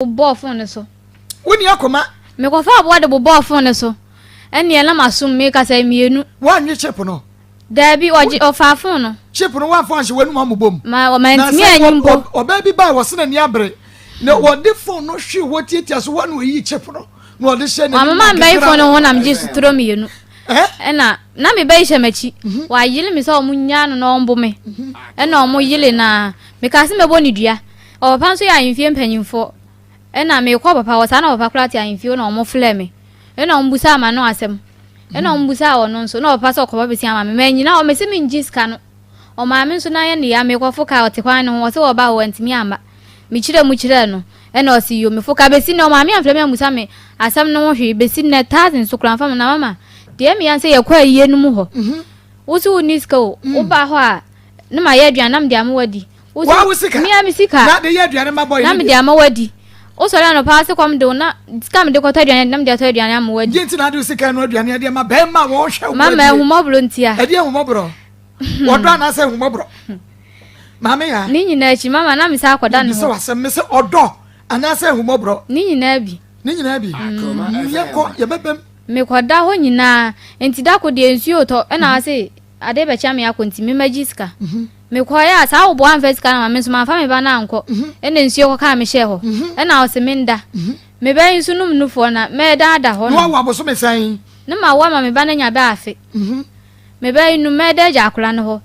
bobɔɔ phone no so. Wonni akoma. Mekɔfaa aboɔ de bobɔɔ phone no so. Ɛnneɛ na masom mekasa mmienu. Woanwe chip no? Daabi, ɔgye ɔfaa phone no. Chip no woamfa anhyɛ w'anum ammobɔ mu? Ma mantumi anyi mpo. Ɔbaa bi bae wɔse n'ani abere na wɔde phone no hwee hɔ tiatia so hɔ na ɔyii chip no na ɔde hyɛ n'anim. Wamma mambɛyi phone no ho na megye suturo mmienu. Ɛna na me ba yi hyɛ m'akyi. Mhm. Wayele me sɛ ɔmo nyaa no na ɔmbo me. Mhm. Ɛna ɔmo yele na mekaa sɛ mɛbɔ ne dua. Ɔpapa nso yɛ ahemfie mpanyimfoɔ. Ɛna mekɔ papa hɔ saa na papa koraa te ahemfie na ɔmo flɛ me. Ɛna ɔmo busaa m'ano asɛm. Ɛna ɔmo busaa ɔno nso na ɔpapa sɛ ɔkɔba besia ama me. Manyina hɔ mese mengye sika no. Ɔmaame nso nan yɛ ne ya mekɔfo kaa ɔte kwan no ho ɔse ɔba hɔ wantumi amma. Mekyerɛɛ mu kyerɛɛ no ɛna ɔse yo mefo ka besi nnɛ ɔmaame amfrɛ me ammusa me asɛm no ho hwee besi nnɛ thousand so koraa mfa ma na mama deɛ meya ne sɛ yɛkɔ ayie no mu hɔ mhm. wo se wonni sika o mm. woba hɔ a ne ma yɛ aduane na mede ama wadi wo sika mea me sika na de yɛ aduane ma bɔ na mede ama wadi wosɔre anɔpa ase kɔm de wo na sika mede kɔtɔ aduane na mede atɔ aduane ama wadi gye nti na ade sika no aduane adeɛ ma bɛrima wɔhwɛ wo mama ahumɔborɔ ntia ɛdeɛ ahumɔborɔ wɔdɔ anaasɛ ahumɔborɔ maame ya ne nyinaa akyi mama na mesa akɔda ne hɔ wasɛm me sɛ ɔdɔ anaasɛ ahumɔborɔ ne nyinaa bi ne nyinaa bi mm, yɛkɔ yɛbɛbɛm mekɔda hɔ nyinaa nti da ko deɛ nsuo tɔ ɛna mhm. ase ade bɛkyɛ me akɔ nti memagye sika mhm. mekɔeɛ a saa woboa mfa sika no ma me nso mamfa me ba no ankɔ mhm. ɛna nsuo kɔkaa mehyɛɛ hɔ ɛna ɔse menda me ba yi nso nom nufoɔ na mɛda ada hɔ no na wawo abosome sɛn ne ma wo ama me ba no anya bɛ afe Me ba yi no mɛda agya akora no hɔ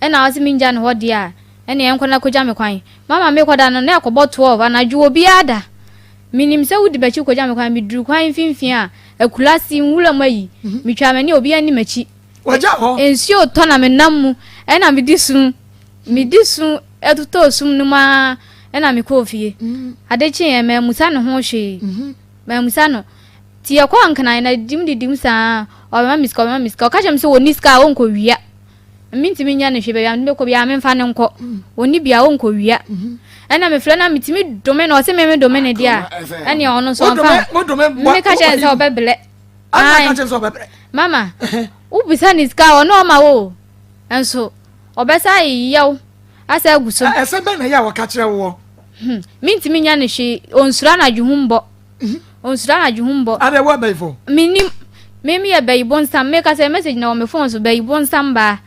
ɛna ɔse mengya no hɔ deɛ a ɛneɛ nkɔ na kɔgya me kwan. Mama mekɔda no na ɛkɔbɔ 12 anadwo obiara da. Menim sɛ wodi m'akyi kɔgya me kwan meduru kwan mfimfini a akulase nwura mu ayi metwaa m'ani a obiara nni m'akyi. Wagya hɔ. Nsuo retɔ na menam mu ɛna medi su medi su ɛtotɔɔ sum no mu ara ɛna mekɔɔ fie. Ade kyeeɛ mammusa ne ho hwee mammusa no. Nti yɛkɔɔ Nkran na didim didim saa ɔbɛma me sika ɔbɛma me sika ɔka kyerɛ me sɛ ɔnni sika a ɔnkɔwia mentumi nyɛ no hwee baabi a mede bɛkɔ biara memfa no nkɔ ɔnni bia ɔnkɔwia ɛna mefrɛ no a metumi dome no ɔse me me dome no deɛ a ɛneɛ ɔno nso ɔmfa meka kyerɛ no sɛ ɔbɛbrɛ mama wobisa ne sika a ɔno ɔma wo nso ɔbɛsa yɛw asa agu so ɛsɛ bɛn na ɛyɛ a wɔka kyerɛ woɔ hmm, mentumi nyɛ no hwee ɔnsuro anadwo ho mbɔ Onsuro anadwo hu mbɔ. Adɛ wo abayifo? Mennim. Me meyɛ bayi bonsam. Meka sɛ message na wɔ me phone so bayi bonsam baa.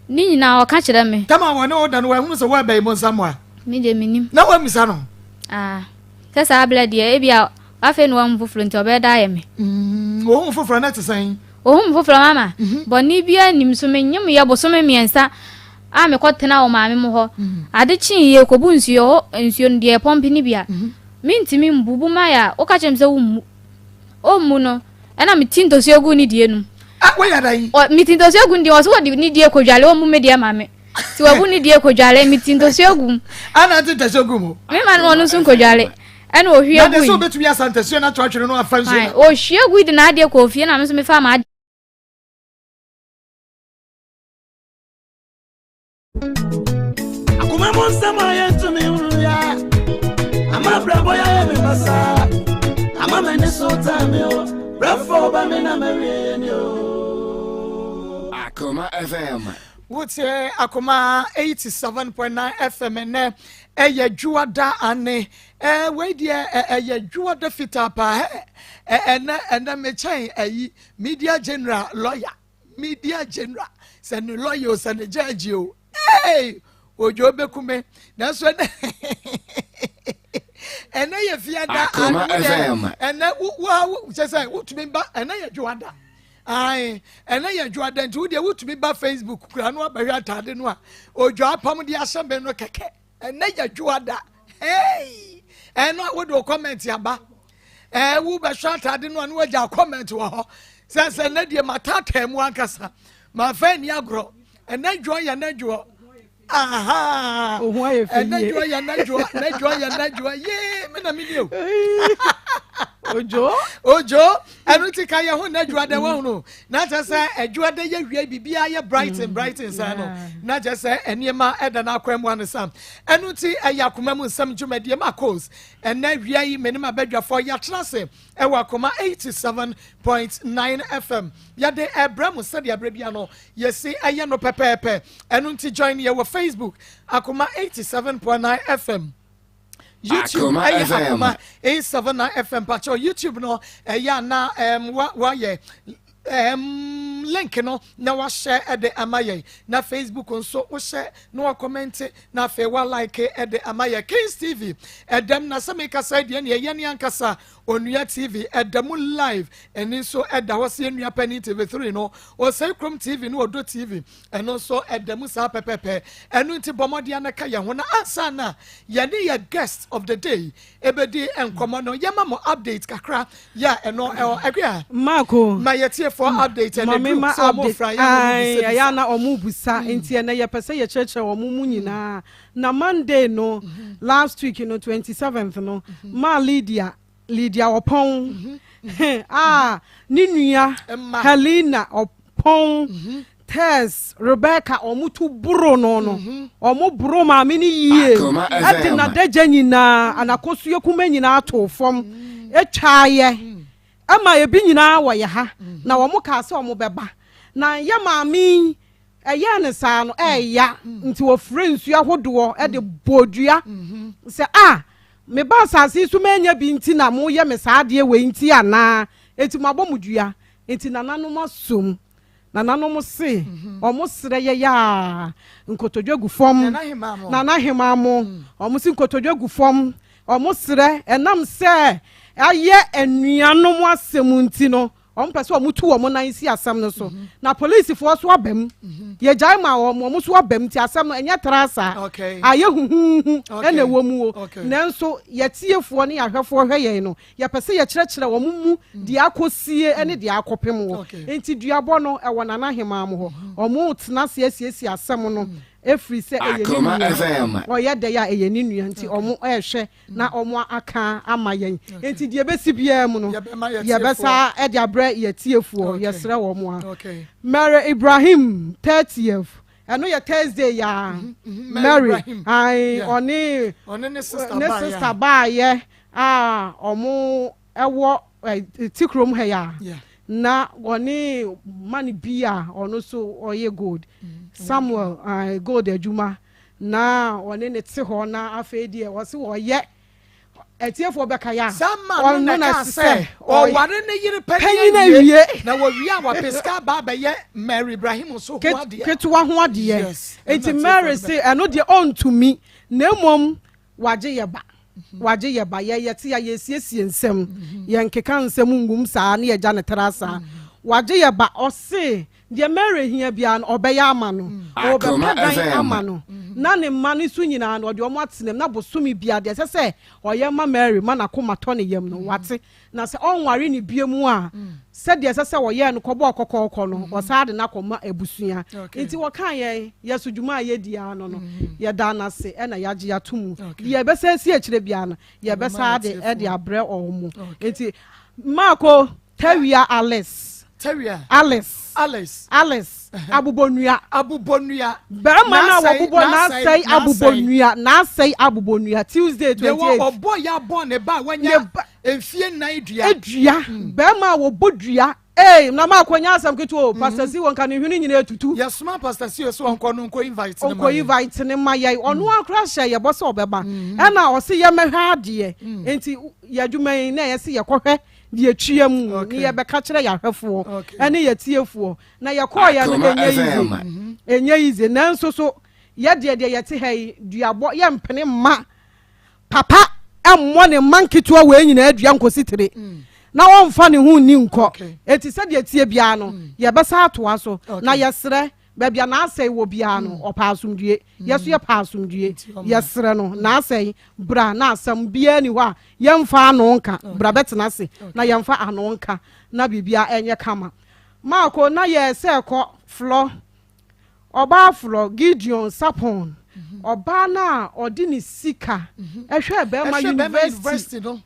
Ne nyinaa ɔka kyerɛ me. Tam a wɔne wo da no wahunu sɛ woyɛ bayi bonsam a? Me deɛ mennim. Na wammisa no? Ah, sɛ saa berɛ deɛ ebia afei na wahu foforɔ nti ɔbɛyɛ da ayɛ me. Mm, ohu foforɔ na ɛte sɛn? Ohu me foforɔ mama. Mhm. Bɔne biara nnim so menyem yɛ bosome mmiɛnsa a mekɔ tena wɔ maame mo hɔ. Mhm. Ade kyee yɛ kɔbu nsuo hɔ nsuo no deɛ pɔmpe no bi a. Mhm. Mentumi mbu bu ma yɛ a, woka kyerɛ me sɛ wommu. Ɔmmu no, ɛna meti ntɔsuo gu ne deɛ no mu. Ah, woyɛ dɛn? Ɔ, meti ntɔsuo gu ne deɛ, ɔsɛ wɔde ne deɛ kɔdwale, ɔmmu me deɛ ma me. Nti wabu ne deɛ kɔdwale, meti ntɔsuo gu mu. Ana ate ntasuo gu mu? Me ma no ɔno nso nkɔdwale. Ɛna ɔhwie gui. Na de sɛ obɛtumi asa ntasuo no ato atwene no afa nsuo no. Ɔhwie gui de n'adeɛ kɔɔ fie na me nso mefaa m'adeɛ. Akoma mu nsɛm a yɛntumi nhunu ya ama abrabɔ yɛayɛ me basaa ama m'ani so taa me o brɛfo ba me na mawie ni o. Akoma FM. Wotie Akoma 87.9 FM nnɛ ɛyɛ dwoada ane wei deɛ ɛyɛ dwoada fitaa paa ɛnɛ ɛnɛ mekyɛn ayi media general lawyer media general sɛ ne lawyer o sɛ ne judge o hey odwo bɛku me nanso ɛnɛ ɛnɛ yɛ fiada ɛnɛ wo kyɛ sɛ wotumi ba ɛnɛ yɛ dwoada ae ɛnɛ yɛ dwoada nti wodeɛ wotumi ba facebook kura no abɛhwɛ ataade no a odwo apam de ahyɛ me no kɛkɛ Ɛnɛ yɛ dwoada. Hey! Ɛno a wode wo comment aba. Ɛɛ wo bɛhwɛ atade no a na wagya comment wɔ hɔ. Sɛ sɛ ɛnɛ deɛ mataataa mu ankasa. Mafa ani agorɔ. Ɛnɛ dwoɔ yɛ nɛ dwoɔ. Aha! Ɛnɛ dwoɔ yɛ nɛ dwoɔ. Nɛ dwoɔ yɛ nɛ dwoɔ. Yee me na me ni o. Ojo. Ojo. Ɛno ti ka yɛ ho nnɛ dwoada wahunu na kyerɛ sɛ adwoada yɛ wie biribiara yɛ brighten mm, brighten saa no na kyerɛ sɛ nneɛma ɛda no akwan mu ano sa ɛno ti ɛyɛ akoma mu nsɛm dwumadie ma coles ɛnɛ wia yi me ne ma badwafoɔ yɛatena ase ɛwɔ akoma 87.9 fm yɛde ɛbrɛ mu sɛdeɛ berɛ bia no yɛsi ɛyɛ no pɛpɛɛpɛ ɛno nti join yɛ wɔ facebook akoma 87.9 fm. YouTube Akoma ɛyɛ FM. Akoma 879 FM. Pakyɛw, YouTube no ɛyɛ ana wa wayɛ link no na wahyɛ ɛde ama yɛn, na Facebook nso wohyɛ na wakɔmɛnte na afei walike ɛde ama yɛn. Kings TV ɛdɛm na sɛ mekasa deɛ ne ɛyɛ ne ankasa Onua TV ɛda mu live. Ɛni nso ɛda hɔ sɛ yɛn panin TV3 no, Ɔsɛe Kurom TV ne Ɔdɔ TV, ɛno nso ɛda mu saa pɛpɛpɛ. Ɛno nti bɔ mmɔden anaka yɛn ho na ansa na yɛne yɛ guest of the day ebedi nkɔmɔ no, yɛma mo update kakra yɛ a ɛno ɛwɔ ɛkua. Marco. Ma yɛtiefoɔ update ɛna Maame duru ma sɛ ɔmo update fra yɛn mo ayi ɛyɛ ana ɔmo busa, nti ɛnɛ yɛpɛ sɛ yɛkyerɛkyerɛ ɔmo mu nyinaa. Na Monday no, last week no, 27th no, maa Lydia Ɔpɔn a ne nua Mma. Helena Ɔpɔn, Tess, Rebecca, ɔmo tu boro no, ɔmo boro maame no yie. Akoma ɛde FM. N'adagya nyinaa anakosuo kuma nyinaa to fam etwaayɛ ɛma ebi nyinaa wɔ yɛ ha, na wɔn kaa sɛ wɔn bɛba na yɛ maame yi ɛyɛ ne saa no ɛɛya, nti wɔfrɛ nsuo ahodoɔ ɛde bɔ dua sɛ a meba asase yi so manya bi, nti na moyɛ me saa adeɛ wei nti anaa? Eti mo abɔ mo dua, nti nananom asom, nananom se ɔmo serɛ yɛyɛ a nkotodwe gu fam. Nana Hema mo. Nana Hema mo, ɔmo si nkotodwe gu fam, ɔmo serɛ ɛnam sɛ ayɛ anuanom asɛm nti no, ɔmo pɛ sɛ ɔmo tu wɔn nan si asɛm no so, na polisifoɔ so aba mu, yɛgyae ma wɔn, ɔmo so aba mu, nti asɛm no ɛnyɛ tra saa. Ayɛ huhuhu ɛna ɛwɔ mu o. Nanso yɛtiefoɔ ne yɛahwɛfoɔ hwɛ yɛn no, yɛpɛ sɛ yɛkyerɛkyerɛ wɔn mu deɛ akɔsie ne deɛ akɔpem wɔ. Nti duabɔ no ɛwɔ Nana Hemaa mo hɔ, ɔmo tena ase asiesie asɛm no efiri sɛ ɛyɛ ne Akoma nua. FM. Ɔyɛ dɛ a ɛyɛ ne nua, nti ɔmo ɛrehwɛ na ɔmo aka ama yɛn, nti deɛ ɛbɛsi biara mu no Yɛbɛma yɛtiefoɔ. Yɛbɛsa ɛde abrɛ yɛtiefoɔ. Yɛsrɛ wɔn a Mary Ibrahim, 30th, ɛno yɛ Thursday yaa. Mary Mary Ibrahim. Ayi ɔne ɔne ne sister ne baayɛ. Sister baayɛ a ɔmo ɛwɔ ɛ ti kurom ha ya na ɔne man bi a ɔno nso ɔyɛ gold, Samuel gold adwuma, na ɔne ne te hɔ, na afei deɛ ɔsi ɔyɛ ɛtiefoɔ bɛka ya. Saa ma no na ka sɛ ɔware ne yere panyin panyin awie awie. Na wɔwie a wɔpɛ sika aba abɛyɛ Mary Ibrahim so ho adeɛ. Ketewa ho adeɛ. Eti Ɛna Mary tiefoɔ se ɛno deɛ ɔntumi, na emom wagye yɛ ba, wagye yɛ ba. Yɛ yɛte ya, yɛsiesie nsɛm, yɛnkeka nsɛm ngum saa ne yɛgya ne tra saa. Wagye yɛ ba, ɔse deɛ Mary hia biara no ɔbɛyɛ ama no, Akoma ɔbɛpɛ dan FM. ama no, na ne mma no so nyinaa no ɔde ɔmo atena mu, na bosome bia deɛ ɛsɛ sɛ ɔyɛ ma Mary ma n'akoma tɔ ne yam no wate, na sɛ ɔnware ne bie mu a, sɛdeɛ ɛsɛ sɛ ɔyɛ no kɔbɔ kɔkɔɔkɔ no, ɔsaa de n'akɔma abusua. Nti wɔka yɛn yɛso dwuma a yɛdi ara no, yɛda n'ase ɛna yɛagye ato mu. Deɛ yɛbɛsa asi akyire biara no, yɛbɛsa de ɛde abrɛ ɔmo. Nti Maako Tawia Alice. Tawia. Alice. Alice. Alice Abobonua. Abobonua. Bɛrima no a N'asɛe- wɔbobɔ n'asɛe- n'asɛe Abobonua, n'asɛe Abobonua, Tuesday deɛ 28. Wɔ ɔbɔ yɛ abɔ ne ba a Ne wanya mfie 4 dua. Edua bɛrima a wɔbɔ dua ee, na maa kɔnya asɛm ketewa o, Pastor si wɔn ka ne hwene nyinaa etutu. Yɛsoma Pastor si so ɔnkɔ no nkɔ invite ne ma ɔnkɔ yɛn. Invite ne ma yɛn, ɔno akora hyɛ yɛbɔ sɛ ɔbɛba, ɛna ɔsi yɛmɛhwɛ adeɛ, nti yɛ adwuma yi na yɛsi yɛkɔhwɛ deɛ twia mu ne yɛbɛka kyerɛ yɛahwɛfoɔ ɛne yɛtiefoɔ, na yɛkɔɔ yɛ no Akoma ɛnyɛ FM. yize, ɛnyɛ yize, nanso so yɛdeɛ deɛ yɛte ha yi, duabɔ yɛmpene mma papa ɛmmɔ ne mma nketewa wei nyinaa dua nkosi tire na wɔmfa ne ho nni nkɔ. Eti sɛdeɛ tie biara no, yɛbɛsa atoa so. Na yɛsrɛ baabi a n'asɛe wɔ biara no, ɔpɛ asomdue, yɛso yɛpɛ asomdue. Yɛsrɛ no, n'asɛe bra na asɛm biara ni hɔ a yɛmfa ano nka, bra bɛtena ase na yɛmfa ano nka na biribia ɛnyɛ kama. Maako na yɛ sɛ kɔ flɔ ɔbaa flɔ Gideon Sapon, ɔbaa no a ɔde ne sika ɛhwɛ bɛrima ɛhwɛ bɛrima university. University no.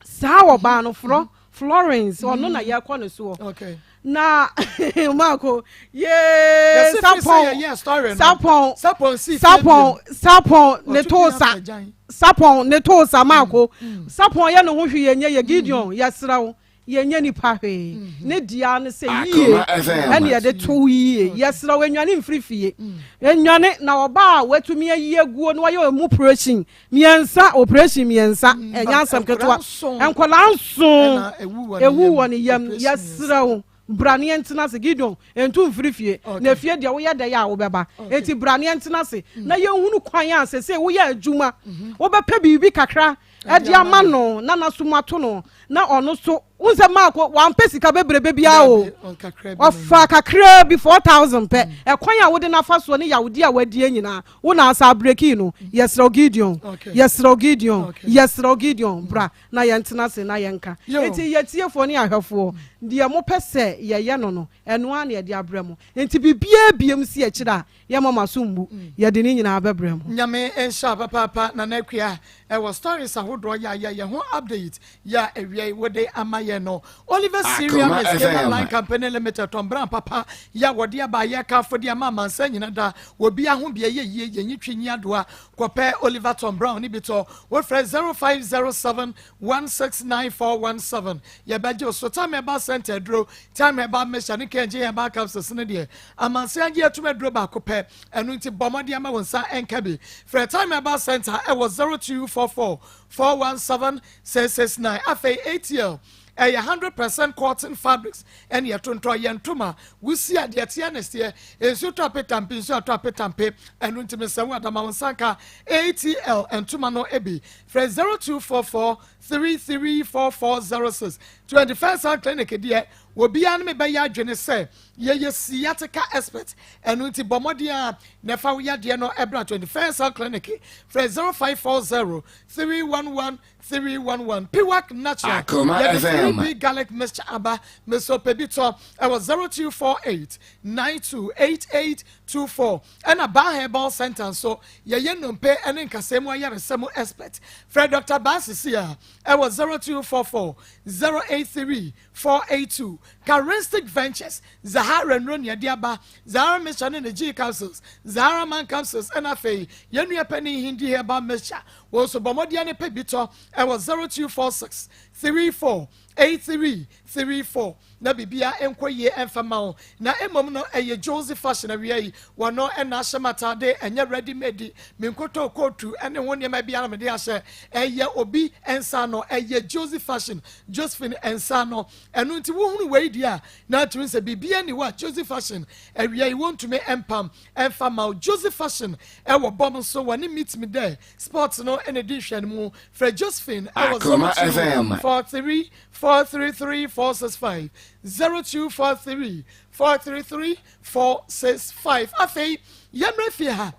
Saa ɔbaa no flɔ Florence, ɔno na yɛkɔ ne soɔ. Na Maako yee Yɛsi fi sɛ Sapon yɛyɛ story no. Sapon. Sapon si fie Sapon bio. Sapon ne Ɔto to bi sa afagyan. Sapon ne to sa. Maako Sapon yɛ ne ho hwee yɛ nyɛ yɛ. Gideon, yɛsrɛ wo. Yɛnyɛ nipa hwee. Ne dea ne sɛ yie ɛne yɛde to yie. Yɛsrɛ wo nnwane mfiri fie. Nnwane na ɔbaa a watumi ayi aguo na wayɛ ɔmu operation mmiɛnsa, operation mmiɛnsa, ɛnyɛ asɛm ketewa. Nkwadaa nson ɛwu wɔ ne yam. Yɛsrɛ wo bra ne yɛntena ase. Gideon ntu mfiri fie. Na fie deɛ woyɛ dɛ yɛ a wobɛba. Enti bra ne yɛntena ase na yɛnhunu kwan a sesei woyɛ adwuma wobɛpɛ biribi kakra de ama no na n'aso mu ato no na ɔno nso wohu sɛ Mark wampɛ sika bebrebe biara o, ɔfaa kakraa bi 4000 pɛ. Ɛkwan a wode no afa soɔ ne yawdeɛ a wadie nyinaa wo na asa abreki no. Yɛsrɛ wo Gideon, yɛsrɛ wo Gideon, yɛsrɛ wo Gideon, bra na yɛntena ase na yɛnka. Enti yɛtiefoɔ ne ahwɛfoɔ, deɛ mopɛ sɛ yɛyɛ no no, ɛno ara na yɛde abrɛ mo. Enti biribiara biam si akyire a, Yɛmma mo aso mmu, yɛde ne nyinaa bɛbrɛ mo. Nyame nhyira wo papaapa Nana Akua ɛwɔ stories ahodoɔ yɛ a yɛyɛ ho update yɛ a awia yi wode ama yɛn no. Oliver Syria Akoma Miss Cable FM. Line Company Limited tɔn bran papa yɛ a wɔde aba a yɛkamfo de ama amansan nyina da wɔ bia ho bia yɛ yie yɛnyi twi nyi adoa kɔpɛ Oliver Tom Brown ne bi tɔ wofrɛ 0507 169417 Yɛbɛgye wo so. Time Herbal Center aduro, Time Herbal Mixture ne KNG Herbal Capsules no deɛ, amansan agye atum aduro baako pɛ. Ɛno nti bɔ mmɔden ma wo nsa nka bi. Frɛ Time Herbal Center ɛwɔ 0244 417 669. Afei ATL ɛyɛ 100% cotton fabrics ɛne yɛtontɔn yɛn ntoma. Wusi a deɛ teɛ ne seɛ, nsuo tɔ apetampe, nsuo atɔ apetampe. Ɛno nti mesɛ wo adama wo nsa nka ATL ntoma no bi. Frɛ 0244 334406 21st Health Clinic deɛ obiara ne me bɛyɛ adwene sɛ yɛyɛ sciatica expert, ɛno nti bɔ mmɔden a na ɛfa wo yadeɛ no ɛbra 21st Health Clinic. Frɛ 0540 311 311. Piwak Natural Akoma yɛde FM. 3P garlic mixture aba, mesɛ ɔpɛ bi tɔ ɛwɔ 0248 928824. Ɛna Baa Herbal Center nso, yɛyɛ nnompe ne nkasɛɛ mu ayaresa mu expert. Frɛ Dɔkta Baa sisi a ɛwɔ 0244 083 482. Charistic Ventures, Zahara nnuro na yɛde aba, Zahara Mixture ne ne G Capsules, Zahara Man Capsules ɛna afei yɛn nua panin Hindi Herbal Mixture. Wo nso bɔ mmɔden ne pɛ bi tɔ ɛwɔ 0246 34 8334 na biribiara nkɔ yie mfa mma wo. Na mmom no ɛyɛ Josie fashion awia yi, wɔno na ahyɛ m'ataade, ɛnyɛ ready made, me nkotoo kootu ne ho nneɛma biara na mede ahyɛ, ɛyɛ obi nsa ano, ɛyɛ Josie fashion, Josephine nsa ano. Ɛno nti wohunu wei deɛ a, na atumi sɛ biribiara nni hɔ a Josie fashion awia yi wɔntumi mpam mfa mma wo. Josie fashion ɛwɔ bɔm nso, wɔne Meet Me There Sports no na ɛdi nhwɛanimu. Frɛ Josephine ɛwɔ Akoma FM. 0243 433 465, 0243 433 465. Afei yɛmmrɛ fie ha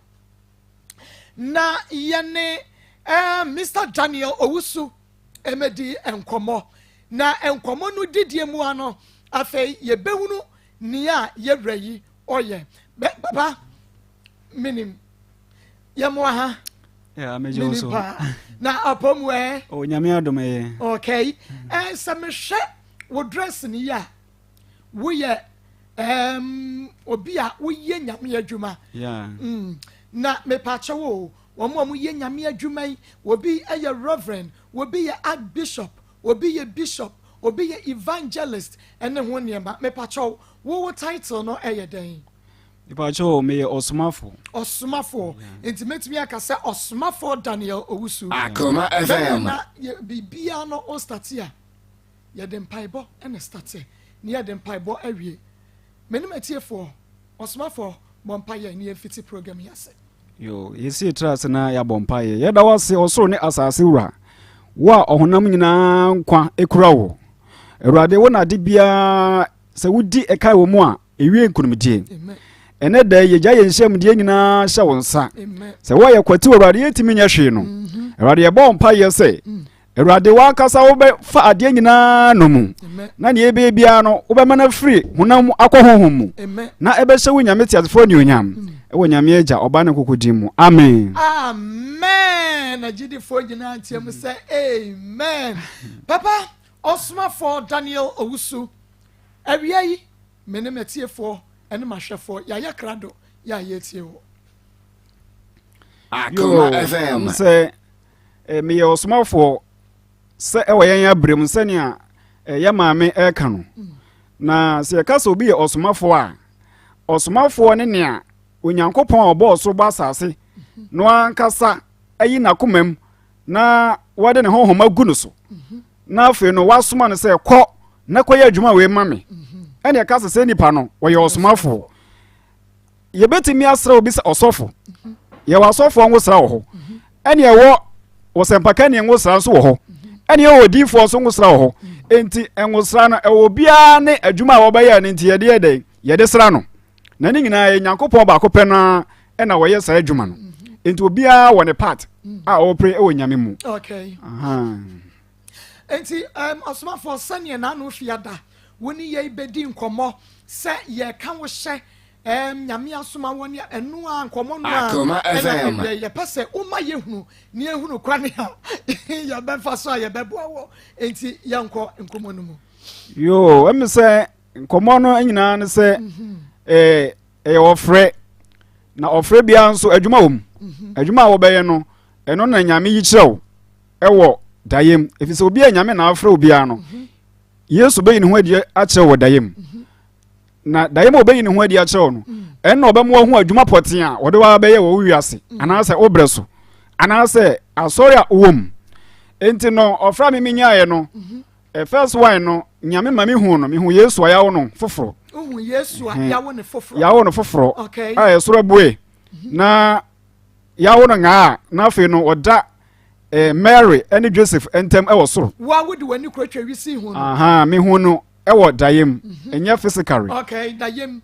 na yɛne eh, Mr. Daniel Owusu ɛmɛdi nkɔmmɔ. Na nkɔmmɔ no didie mu ano, afei yɛbɛhunu nea yɛwura yi ɔyɛ. Bɛ, papa, menim yɛmmoa ha. Yeah, megye wo so. Paa. Na apɔ mu ɛ. Oh, nyame adom ɛyɛ. Okay. Eh, sɛ mehwɛ wo dress ni yi a, woyɛ um, obi a woyɛ nyame adwuma. Yeah. Na mepaakyɛ wo, wɔn a wɔyɛ nyame adwuma yi, obi yɛ reverend, obi yɛ archbishop, obi yɛ bishop, obi yɛ evangelist, ɛne ho nneɛma. Mepaakyɛ wo, wo title no ɛyɛ dɛn? Mepakyɛw, meyɛ ɔsomafo. Ɔsomafoɔ. Nti mɛtumi aka sɛ Ɔsomafoɔ Daniel Owusu. Akoma Bɛyɛ FM. na yɛ biribiara no o starte a, yɛde mpaebɔ na starte, na yɛde mpaebɔ awie. Me ne m'atiefoɔ, Ɔsomafoɔ, bɔ mpaeɛ na yɛmfiti program yi ase. Yo, yɛsi yɛtiri ase na yɛabɔ mpaeɛ. Yɛda wo ase, ɔsoro ne asase wura, wo a ɔhonam nyinaa nkwa kura wo. Awurade, wo na ade biara sɛ wodi ɛkae wɔ mu a, Ewie nkonimdie. Ɛnɛ da yi yɛgya yɛn nhyiamdeɛ nyinaa hyɛ wo nsa. Sɛ woayɛ kwati wɔ Awurade yɛntumi nyɛ hwee no. Mhm. Awurade yɛbɔ mpaeɛ sɛ mm. Awurade w'ankasa wobɛfa adeɛ nyinaa no mu na nea ɛbɛyɛ biara no wobɛma no afiri honam mu akɔ honhom mu na ɛbɛhyɛ wo Nyame teasefoɔ anuonyam mm. ɛwɔ Nyame Agya Ɔba ne Nkoko din mu. Amen. Amen. Agyidifoɔ nyinaa nteɛ mu sɛ amen. Papa ɔsomafoɔ Daniel Owusu awia yi Me ne m'atiefoɔ ne m'ahwɛfoɔ, yɛayɛ krado yɛ a yɛretie wo. Akoma FM. Sɛ eh, meyɛ ɔsomafoɔ sɛ ɛwɔ yɛn abrɛ mu sɛnea yɛ maame ɛreka no. Na sɛ yɛka sɛ obi yɛ ɔsomafoɔ a, ɔsomafoɔ ne nea Onyankopɔn a ɔbɔɔ soro bɔ asase no ankasa ayi n'akomam na wɔde ne honhom agu no so na afei no wasoma no sɛ kɔ na kɔyɛ adwuma wei ma me ɛne ɛka sɛ sɛ nipa no wɔyɛ ɔsomafoɔ yɛbɛtumi asrɛ obi sɛ ɔsɔfo yɛwɔ asɔfoɔ nwosra wɔ hɔ ɛne ɛwɔ wɔsɛmpakani nwosra nso wɔ hɔ ɛne ɛwɔ odiifoɔ nso nwosra wɔ hɔ enti nwosra no ɛwɔ obiara ne adwuma a wɔbɛyɛ no nti yɛde yɛ dɛn yɛde sra no na ne nyinaa yɛ nyankopɔn baako pɛ no ara ɛna wɔyɛ saa adwuma no nti obiara wɔ ne part a ɔrepere wɔ nyame mu okay. Nti um, ɔsomafoɔ sɛdeɛ n'ano fi ada wo ne yɛi bɛdi nkɔmmɔ sɛ yɛka wo hyɛ um, nyame asoma wɔ ne ɛno a nkɔmmɔ no a ɛna ɛdɛ yɛpɛ sɛ woma yɛhunu ne yɛhunu kwane a yɛbɛfa so a yɛbɛboa wɔ nti yɛnkɔ nkɔmmɔ no mu yoo ɛmi sɛ nkɔmmɔ no nyinaa ne sɛ ɛɛ ɛyɛ ɔfrɛ na ɔfrɛ biara nso adwuma wɔ mu mhm. adwuma a wɔbɛyɛ no ɛno na nyame yi kyerɛ wo ɛwɔ daeɛ mu ɛfiri sɛ obi a nyame na afrɛ obiara no mhm. yesu bɛyi ne ho adi akyerɛ wɔ daeɛ mu mhm. na daeɛ mu a ɔbɛyi ne ho adi akyerɛ wo no ɛno na ɔbɛma wahu adwuma pɔten a wɔde wa bɛyɛ wɔ wo wiase anaasɛ wo brɛ so anaasɛ asɔre a wowɔ mu enti no ɔfrɛ me menyaeɛ no Eh, first one no, nyame ma mehu no, mehu Yesu a yawo no foforɔ. Wohu Yesu a yawo no foforɔ. Yawo no foforɔ. Okay. A ɛsoro abue. Mhm. Na yawo no ngaa a, na afei no ɔda eh, Mary ne Joseph ntam wɔ soro. Wa wode w'ani kura twa wisi hu no. Aha, mehu no ɛwɔ daeɛ mu, mhm. ɛnyɛ physically. Okay, daeɛ mu.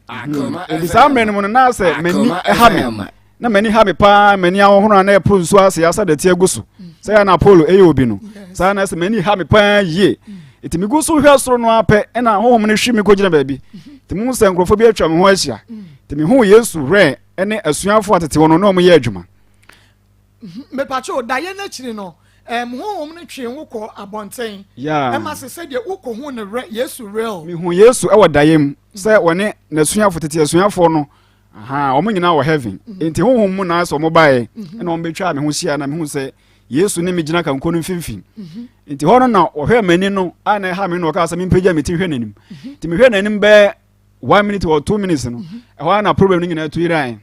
Nti saa mmerɛ no mu no na sɛ m'ani ɛha me. Na m'ani ha me paa, m'ani ahohono a na ɛporo nsuo ase asa dɛte agu so sɛ yɛ na Apollo ɛyɛ obi no saa na sɛ m'ani ha me paa yie nti megu so hwɛ soro no ara pɛ ɛna honhom no hwi me kɔgyina baabi nti mehu sɛ nkurɔfoɔ bi atwa me ho ahyia nti mehu Yesu werɛ ne asuafoɔ atete wɔn no na wɔyɛ adwuma. Mepatwo daeɛ no akyiri no honhom no twee wo kɔ abɔnten ɛma sɛ sɛdeɛ wokɔhu no werɛ Yesu real. Mehu Yesu ɛwɔ daeɛ mu sɛ wɔne n'asuafoɔ tete asuafoɔ no Ahaa, wɔn nyinaa wɔ heaven. Mm. Nti honhom mu na sɛ wɔn baeɛ, mm-hmm. ɛna wɔn bɛtwaa me ho hyia na mehu sɛ Yesu ne me gyina kanko no mfimfini. Mm-hmm. Nti hɔ no na ɔhwɛ m'ani no a na ɛha me no ɔkaa sɛ mempagya me ti hwɛ n'anim. Mm-hmm. Nti mehwɛ n'anim bɛɛ one minute or 2 minutes no, ɛhɔ a na problem no nyinaa tu yerae.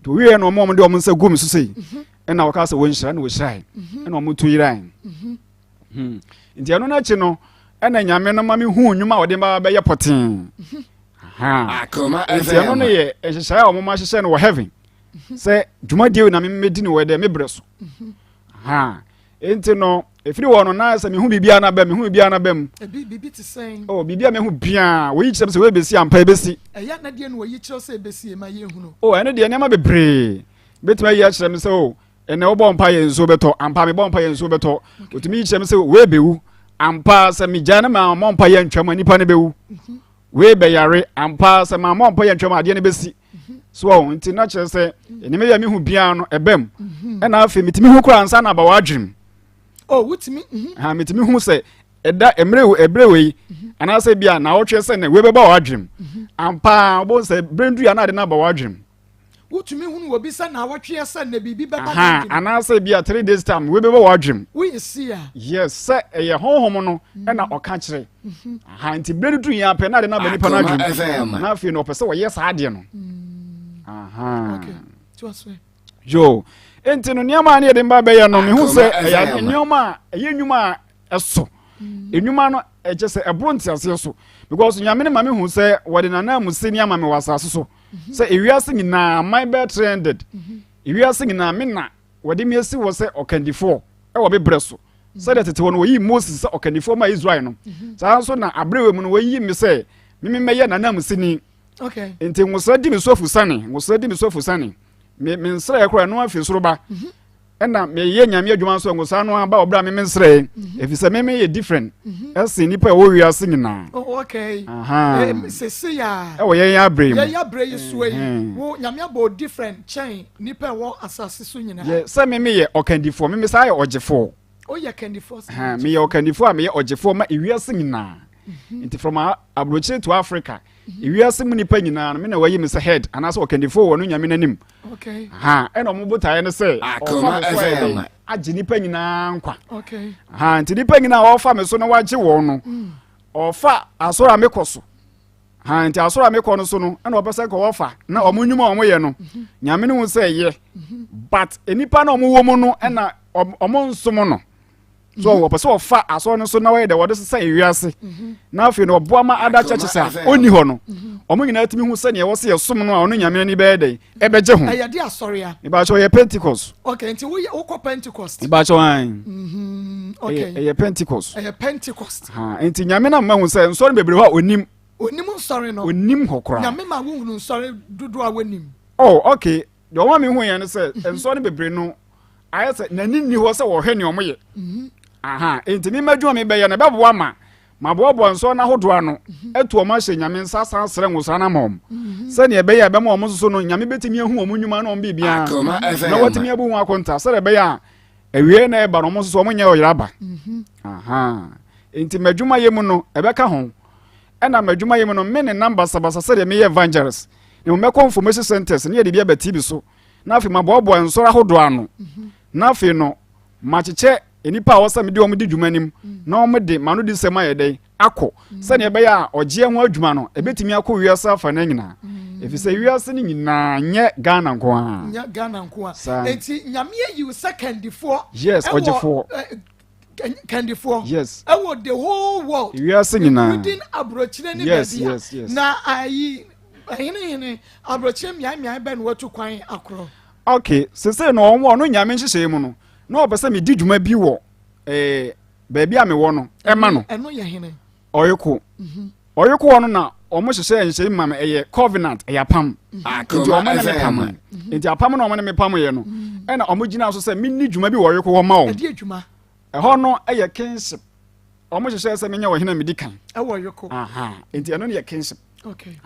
Nti owieɛ no wɔn a wɔde wɔn nsa gu me so sei, ɛna ɔkaa sɛ wɔnhyira na wɔhyirae, ɛna wɔn tu yerae. Hmm. Nti ɛno no akyi no, ɛna nyame no ma mehu nnwuma a ɔde ma bɛyɛ pɔtee. Nti ɛno no yɛ nhyehyɛeɛ a wɔn ahyehyɛ no wɔ heaven sɛ dwumadie na memmɛdi no wɔ dɛ me berɛ so. Nti no ɛfiri hɔ no na sɛ mehu biribiara no aba mehu biribiara no aba mu. Biribi te sɛn? Oh, biribi a mehu biara wɔyi kyerɛ m sɛ wɔbɛsi ampa ɛbɛsi. Ɛyɛ na deɛ no wɔyi kyerɛ sɛ ɛbɛsi ma yɛhunu. Oh, ɛno deɛ nneɛma bebree bɛtumi ayi akyerɛ m sɛ oh, ɛnɛ wobɔ mpa yɛ nsuo bɛtɔ ampa mebɔ mpa yɛ nsuo bɛtɔ ɔtumi yi kyerɛ me sɛ wei bɛwu ampa sɛ megyae no ma mɔ mpa yɛ ntwam a nipa no bɛwu wei bɛyare ampa sɛ ma mɔ mpa yɛ ntwam adeɛ no bɛsi so ɔ nti na kyerɛ sɛ nneɛma bi a mehu biara no ɛbɛm ɛna afei metumi hu koraa ansa na aba w'adwenem oh, wotumi mhm. ha metumi hu sɛ ɛda mmerɛ ɛberɛ wei anaasɛ bi a na awɔtwe sɛ ne wei bɛba w'adwenem ampa wobɛhu sɛ berɛ ndu a na ade no aba w'adwenem Wotumi hunu obi sɛ naawɔtwe sɛ nnɛ biribi bɛba n'adwene. Anaasɛ bi a 3 days time wei bɛba w'adwene. Woyɛ si a. Yes, sɛ ɛyɛ honhom no ɛna ɔka kyerɛ. Aha, nti berɛ no duru yɛn apɛ na ade no aba nipa no adwene. Na afei no ɔpɛ sɛ ɔyɛ saa adeɛ no. Aha. Okay. Yo. Nti no nneɛma a ne yɛde mba bɛyɛ no mehu sɛ ɛyɛ nneɛma a ɛyɛ nnwuma a ɛso. Nnwuma no ɛkyɛ sɛ ɛboro nteaseɛ so because nyame no ma mehu sɛ wɔde n'ananmusi ne ama me wɔ asase so. Sɛ ewiase nyinaa aman bɛyɛ 300 ewiase nyinaa me na wɔde me asi wɔ sɛ ɔkandifoɔ ɛwɔ me berɛ so sɛdeɛ tete hɔ no wɔyii Moses sɛ ɔkandifoɔ ma Israel no saa nso na aberɛ wɔ mu no wɔyi me sɛ meme mɛyɛ n'ananmusini. Nti nwosra di me so afusane, nwosra di me so afusane. Me me nsrɛ koraa ɛno afi soro ba. Ɛna meyɛ nyame adwuma nso nwosra no aba ɔbrɛ a me me nsrɛ. Ɛfiri sɛ me meyɛ different ɛsen nipa ɛwɔ wiase nyinaa. Oh, okay. Sese ya. Ɛwɔ yɛn abrɛ mu. Yɛn abrɛ yi so yi. Wo nyame abɔ different kyɛn nipa ɛwɔ asase so nyinaa. Yɛ sɛ me meyɛ ɔkandifoɔ, me me saa yɛ ɔgyefoɔ. Woyɛ kandifoɔ sɛ. Meyɛ ɔkandifoɔ a meyɛ ɔgyefoɔ ma ewiase nyinaa. Nti from aburokyire to Africa, ewiase mu nipa nyinaa no me na wɔayi me sɛ head anaasɛ ɔkandifoɔ wɔ no nyame n'anim. Okay. Ha ɛna ɔmo botaeɛ no sɛ ɔfa me so ayɛ dɛn agye nipa nyinaa nkwa. Okay. Ha nti nipa nyinaa ɔfa me so na wagye wɔn no. Ɔfa asɔre a mekɔ so. Ha nti asɔre a mekɔ no so no ɛna ɔpɛ sɛ nka wɔfa na ɔmo nnwuma a ɔmo yɛ no nyame no hu sɛ ɛyɛ but nnipa na ɔmo wɔ mu no ɛna ɔmo nsom no. So wɔpɛ sɛ ɔfa asɔre no so na wɔyɛ dɛ wɔde sesa ewiase na afei no ɔboa ma ada churches a ɔnni hɔ no ɔmo nyinaa tumi hu sɛnea ɛwɔ sɛ yɛsom no a ɔno nyame ani bɛyɛ dɛ ɛbɛgye ho. Ɛyɛ de asɔre a. Ìbàkyɛ ɔyɛ Pentecost. Okay, nti woyɛ wokɔ Pentecost. Ìbàkyɛ ɔhan. Okay. Ɛyɛ Pentecost. Ɛyɛ Pentecost. Ha nti nyame na mma hu sɛ nsɔre bebree hɔ a onim. Onim nsɔre no. Onim hɔ koraa. Nyame ma wohunu nsɔre dodoɔ a wonim. Oh okay, deɛ ɔma mi hu yɛn no sɛ nsɔre bebree no ayɛ sɛ n'ani nni hɔ sɛ wɔhwɛ nea wɔyɛ. Mhm. Aha nti mi mɛdwuma mi bɛyɛ no ɛbɛboa ma maboaboa nsɔre no ahodoɔ ano mhm. atu wɔn ahyɛ nyame nsa asan asrɛ nwosra no ama wɔn mhm. sɛnea ɛbɛyɛ a ɛbɛma wɔn nso so no nyame bɛtumi ahu wɔn nnwuma ne wɔn biribiara na wɔatumi abu ho akonta sɛdeɛ ɛbɛyɛ a awie na ɛba no wɔn nso so wɔn nyɛ ɔyera aba mhm. nti m'adwuma yɛ mu no ɛbɛka ho ɛna m'adwuma yɛ mu no me ne nam basabasa sɛdeɛ meyɛ evangelist na mɛkɔ information centers ne yɛde bi aba tv so na afei maboaboa nsɔre ahodoɔ ano na afei no makyekyɛ nnipa a wɔsɛ mede wɔn di dwuma anim na wɔn de m'ano di nsɛm ayɛ dɛn akɔ sɛnea ɛbɛyɛ a ɔgyeɛ ho adwuma no ɛbɛtumi akɔ wiase afa no nyinaa ɛfiri sɛ wiase no nyinaa nyɛ Ghana nko ara. Nyɛ Ghana nko ara. Enti Nyame ayi wo sɛ kandifoɔ. Yes, ɔgyefoɔ. Kandifoɔ. Yes. Ɛwɔ the whole world. Wiase nyinaa. Including aburokyire ne baabi a. Yes. Na ayi hene hene aburokyire mmeae mmeae bɛn na watu kwan akorɔ. Okay, sese no wɔn ɔno Nyame nhyehyɛe mu no na ɔpɛ sɛ medi dwuma bi wɔ ɛɛ. Eh, baabi a mewɔ no ɛma no. Ɛno yɛ hene. Ɔyeko. Mhm. Ɔyeko hɔ no na wɔn hyehyɛ nhyɛn ma me ɛyɛ covenant ɛyɛ apam. Mhm. Nti wɔn ne me pam. Mhm. Nti apam na wɔn ne me pam yɛ no ɛna wɔn gyina so sɛ menni dwuma bi wɔ ɔyeko hɔ ma wɔn. Ɛdi adwuma. Ɛhɔ no ɛyɛ kingship. Wɔn hyehyɛ sɛ menyɛ ɔhene a medi kan. Ɛwɔ ɔyeko. Nti ɛno no yɛ kingship. Okay.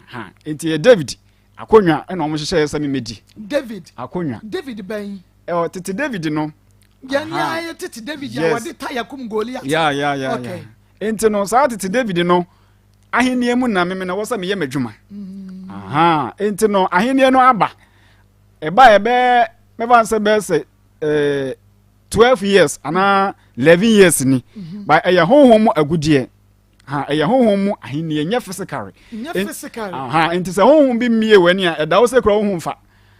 Nti yɛ David akonnwa ɛna wɔn hyehyɛ sɛ memedi. David. Akonnwa. David bɛn. Ɛwɔ tete David no. Yɛn ni ayɛ tete David a wɔde taya kum Goliath. Ya ya ya ya. Nti no saa tete David no ahenni mu na meme na wɔ sɛ meyɛ m'adwuma. Mm. Aha nti no ahenni no aba. Ɛba ɛbɛɛ mɛfa nsɛ bɛɛ sɛ ɛɛ 12 years anaa 11 years ni. Mm-hmm. Ba ɛyɛ honhom mu agudeɛ. Ha ɛyɛ honhom mu ahenni ɛnyɛ physical. Nyɛ physical. Ha nti sɛ honhom bi mmie w'ani a ɛda wo sɛ kura honhom fa.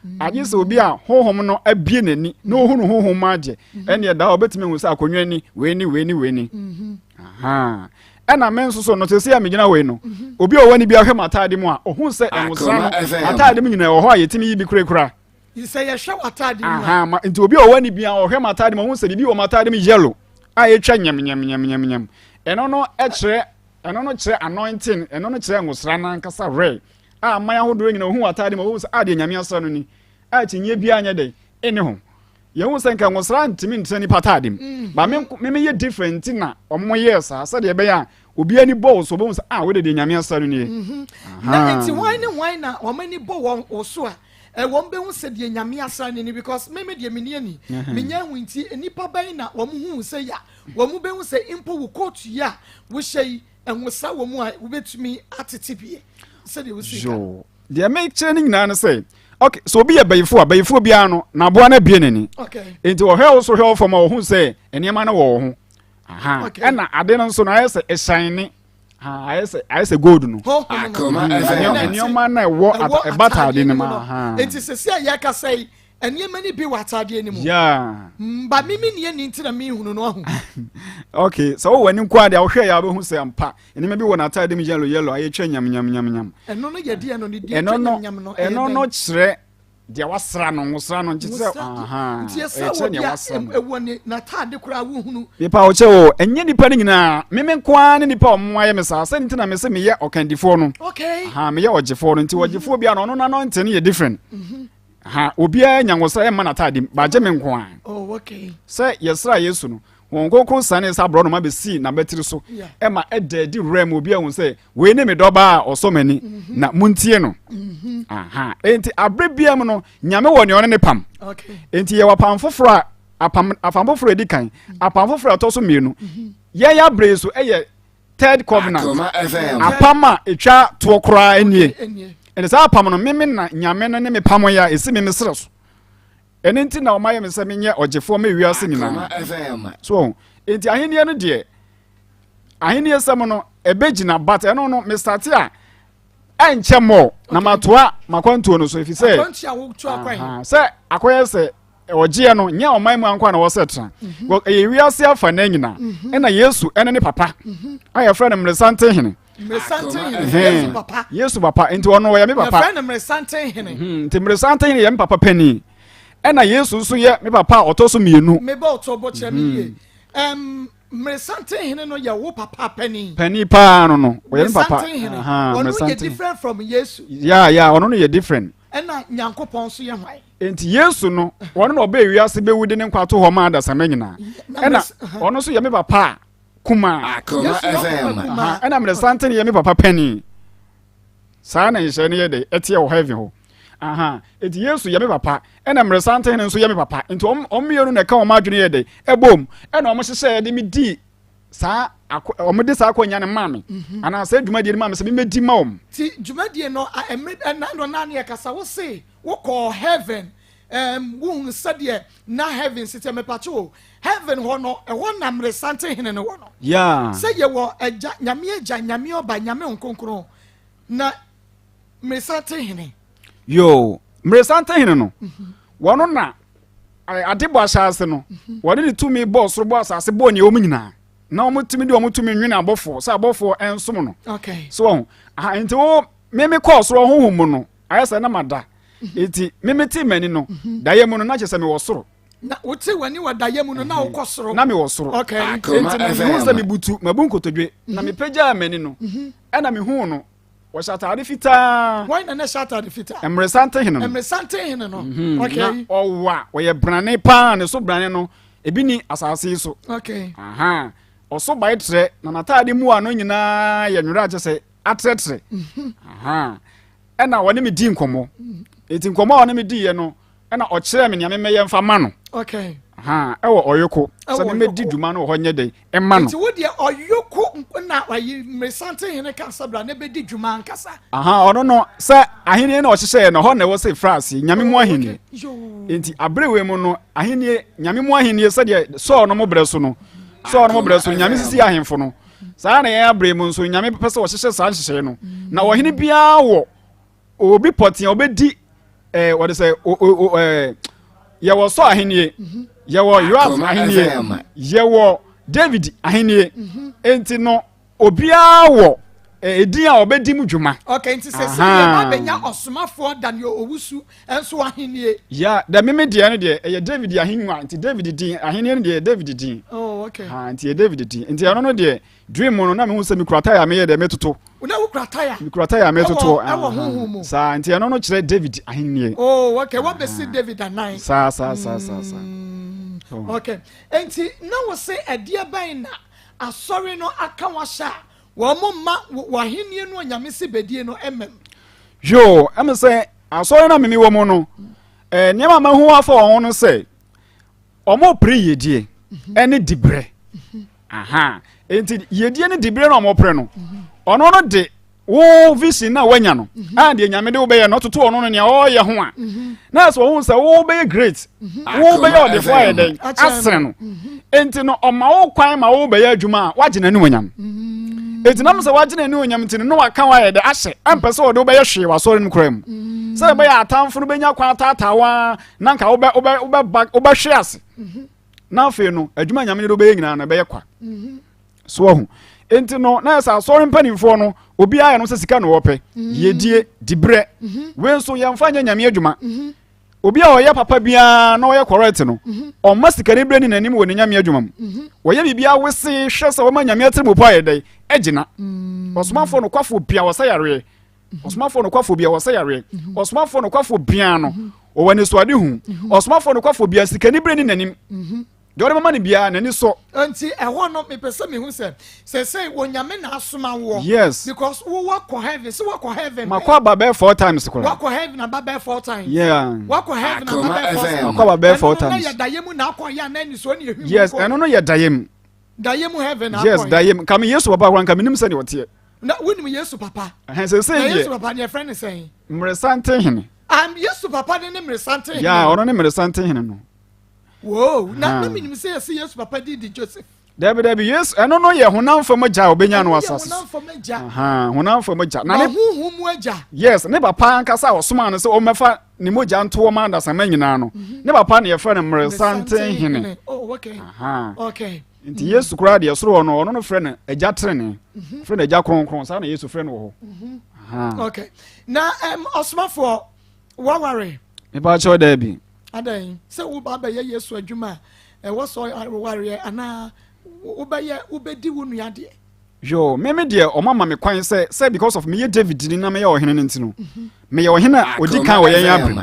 Mm. Agye sɛ obi a honhom no abie n'ani na ohunu honhom mu agye mm-hmm. ɛne ɛda hɔ obetumi hu sɛ akonnwa ni wei ni wei ni wei ni. Mm-hmm. Aha ɛna me nso so no sɛ a megyina wei no mm-hmm. obi a ɔwɔ ni bi ahwɛ m'ataade mu a ohun sɛ ɛnwosra no ataade mu nyinaa wɔ hɔ a yɛtumi yi bi kurakura. Sɛ yɛhwɛ w'ataade mu a. Aha, ma, nti obi a ɔwɔ ani bia ɔhwɛ m'ataade mu ɔhu sɛ biribi wɔ m'ataade mu yellow a ɛtwa nyam nyam nyam nyam nyam. Ɛno no kyerɛ ɛno no kyerɛ anointing, ɛno no kyerɛ ngosra no ankasa rare a aman ahodoɔ nyina ɔhu w'ataade mu ɔhu sɛ a deɛ Nyame asra no ni a akyinnyeɛ biara nyɛ dɛn ɛni ho. Yɛhu sɛ nka ngosra ntumi ntena nipa ataade mu. Mm. Ba me me meyɛ different nti na ɔmo yɛɛ saa sɛdeɛ ɛbɛyɛ a obi ani bɔ wo so ɔbɛhu sɛ a wode deɛ Nyame asra no nie. Mm-hmm. Na nti hwan ne hwan na wɔn ani bɔ wɔn so a Wɔn bɛhu sɛ deɛ Nyame asra no ni because me me deɛ menni ani, menya ahu nti nnipa bɛn na wɔn hu sɛ ya wɔn bɛhu sɛ mpo wo coat yi a wohyɛ yi nwosa wɔ mu a wobɛtumi atete bie sɛdeɛ wosi ka. Yoo, deɛ mekyerɛ no nyinaa ne sɛ okay so obi yɛ bayifo a bayifo biara no n'aboa no abie n'ani okay. Nti ɔhwɛ wo so hwɛ wo fam a ɔhu sɛ nneɛma no wɔ wo ho aha ɛna ade no nso no ayɛ sɛ ɛhyɛn ne ayɛ sɛ ayɛ sɛ gold no nneɛma na ɛwɔ ɛba ataade no mu nti sisi a yɛkasa yi nneɛma no bi wɔ ataadeɛ no mu yeah mba mimi ni ani nti na mi hunu no ahu okay sɛ wowɔ ani nko adeɛ a wohwɛ yɛ a wobɛhu sɛ ampa nneɛma bi wɔ n'ataade mu yellow yellow ayɛ twa nyam nyam nyam nyam ɛno no yɛ deɛ no ne deɛ twa nyam nyam no ɛno no kyerɛ Deɛ wasra no nwosra no nti sɛ nti ɛsɛ wɔ bi a ɛwɔ ne n'ataade koraa wohunu. Nipa ɔkyɛ o ɛnyɛ nipa no nyinaa meme nko ara ne nipa a ɔmo ayɛ me saa sɛ nti na me sɛ meyɛ ɔkandifoɔ no. Okay. Ha meyɛ ɔgyefoɔ no nti mhm. ɔgyefoɔ bi a no ɔno n'anɔnte no yɛ different. Mhm. Ha obiara nya nwosra ɛmma n'ataade mu baagye me nko ara. Oh okay. Sɛ yɛsra Yesu no wɔn kronkron sane sɛ aborɔnoma bɛsii n'abatiri so ɛma ɛda adi wura mu obi ahu sɛ wei ne me dɔba a ɔsɔ m'ani mhm. na montie no mhm. aha enti abere bia mu no nyame wɔ nea ɔne ne pam enti yɛwɔ apam foforɔ a apam apam foforɔ edi kan mhm. apam foforɔ a ɛtɔ so mmienu yɛn yɛ abere so ɛyɛ third covenant apam a etwa toɔ koraa nie ɛnna saa apam no meme na nyame no ne me pam yɛ a esi meme serɛ so ɛno nti na ɔma yɛ me sɛ menyɛ ɔgyefoɔ ma wiase nyinaa so enti ahenni no deɛ ahenni sɛm no. Ɛbɛgyina but ɛno no me starte a ɛnkyɛ mɔ na matoa makwantuo no so ɛfiri sɛ sɛ akɔyɛ sɛ ɔgyeɛ no nyɛ ɔman mu anko a na wɔsɛ tra mhm. ɛyɛ wiase afa na nyina mhm. ɛna Yesu ɛne ne papa mhm. a yɛfrɛ no mmeresante hene Yesu papa nti ɔno ɔyɛ me papa nti mmeresante hene yɛ me papa panin ɛna Yesu nso yɛ me papa a ɔtɔ so mmienu. Mebɛ ɔtɔ bɔ kyerɛ me yie. Mmeresanten hene no yɛ wo papa panin. Panin paa no no, ɔyɛ me papa. Mmeresanten hene, ɔno yɛ different from Yesu. Yeah, yeah, ɔno no yɛ different. Ɛna Nyankopɔn nso yɛ hwan? Nti Yesu no, ɔno na ɔbɛɛ wiase bɛwu de ne nkwa to hɔ maa adasamma nyinaa. Ɛna ɔno nso yɛ me papa kumaa. Yesu yɛ papa kumaa. Ɛna mmeresanten yɛ me papa panin. Saa na nhyehyɛe no yɛ dɛ ɛteɛ wɔ heaven hɔ. Aha, enti Yesu yɛ me papa, ɛna mmeresanten hene nso yɛ me papa. Nti wɔn wɔn mmienu na ɛka wɔn adwene yɛ dɛ ɛbom, ɛna wɔn hyehyɛɛ de me dii saa akɔ wɔn de saa akɔnya no maa me, mhm. anaa saa dwumadie no maa me sɛ memmɛdi ma wɔn. Ti dwumadie no ɛmɛ ɛna no naa ne ɛkasa wo se wokɔɔ heaven ɛm wohunu sɛdeɛ na heaven si teɛ mepakye o heaven hɔ no ɛhɔ na mmeresante hene no wɔ no. Yeah. Sɛ yɛwɔ agya nyame agya nyame ɔba nyame nkonkron na mmeresante hene. Yoo mmeresante hene no mhm. wɔn na ade bɔ ahyɛase no mhm. wɔde ne tumi bɔɔ soro bɔ asase bɔɔ nea wɔn nyinaa na wɔn tumi de wɔn tumi nwene abɔfoɔ sɛ abɔfoɔ nsom no. Okay. So wɔn nti wo mímí kɔɔ soro ɔhohom mu no ayɛ sɛ na ma da eti mímí ti m'ani no mhm. daeɛ mu no na kyerɛ sɛ mewɔ soro. Na wote w'ani wɔ daeɛ mu no na wokɔ soro. Na mewɔ soro. Okay. Enti na mehu sɛ mebutu mabu nkotodwe na mhm. mepagyaa m'ani no mhm. ɛna mehuu no wɔhyɛ ataade fitaa. Wɔn na na hyɛ ataade fitaa. Mmeresante hene no. Mmeresante hene no. Mhm. Okay. Na ɔwa ɔyɛ brane paa ne so brane no ebi ni asase yi so. Okay. Aha ɔso bae trɛ na n'ataade mu ano nyinaa yɛ nwera kyɛ sɛ atrɛtrɛ. Aha ɛna wɔne me di nkɔmmɔ. Eti nkɔmmɔ a wɔne me di yɛ no ɛna ɔkyerɛɛ me nea memmɛyɛ mfa ma no. Okay. Ha ɛwɔ ɔyoko sɛ memmɛdi dwuma no wɔ hɔ nyɛ dɛn ɛma no. Nti wo deɛ ɔyoko na ayi mmeresante hene ka sɛ bra na bɛdi dwuma ankasa. Aha ɔno no sɛ ahenni na ɔhyehyɛɛ no hɔ na ɛwɔ sɛ efra ase nyame mu oh, ahenni. Nti abere wei mu no ahenni nyame mu ahenni sɛdeɛ sɔɔ no mo brɛ so no sɔɔ no mo brɛ so nyame sisi ahemfo no saa na yɛn abere mu nso nyame pɛ sɛ ɔhyehyɛ saa nhyehyɛe no na ɔhene biara wɔ obi pɔtee a ɔbɛdi ɛɛ wɔde sɛ o o ɛɛ yɛwɔ sɔ ahennie mhm. yɛwɔ yoab ahennie yɛwɔ david ahennie mhm. nti no obiara wɔ edin a ɔbɛdi mu dwuma. ok nti sɛ sɛ yɛ ba bɛnya ɔsomafoɔ daniel owusu nso ahennie. ya dɛ mímí deɛ no deɛ ɛyɛ david ahengua nti david din ahennie no deɛ yɛ david din. oh ok ha nti yɛ david din nti ɛno no deɛ Dream mu no na mehu sɛ mekura taya meyɛ dɛ metoto. Na wokura taya? Mekura taya metoto. Ɛwɔ honhom mu. Saa nti ɛno no kyerɛ David ahenni. Oh okay, wɔbɛsi David anan. Saa saa saa saa saa. Mm, oh. Okay, nti na wɔsɛ ɛdeɛ bɛn na asɔre no aka wahyɛ a wɔn mma wɔ ahenni no onyame si bedie no mmam. Yoo, ɛmu sɛ asɔre na mimi wɔ mu no, ɛɛ nneɛma a mahu afa wɔn ho no sɛ. Wɔrepere yiedie ne diberɛ. Aha. Nti yiedie ne diberɛ na wɔrepere no. Ɔno no de wo vision na wanya no a deɛ nyame de wobɛyɛ no ɔtoto ɔno no nea ɔreyɛ ho a na sɛ ɔhu sɛ wobɛyɛ great wobɛyɛ ɔdefo ayɛ dɛn asene no nti no ɔma wo kwan ma wobɛyɛ adwuma a wagye n'animuonyam enti nam sɛ wagye n'animuonyam nti no na waka wo ayɛ dɛ ahyɛ ɛmpɛ sɛ ɔde wobɛyɛ hwee wɔ asɔre no koraa mu sɛ ɛbɛyɛ atamfo no bɛnya kwan ataataa waa na nka wobɛ wobɛ wobɛba wobɛhwe ase mhm. na afei no adwuma nyame de wobɛyɛ nyinaa no ɛbɛyɛ kwa mhm. so ahu nti no na ɛsɛ asɔre mpanimfoɔ no obiara yɛ no sɛ sika na wɔpɛ mhm. yiedie diberɛ wei nso yɛmfa nyɛ nyame adwuma obi a ɔyɛ papa biara na ɔyɛ correct no ɔma sika ne berɛ ni n'anim wɔ ne nyame adwuma mu wɔyɛ biribiara wesee hwɛ sɛ wɔma nyame atirimu ayɛ dɛn agyina ɔsomafoɔ nokwafoɔ bia wɔsɛ yareɛ Ɔsomafoɔ nokwafoɔ bia wɔsɛ yareɛ. Mhm. Ɔsomafoɔ nokwafoɔ bia no mhm. ɔwɔ anisoade hu. Mhm. Ɔsomafoɔ nokwafoɔ bia sikani bere ne n'anim. Deɛ ɔde bɛma no biara n'ani sɔ. Nti ɛhɔ no mepɛ sɛ mehu sɛ sɛsɛ onyame na asoma woɔ. Yes. Because wo wakɔ heaven sɛ wakɔ heaven. Makɔ aba bɛyɛ four times koraa. Wakɔ heaven aba bɛyɛ four times. Yeah. Wakɔ heaven aba bɛyɛ four times. Makɔ aba bɛyɛ four times. Ɛno no yɛ dayɛ mu na akɔ yɛ anan nisuo ne ehwi mu. Yes ɛno no yɛ dayɛ mu. Dayɛ mu heaven akɔ. Yes dayɛ mu nka me Yesu papa koraa nka menim sɛdeɛ ɔteɛ. Na wonim Yesu papa? Ɛhɛn sese deɛ. Na Yesu papa ne yɛfrɛ ne sɛn? Mmeresante hene. Um, Yesu papa ne ne mmeresante hene. Ya, ɔno ne mmeresante hene no. Whoa, na na menim sɛ yɛsɛ Yesu papa din de Joseph. Dabi dabi, Yesu ɛno no yɛ honam fam agya a obenya no asase so. Honam fam agya. Honam fam agya. Na ne honhom mu agya. Yes, ne papa ankasa a ɔsomaa no sɛ ɔmmɛfa ne mogya nto wɔn adasamma nyinaa no. Mhm. Ne papa na yɛfrɛ no mmeresanten hene. Oh, okay. Okay. Nti mm. Yesu koraa deɛ soro hɔ no ɔno no frɛ no agya trenee. Mhm. Frɛ no agya kronkron saa na Yesu frɛ no wɔ hɔ. Mhm. Okay. Na um, ɔsomafoɔ waware. Mepa kyɛw daabi. Adɛn? Sɛ woreba abɛyɛ Yesu adwuma a, ɛwɔ sɛ wowareɛ anaa wobɛyɛ wobɛdi wo nua deɛ? Yoo, me me deɛ ɔmo ama me kwan sɛ sɛ because of meyɛ David ni na meyɛ ɔhene no nti no, mhm. meyɛ ɔhene a odi kan wɔ yɛn abere mu.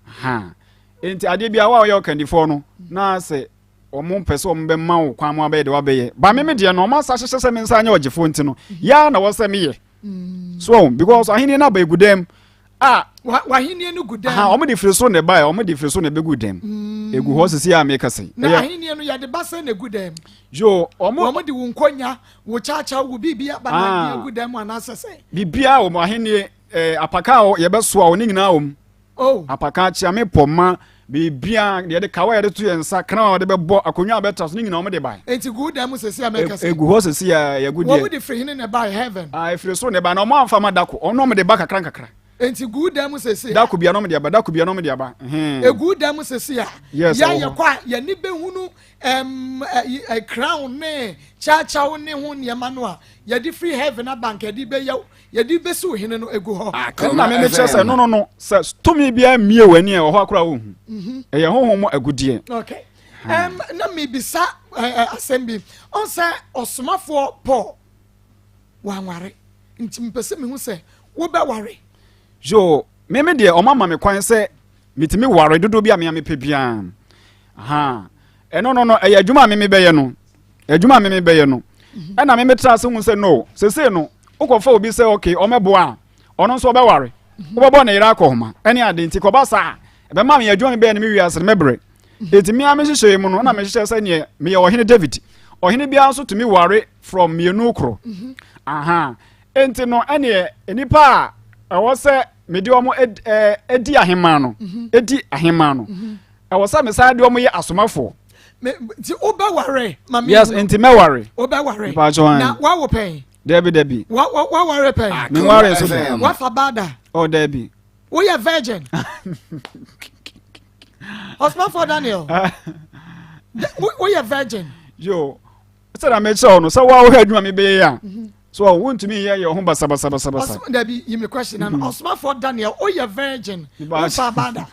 Ha. Nti adeɛ bi a wa ɔyɛ ɔkandifoɔ no na sɛ ɔmo pɛ sɛ ɔmo bɛma wo kwan mo abɛyɛ deɛ wabɛyɛ. Ba me me deɛ no ɔmo asa hyehyɛ sɛ me nsa nyɛ ɔgyefoɔ nti no, mhm. yaa na wɔ sɛ meyɛ. Mm. So because ahenni no aba egu dɛm. A. W'ahenni no gu dɛm. Aha, wɔn de firi soro na ɛbaeɛ, wɔn de firi soro na ɛbɛgu dɛm. Mm. Egu hɔ sisi a meka sɛ. Na ahenni no yɛde ba sɛ na egu dɛm. Yo, wɔn. Wɔn de wo nkonya, wo kyakya, wo biribi aba na ah. egu dɛm anaasɛ sɛ. Biribiara wɔn ahenni ɛɛ eh, apaka a yɛbɛsoa wɔn ne nyinaa wɔm. Oh. Apaka kyeame pɔma biribiara deɛ yɛde kawa yɛde to yɛn nsa kran a wɔde bɛbɔ akonnwa a bɛtra so ne nyinaa wɔn de bae. Eti gu dan mu sisi a mɛka sɛ. Egu hɔ sisi a yɛgu deɛ. Wɔn de firi hene na ɛbae heaven. Ah efiri soro na ɛbae na wɔn anfa ma dako wɔn na wɔn de ba kakra nkakra. Enti gu dan mu sisi a. Dako bia na wɔn de aba dako bia na wɔn de aba. Egu dan mu sisi a. Yes ɛwɔ hɔ. Yɛ kɔ a yɛn bɛhunu ɛm crown ne kyawkyaw ne ho nneɛma no a yɛde firi heaven aba nka yɛde bɛyɛ Yɛde bɛsi wo hene no gu hɔ. Ɛnna me mekyerɛ sɛ no no no sɛ tumi biara mmie w'ani a ɛwɔ hɔ akora wohu. Mhm. Ɛyɛ honhom mu agudeɛ. Okay. Um, na mebisa uh, asɛm bi. Ɔn sɛ ɔsomafoɔ Paul wanware. Nti mepɛ sɛ mehu sɛ wobɛware. Yo, me me deɛ ɔma ma me kwan sɛ metumi ware dodoɔ bi a mea mepɛ biara. Aha. Ɛno no no ɛyɛ adwuma a me mebɛyɛ no. Adwuma a me mebɛyɛ no. Ɛna me metra ase hu sɛ no, sesei no wokɔfa obi sɛ okay ɔmɛboa a, ɔno nso ɔbɛware. Wobɛbɔ ne yere akɔhoma ɛne ade nti kɔba saa a ɛbɛma me adwuma mebɛyɛ no me wiase no mɛbrɛ. Enti me ara me nhyehyɛe mu no na mehyehyɛ sɛ neɛ meyɛ ɔhene David. Ɔhene biara nso tumi ware from mmienu koro. Aha. Enti no ɛneɛ nnipa a ɛwɔ sɛ mede wɔn di ahemman no, di ahemman no. Ɛwɔ sɛ mesan de wɔn yɛ asomafoɔ. Nti wobɛware ma me. Yes, nti mɛware. Wobɛware. Mpatsɔ an. Na wawo pɛn. Dabi dabi. Wa wa waware pɛn. Menware nso da. Wafa ba da. Oh dabi. Woyɛ virgin. Ɔsomafoɔ Daniel. Woyɛ virgin. Yo, sɛdeɛ mekyerɛ wo no sɛ woa wohwɛ adwuma mebɛyɛ a mhm. so wontumi nyɛ yɛ ho basabasabasabasa. Dabi yi me question na mhm. ɔsomafoɔ Daniel woyɛ virgin. Wofa ba da.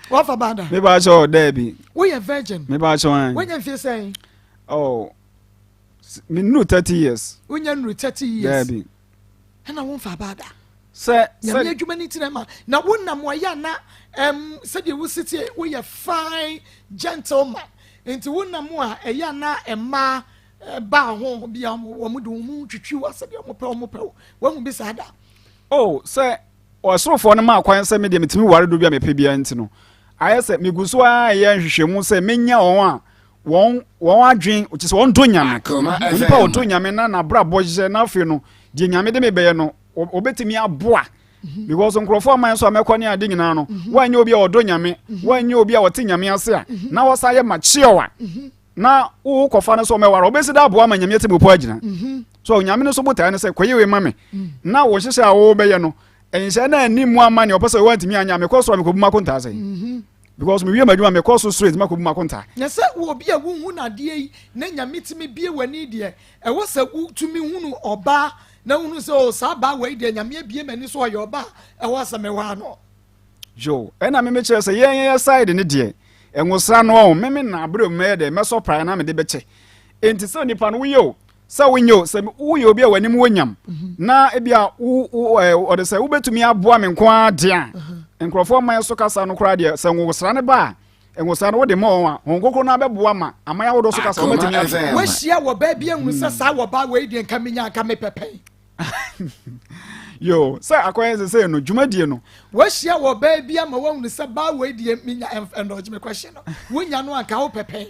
Wafa ba da. Meba kyɛw daabi. Woyɛ virgin. Meba kyɛw an. Wonya mfie sɛn? Oh, me nuru 30 years. Wonya nuru 30 years. Daabi. Ɛna womfa ba da. Sɛ sɛ. Nyame adwuma ni tena ma na wonam wɔyɛ ana ɛm sɛdeɛ wosi tie woyɛ fine gentleman nti wonam a ɛyɛ ana mmaa ba ho bi a wɔn de wɔn twitwi wa sɛdeɛ wɔn pɛ wɔn pɛ wɔn bi saa da. Oh sɛ Ɔsorofoɔ no maa kwan sɛ me deɛ metumi ware dodoɔ bi a mepɛ biara nti no, ayɛ sɛ megu so ara yɛ nhwehwɛmu sɛ menya wɔn a wɔn wɔn adwen kyerɛ sɛ wɔn dɔ Nyame. Onipa a ɔdɔ Nyame na n'abrabɔ yɛ na afei no deɛ Nyame de me bɛyɛ no ɔbɛtumi aboa mhm. because nkurɔfoɔ aman so a mɛkɔ ne ade nyinaa no mhm. woanyɛ obi a ɔdɔ Nyame mhm. woanyɛ obi a ɔte Nyame ase a na wɔsa yɛ mature a na wokɔfa no sɛ ɔmɛware ɔbɛsi da aboa ma Nyame atemmupɔ agyina mhm. so Nyame no so botae no sɛ kɔyɛ wei ma me mm. na wo nhyehyɛ a wobɛyɛ no nhyɛ na ani mu ama nea ɔpɛ sɛ wɔntumi anyɛ a mekɔ soro a mekɔbu m'akontaa sɛ mhm. because mewie m'adwuma mekɔ so straight makɔbu m'akontaa. Na sɛ wɔ obi a wohu no adeɛ yi na Nyame tumi bie w'ani deɛ ɛwɔ sɛ wotumi hunu ɔbaa na wohunu sɛ o oh, saa baa wei deɛ Nyame abie m'ani so ɔyɛ ɔbaa ɛwɔ sɛ mewaa no. Yo, ɛna meme kyerɛ sɛ yɛn yɛn side ne deɛ nwosra no ɔho meme na abere mu mɛyɛ dɛ mɛsɔ praeɛ na mede bɛkyɛ enti sɛ nipa no woyɛ o sɛ wonyɛ o sɛ woyɛ obi a w'anim wɔ nyam mhm. na ebi a wo wo ɛɛ ɔde sɛ wobɛtumi aboa me nko ara deɛ a mhm. nkurɔfoɔ man so kasa no koraa deɛ sɛ nwosra no ba a nwosra no wode ma wɔn a wɔn kokoro no abɛboa ma aman ahodoɔ so kasa wɔbɛtumi ate. Wahyia wɔ baa bi ahunu sɛ saa wɔ baa wei deɛ nka menya nka mepɛpɛn. Yo, sɛ akɔyɛ sɛ sɛ no dwumadie no. Wahyia wɔ baa bi ama wahunu sɛ baa wei deɛ menya ɛndɔgye me question no wonya no anka wo pɛpɛn.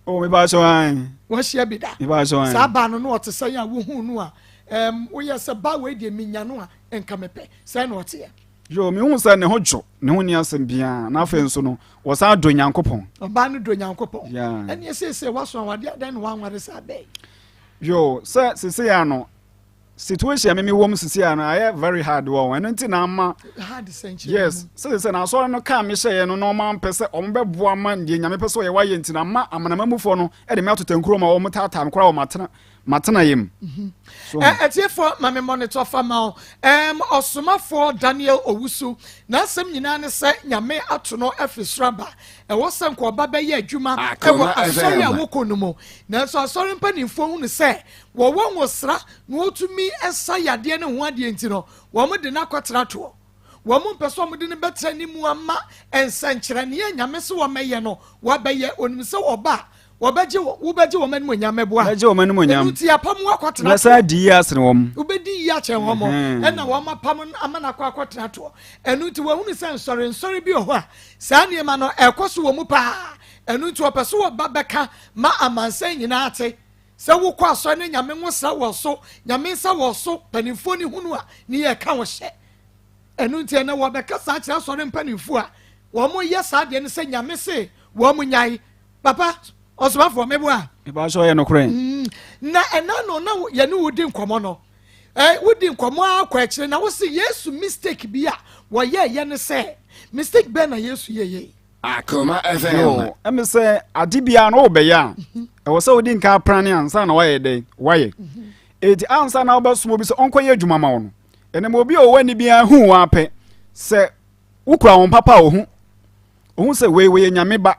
Oh, me ba so an. Wahyia bi da. Me ba so an. Saa baa no no ɔte sɛ yɛn a wohu no a, um, woyɛ sɛ baa wei deɛ menya no a nka mepɛ. Sɛ na ɔteɛ. Yo, mehu sɛ ne ho dwo, ne ho nni asɛm biara, na afei nso no, wɔsan dɔ Nyankopɔn. Ɔbaa no dɔ Nyankopɔn. Yeah. Ɛneɛ seesei woaso awadeɛ adɛn na woanware saa bɛɛ? Yo, sɛ seesei a no, situation a meme wɔ mu seesei a no, ayɛ very hard wɔ ho, ɛno nti na ama. Hard sɛ nkyerɛ Yes, sɛ seesei na asɔre no kaa me hyɛeɛ no na ɔma mpɛ sɛ ɔmo bɛboa ma deɛ Nyame pɛ sɛ ɔyɛ wayɛ nti na ama amanamanmufoɔ no de me ato tankuro ma wɔn taataa me koraa wɔ matena Matena yam. So ho. Atiefoɔ, ma me monitor fa ma wo. Ɛɛm, Ɔsomafoɔ Daniel Owusu, n'asɛm nyinaa ne sɛ Nyame ato no afiri soro aba. Ɛwɔ sɛ nka ɔba bɛyɛ adwuma wɔ asɔre a wɔkɔ no mu. Nanso asɔre mpanimfoɔ hunu sɛ wɔwɔ ngosra na wɔtumi sa yadeɛ ne ho adeɛ nti no, wɔde no akɔtena toɔ. Wɔn mpɛ sɛ wɔde no bɛtra ne mu ama nsɛnkyerɛnneɛ a Nyame se wɔmmɛyɛ no, wɔabɛyɛ. Ɔnim sɛ ɔba a, Wɔbɛgye wo, wobɛgye wɔn animuonyam, mɛboa. Mɛgye wɔn animuonyam. Ɛno nti apam wo akɔtena toɔ. Mɛsan adi yie asene wɔn. Wobɛdi yie akyɛn wɔn. Ɛna wɔn apam ama no akɔ akɔtena toɔ. Ɛno nti wɔahunu sɛ nsɔre nsɔre bi wɔ hɔ a, saa nneɛma no ɛrekɔ so wɔ mu paa. Ɛno nti wɔpɛ so wɔba bɛka ma amansan nyinaa ate. Sɛ wokɔ asɔre na Nyame nwosra wɔ so, Nyame nsa wɔ so, mpanimfoɔ no hunu a, ne yɛ ka wo hyɛ. Ɛno nti ɛnɛ wɔbɛkasa akyerɛ asɔre mpanimfoɔ a wɔyɛ saa adeɛ no sɛ Nyame se wɔn nyae. Papa ɔsomafoɔ meboa. Mepa sɛ ɔyɛ nokorɛ. Na ɛna no na yɛne wo di nkɔmmɔ no eh, wodi nkɔmmɔ ara kɔ akyire na wose Yesu mistake bi a wɔyɛɛyɛ ne sɛ mistake bɛn na Yesu yɛyɛ? Akoma FM. Yo, ɛmi sɛ ade biara no wobɛyɛ a mhm. ɛwɔ sɛ wodi nka aprane ansa na wayɛ dɛn wayɛ mhm. eti ansa na wobɛsom obi sɛ ɔnkɔyɛ adwuma ma wo no ɛnam obi a ɔwɔ ani biara hu wɔn apɛ sɛ wokura wɔn papa a ohu ohu sɛ wei wɔyɛ nyame ba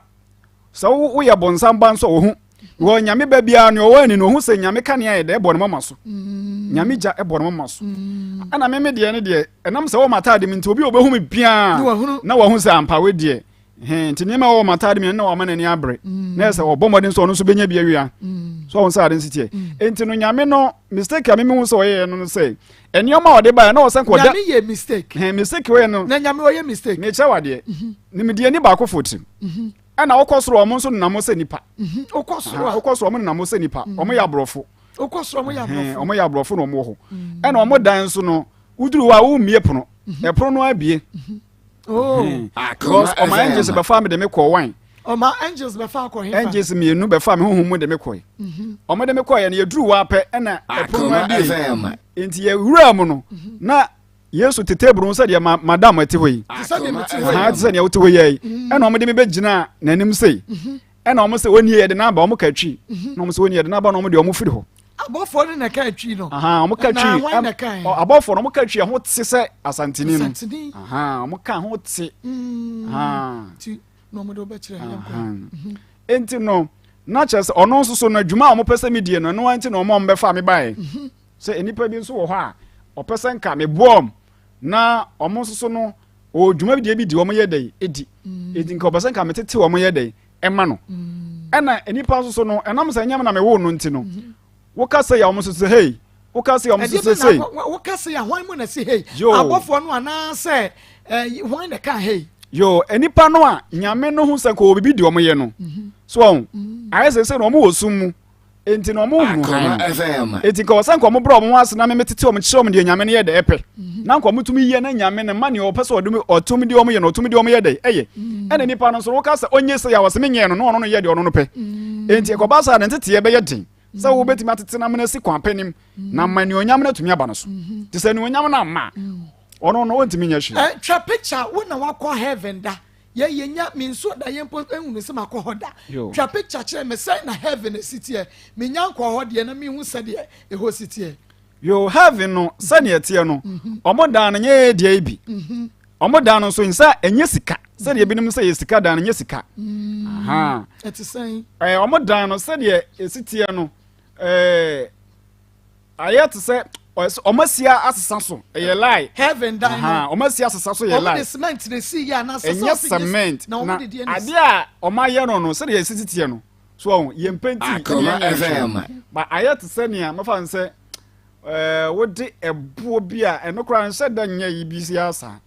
sɛ woyɛ bɔnsam ba nso ohu wɔ nyame ba biara nea ɔwɔ ani no ohu sɛ nyame kanea yɛ dɛ ɛbɔ ne mama so mm. nyame gya ɛbɔ ne mama so mm. ɛna meme deɛ ne deɛ ɛnam sɛ wɔ m'ataade mu nti obi a ɔbɛhu me biara na wahu sɛ ampa we deɛ nti nneɛma wɔ m'ataade mu na wama n'ani abere mm. na ɛsɛ ɔbɔ mmɔden sɛ ɔno nso bɛnya bi awia so ɔho sɛ ade nso teɛ nti no nyame no mistake a meme hu sɛ ɔyɛɛ no no sɛ nneɛma a ɔde baeɛ na ɔsɛ nkɔda nyame yɛ mistake hɛn mistake wɔyɛ no na nyame ɔyɛ mistake mekyerɛ wadeɛ mhm. nimdeɛ ni baako fo tirim mhm. ɛna wokɔ soro ɔmo nso nenam sɛ nipa mhm. wokɔ soro wokɔ soro ɔmo nenam sɛ nipa ɔmo yɛ aborɔfo wokɔ soro ɔmo yɛ aborɔfo ɔmo yɛ aborɔfo na ɔmo wɔ hɔ ɛna ɔmo dan nso no woduru hɔ a wommie pono ɛpono no abie Oh. Because ɔma angels bɛfa me de me kɔɔ wan. Ɔma angels bɛfa akɔ hefa. Angels mmienu bɛfa me honhom mu de me kɔe. Mhm. Ɔmo de me kɔɛ no yɛduru hɔ apɛ ɛna ɛpono no abie. Nti yɛwura mu no mhm. na Yesu te table ho sɛdeɛ ma madam ɛte hɔ yi. Te sɛ deɛ wote hɔ yi. Mhm. Ɛna ɔmo de me bɛgyina n'anim sei. Ɛna wɔn sɛ wɔn nie yɛde n'aba wɔn ka twi mhm. na wɔn sɛ wɔn nie yɛde n'aba na wɔn deɛ wɔn firi hɔ. Abɔfoɔ no na ɛka twi no. Wɔn ka twi abɔfoɔ no wɔn ka twi ɛho te sɛ asantini no. Asantini. Wɔn ka ho te. Mm. Ti na wɔn de wɔbɛkyerɛ yɛn kɔ. Mhm. Nti no na kyerɛ sɛ ɔno nso so no adwuma a wɔn pɛ sɛ mi die no ɛno ara nti na wɔn a wɔn bɛfa mi baeɛ. Mhm. Sɛ nnipa bi nso wɔ hɔ a ɔpɛ sɛ nka meboa wɔn na wɔn nso so no ɔwɔ dwuma bi deɛ bi di wɔn yɛ dɛ edi mm. edi nka ɔpɛ sɛ nka metete wɔn yɛ dɛ ɛma no mm. ɛna nnipa nso so no ɛnam sɛ ɛnyɛm na mewoo no nti no mm-hmm. woka sɛ yɛ wɔn nso sɛ hei woka sɛ yɛ wɔn nso sɛ sei woka sɛ yɛ hwan mu na si hei abɔfoɔ no anaasɛ ɛɛ hwan na ka hei yo nnipa no a nyame no ho sɛ nka wɔ biribi di wɔn yɛ no mm-hmm. so wɔn mm. ayɛ sɛ sɛ na wɔn wɔ sum mu Enti na wɔn hunu hann no. Enti nka ɔsɛ nka wɔn brɛ wɔn ho ase na meme tete wɔn kyerɛ wɔn deɛ nyame no yɛ dɛ ɛpɛ. Mhm. Na nka wɔn tumi yɛ na nyame no ma nea ɔpɛ sɛ ɔde ɔtumi de wɔn yɛ no ɔtumi de wɔn yɛ dɛ ɛyɛ. Mhm. Ɛna nipa no nso woka sɛ ɔnyɛ sɛ yɛ a wɔsɛ menyɛ no na ɔno no yɛ deɛ ɔno no pɛ. Mhm. Enti ɛkɔba saa ne nteteɛ bɛyɛ den sɛ wobɛtumi atete no amena si kwan pɛ nim na ma anuonyam no atumi aba no so. Te sɛ anuonyam no amma ɔno no ɔntumi nyɛ hwee. Twa picture wo na wakɔ heaven da. Yɛ yɛ nya me nso da yɛ mpo ehunu sɛ makɔ hɔ da. Twa picture kyerɛ me sɛn na heaven esi teɛ. Me nya nkɔɔ hɔ deɛ na me hu sɛdeɛ ɛhɔ si teɛ. Yoo heaven no sɛdeɛ ɛteɛ no ɔmo dan no nyɛ yɛ deɛ yi bi. Ɔmo dan no nso nsa ɛnyɛ sika sɛdeɛ ebinom sɛ yɛ sika dan no nyɛ sika. Ɛte sɛn? Ɛɛ ɔmo dan no sɛdeɛ esi teɛ no ɛɛ. Ayɛ te sɛ wɔn asi asesa so ɛyɛ lie. Heaven dan no. Wɔn asi asesa so yɛ lie. Wɔn de cement na esi yɛ anaasɛ sɛ ɔsi cement na wɔn de deɛ na esi. Adeɛ a wɔn ayɛ no no sɛdeɛ esi titiɛ no so wɔn yɛn penti ɛna yɛn yɛn hwɛ ba ayɛ te sɛ nea mɛfa n sɛ ɛɛ wode ɛboɔ bi a ɛno koraa nhyɛ da nyɛ yi bi si asa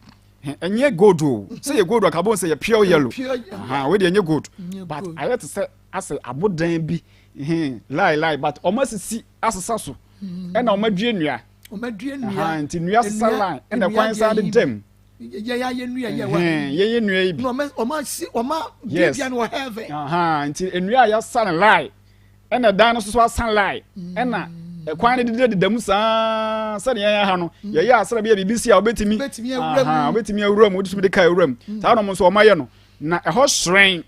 ɛnyɛ gold o sɛ yɛ gold a kabon sɛ yɛ pure yellow wei deɛ ɛnyɛ gold but ayɛ te sɛ asɛ abodan bi lie lie but wɔn asisi asesa so hmm. ɛna wɔn adua nnua wɔn adua nnua nti nnua sesa line ɛna kwan san de dɛm. Yɛyɛ ayɛ nnua yɛ wɔ. Yɛyɛ nnua yi bi. Na ɔma ɔma si ɔma duadua no wɔ heaven. Nti nnua a yɛasa no line ɛna dan no soso asa line ɛna ɛkwan no deda deda mu saa sɛdeɛ yɛn ha no mm. yɛyɛ asra bi a biribi si a wobɛtumi wobɛtumi awura mu wotumi de ka awura mu mm. saa na ɔmo nso ɔmo ayɛ no na ɛhɔ hyerɛn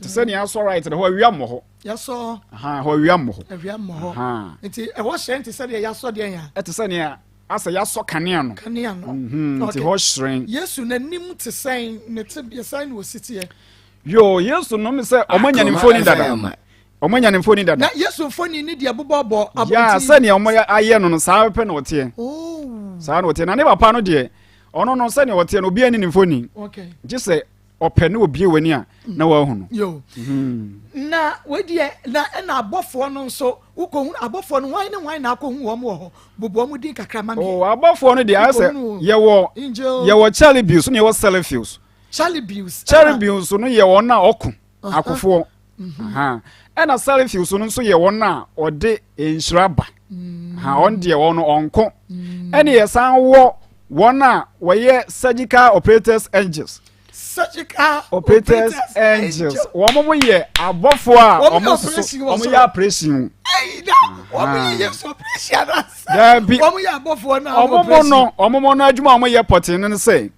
te sɛ nea asɔ right na ɛhɔ awia mmɔ hɔ yɛsɔ ɛhɔ awia mmɔ hɔ awia mmɔ hɔ nti ɛhɔ hyerɛn te sɛ deɛ yɛasɔ deɛ yɛn ɛte sɛ nea Asɛ yɛasɔ kanea no. Kanea no. Mhm, nti hɔ hyerɛn. Yesu n'anim te sɛn, ne tebea sɛn na osi teɛ? Yoo, Yesu no me sɛ ɔmo anya ne mfoni dada. Ɔmo anya ne mfoni dada. Na Yesu mfoni ne deɛ bobɔbɔ abɔnten. Ya, sɛnea ɔmo ayɛ no no, saa pɛ na ɔteɛ. Oh. Saa na ɔteɛ. Na ne papa no deɛ, ɔno no sɛnea ɔteɛ no, obiara ni ne mfoni. Okay. Gye sɛ ɔpɛ ne obie w'ani a na wahu no. Yo. Mm. Na wedeɛ na ɛna abɔfoɔ no nso wokɔhu abɔfoɔ no hwan ne hwan na akɔhu wɔn wɔ hɔ bobɔ wɔn din kakra ma me. Oh, abɔfoɔ no deɛ ayɛ sɛ yɛwɔ yɛwɔ cherubios ne yɛwɔ seraphios. Cherubios. Cherubios no yɛ wɔn a ɔko akofoɔ. Mhm. Ɛna seraphios no nso yɛ wɔn a ɔde nhyira ba. Mm. Wɔn deɛ wɔn ɔnko. Mm. Ɛne yɛsan wɔ wɔn a wɔyɛ surgical operators angels. Surgical operators angels. Wɔn mo yɛ abɔfoɔ a wɔn soso wɔn yɛ operation. Ɛyi na wɔn yɛ yɛ operation anasa. Daabi wɔn yɛ abɔfoɔ na wɔn mo no wɔn mo no adwuma a wɔn yɛ pɔtee no sɛ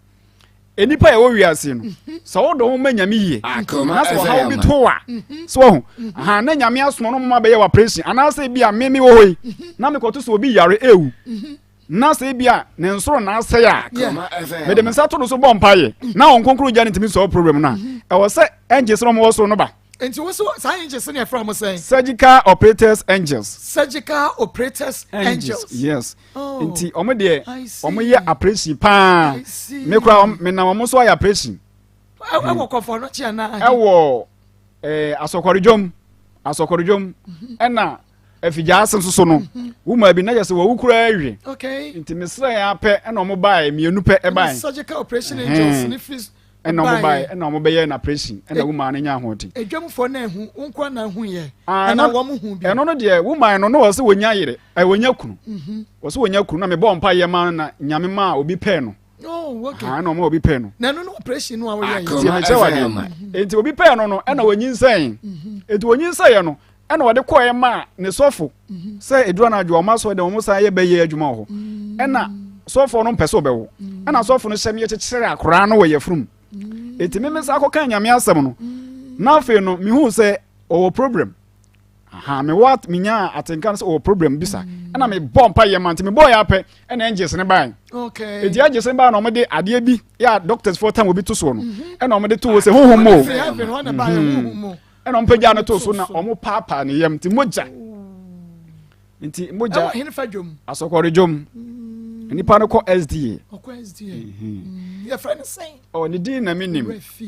nnipa a ɛwɔ wiase no sɛ wodɔ ho ma nyame yie na sɛ ɔhaw bi to a so wahu aha na nyame asoma no moma bɛyɛ operation anaasɛ bi a meme wɔ hɔ yi na mekɔto sɛ obi yare ewu na sɛ bi a ne nsoro na asɛe a mede me nsa to no so bɔ mpaeɛ na wɔn nkonkron gya no ntumi sɔɔ problem no a ɛwɔ sɛ angels no wɔwɔ soro no ba. Nti wo so saa angels no yɛfrɛ wɔn sɛn? Surgical operators angels. Surgical operators angels. Yes. Oh, nti wɔn deɛ wɔn yɛ operation paa. Me kura me nam wɔn so ayɛ operation. Ɛwɔ kɔfɔ no kyɛn na. Ɛwɔ ɛɛ asɔkɔrɔdwom asɔkɔrɔdwom mhm. ɛna afigya ase nso so no mhm. wuma bi na yɛ sɛ wɔwu koraa awie. Nti mesrɛ yɛn apɛ ɛna wɔn baeɛ mmienu pɛ ɛbaeɛ. Surgical operation angels ne fi ɛna wɔn baeɛ ɛna wɔn bɛyɛ no operation ɛna wo maa no nya ahoɔden. Edwamfoɔ na ehu wo nko na ehu yɛ ah, ɛna wɔn hu bi. Ɛno no deɛ wo maa no no wɔ sɛ wɔnya yere ɛ wɔnya kunu mhm. wɔ sɛ wɔnya kunu na mebɔ mpa yɛ maa no na nyame maa obi pɛɛ no. Oh, okay. Ah, ɛna ɔmo obi pɛɛ no. Na ɛno no operation no a wɔyɛ yɛ. Nti ɛmɛ kyɛ wadeɛ. Nti obi pɛɛ no no ɛna wɔnyinsɛn. Mhm. Nti wɔnyinsɛn yɛ no ɛna ɔde kɔɛ maa ne sɔfo mhm. sɛ eduru anadwo ɔmo asɔ dɛm ɔmo san yɛ bɛyɛ adwuma wɔ hɔ mhm. ɛna sɔfo no mpɛ sɛ ɔbɛwo mhm. ɛna sɔfo no hyɛ me kyekyere akoraa no wɔ yɛfunu mu eti mímí sa akɔka nyame asɛm no na afei no mihu sɛ ɔwɔ problem aha me wɔ menya atenka no sɛ ɔwɔ problem bi sa ɛna me bɔ mpa yɛ ma nti me bɔ yɛ apɛ ɛna angels ne bae eti angels ne bae na wɔn de adeɛ bi yɛ a doctors foɔ tam obi to soɔ no ɛna wɔn de to wɔ sɛ huhum mu o. Ɛna wɔn pagyaa no too so na wɔn paapaa ne yam nti mogya nti mogya ɛwɔ henefa dwom asɔkɔre dwom mm. nipa no kɔ SDA ɔkɔ SDA mhm. mm. yɛfrɛ no sɛn ɔ ne din na mi nim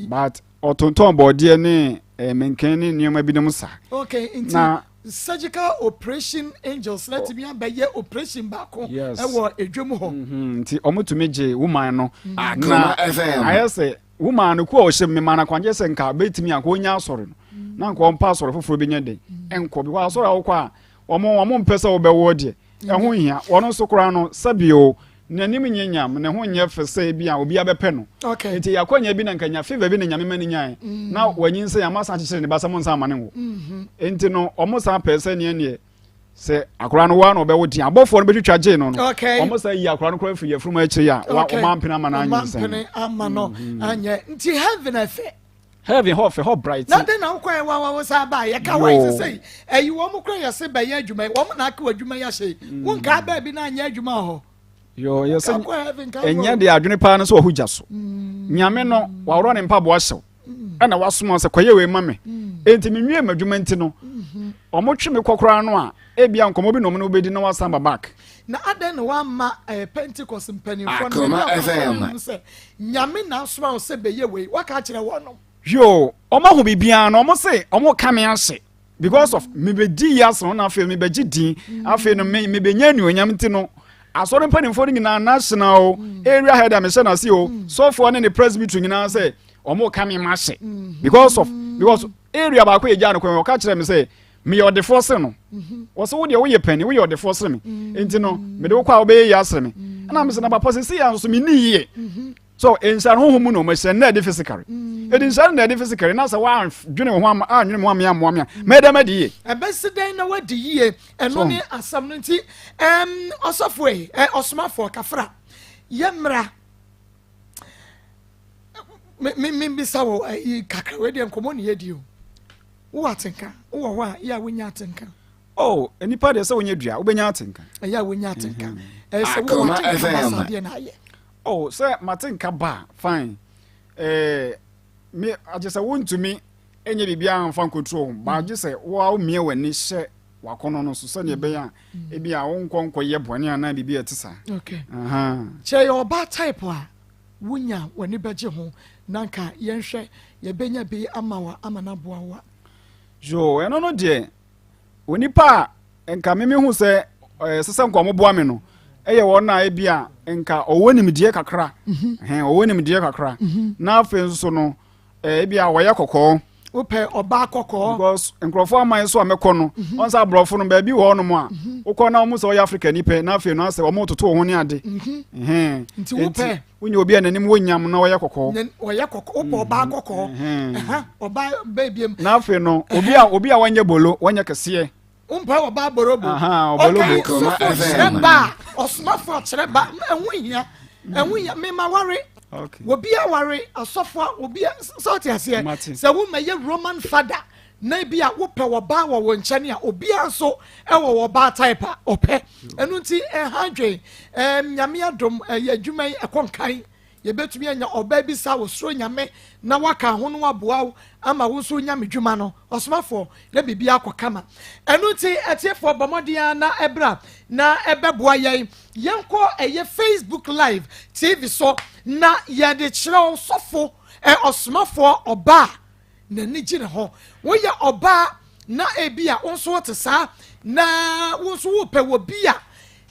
but ɔtontɔn bɔɔdeɛ ne eh, menken ne nneɛma binom sa okay nti na surgical operation angels na tumi abɛyɛ operation baako ɛwɔ edwom hɔ mhm, nti wɔn tumi gye woman no mm. na ayɛ sɛ Womaa no kuo a ɔhyɛ mu, memaa no akwankyerɛ sɛ nka bɛtumi anka ɔnya asɔre no na nka ɔmpa asɔre foforɔ bi nyɛ den nkɔ because asɔre a wokɔ a wɔn wɔn mpɛ sɛ wobɛwoɔ deɛ ɛho nhia wɔn nso koraa no sɛbio n'anim nyɛ nyam ne ho nyɛ fɛ sɛ bi a obi abɛpɛ no nti yɛ akwanya bi na nka nya favor bi na nyame ma ne nyae mm. na wanyin sɛ yɛama san kyekyere ne ba sɛ mo nsa ama ne nwo mm-hmm. nti no wɔn san pɛ sɛ neɛ neɛ sɛ akwadaa no waa na ɔbɛwo deɛ abɔfoɔ no bɛtwitwa gyee no no wɔn sɛ yi akwadaa no koraa firi yɛfunu mu akyire a wɔn ampene ama no anyɛ nsɛn ampene ama no mm-hmm. anyɛ nti heaven ɛfɛ heaven hɔ fɛ hɔ bright na de na wokɔ yɛ wawa wo saa ba yɛ ka wɔn sɛ sɛ ɛyi wɔn kora yɛ se bɛyɛ adwuma yi wɔn na aka wɔ adwuma yi ahyɛ yi mm. wɔn nkaa baabi na anyɛ adwuma wɔ hɔ yo yɛ sɛ ɛnyɛ de adwene paa no sɛ ɔho gya so mm. nyame no waworɔ ne mpaboa hyɛw ɛna wasoma sɛ kɔyɛ wei ma me enti menwie m'adwuma nti no ɔmo twe me kɔ koraa no a ebia nkɔmmɔ bi na ɔmo ne wobɛdi na wasan ba back. Na adɛn na wamma eh, Pentecost mpanimfoɔ no baabi a wɔasɔre no sɛ Nyame na asoma wo sɛ bɛyɛ wei, waka akyerɛ wɔnom? Yoo, ɔmo ahu biribiara no ɔmo se ɔmo ka me ahye because of mebɛdi yi ase no na afei mebɛgye din afei no me mebɛnya anuonyam nti no asɔre mpanimfoɔ no nyinaa national o area head a mehyɛ n'ase o sɔfoɔ ne ne presbytery nyinaa sɛ wɔn ka me ma hyɛ because of because area baako yɛ gya no kwan ɔka kyerɛ me sɛ meyɛ ɔdefoɔ sere no wɔ sɛ wodeɛ woyɛ panyin woyɛ ɔdefoɔ sere me nti no mede wo kɔ a wobɛyɛ yie asere me ɛna mesɛ na papa sɛ si yɛ nso menni yie. So nhyira no honhom mu na ɔmo ahyira nna adi physically. Mm. Edi nhyira no na adi physically na sɛ woandwene wo ho ama anwene mo ame ammoa me a mɛyɛ dɛn madi yie. Ɛbɛsi dɛn na woadi yie ɛno ne asɛm no nti ɛm ɔsɔfo yi ɛ ɔsomafoɔ kafra yɛ mmra me me me bisa wɔ ɛyi kakra wei deɛ nkɔmɔ ne yɛ di o wowɔ atenka wowɔ hɔ a yɛ a wonya atenka. Oh, nipa deɛ sɛ wonyɛ dua wobɛnya atenka. Ɛyɛ a wonya atenka ɛyɛ sɛ wowɔ atenka ba saa deɛ na ayɛ. Oh, sɛ mate nka ba a, fine. Eh, me, agye sɛ wontumi nyɛ biribiara mfa nkɔturo ho, ba agye sɛ wo a womia w'ani hyɛ w'akɔnnɔ no so sɛdeɛ ɛbɛyɛ a ebi a wonkɔ nkɔyɛ bɔne anaa biribi a ɛte saa. Okay. Aha. Kyerɛ yɛ ɔbaa type a wonya w'ani bɛgye ho na nka yɛnhwɛ yɛbɛnya bi ama wo ama no aboa wo a. Yoo, ɛno no deɛ Onipa a nka me mehu sɛ ɛsɛ sɛ nka wɔboa me no yɛ wɔn a ebi a nka ɔwɔ nimdeɛ kakra mhm. ɔwɔ nimdeɛ kakra mhm. na afei nso no ebi a wɔyɛ kɔkɔɔ. Wopɛ ɔbaa kɔkɔɔ. Because nkurɔfoɔ aman so a mɛkɔ no mhm. wɔn sɛ aborɔfo no baabi wɔ hɔnom a wokɔ na wɔn sɛ ɔyɛ Afrika ni pɛ na afei no asɛ wɔn toto wɔn ho ne ade. Nti wopɛ. Wonya obi a n'anim wɔ nyam na ɔyɛ kɔkɔɔ. Ɔyɛ kɔkɔɔ, wopɛ ɔbaa kɔkɔɔ. Ɔbaa bɛɛ biem. Na afei no, obi a obi a wɔnyɛ bolo, wɔnyɛ kɛseɛ. Wompɛ ɔbaa borobo. Ɔbolobo. Sɔfo kyerɛ ba a, ɔsomafo akyerɛ ba, ɛho hia. Ɛho hia, mema ware. Obi aware asɔfo a obi sɛ ɔte aseɛ. Sɛ wo mɛyɛ Roman father na ebi a wopɛ ɔbaa wɔ wo nkyɛn a obiara nso wɔ ɔbaa type a ɔpɛ ɛno nti ɛha adwen ɛɛm nyame adom ɛyɛ adwuma yi ɛkɔ nkan yɛbɛtumi anya ɔbaa bi sa wɔ soro nyame na waka ho no waboa wo ama wo nso nyame dwuma no ɔsomafoɔ na biribi akɔ kama ɛno nti atiefoɔ bɔ mmɔden ara na ɛbra na ɛbɛboa yɛn yɛnkɔ ɛyɛ Facebook live TV so na yɛde kyerɛ ɔsɔfo ɛ ɔsomafoɔ ɔbaa n'ani gye ne ho. Woyɛ ɔbaa na ebia wo nso wote saa na wo nso wopɛ wɔ bi a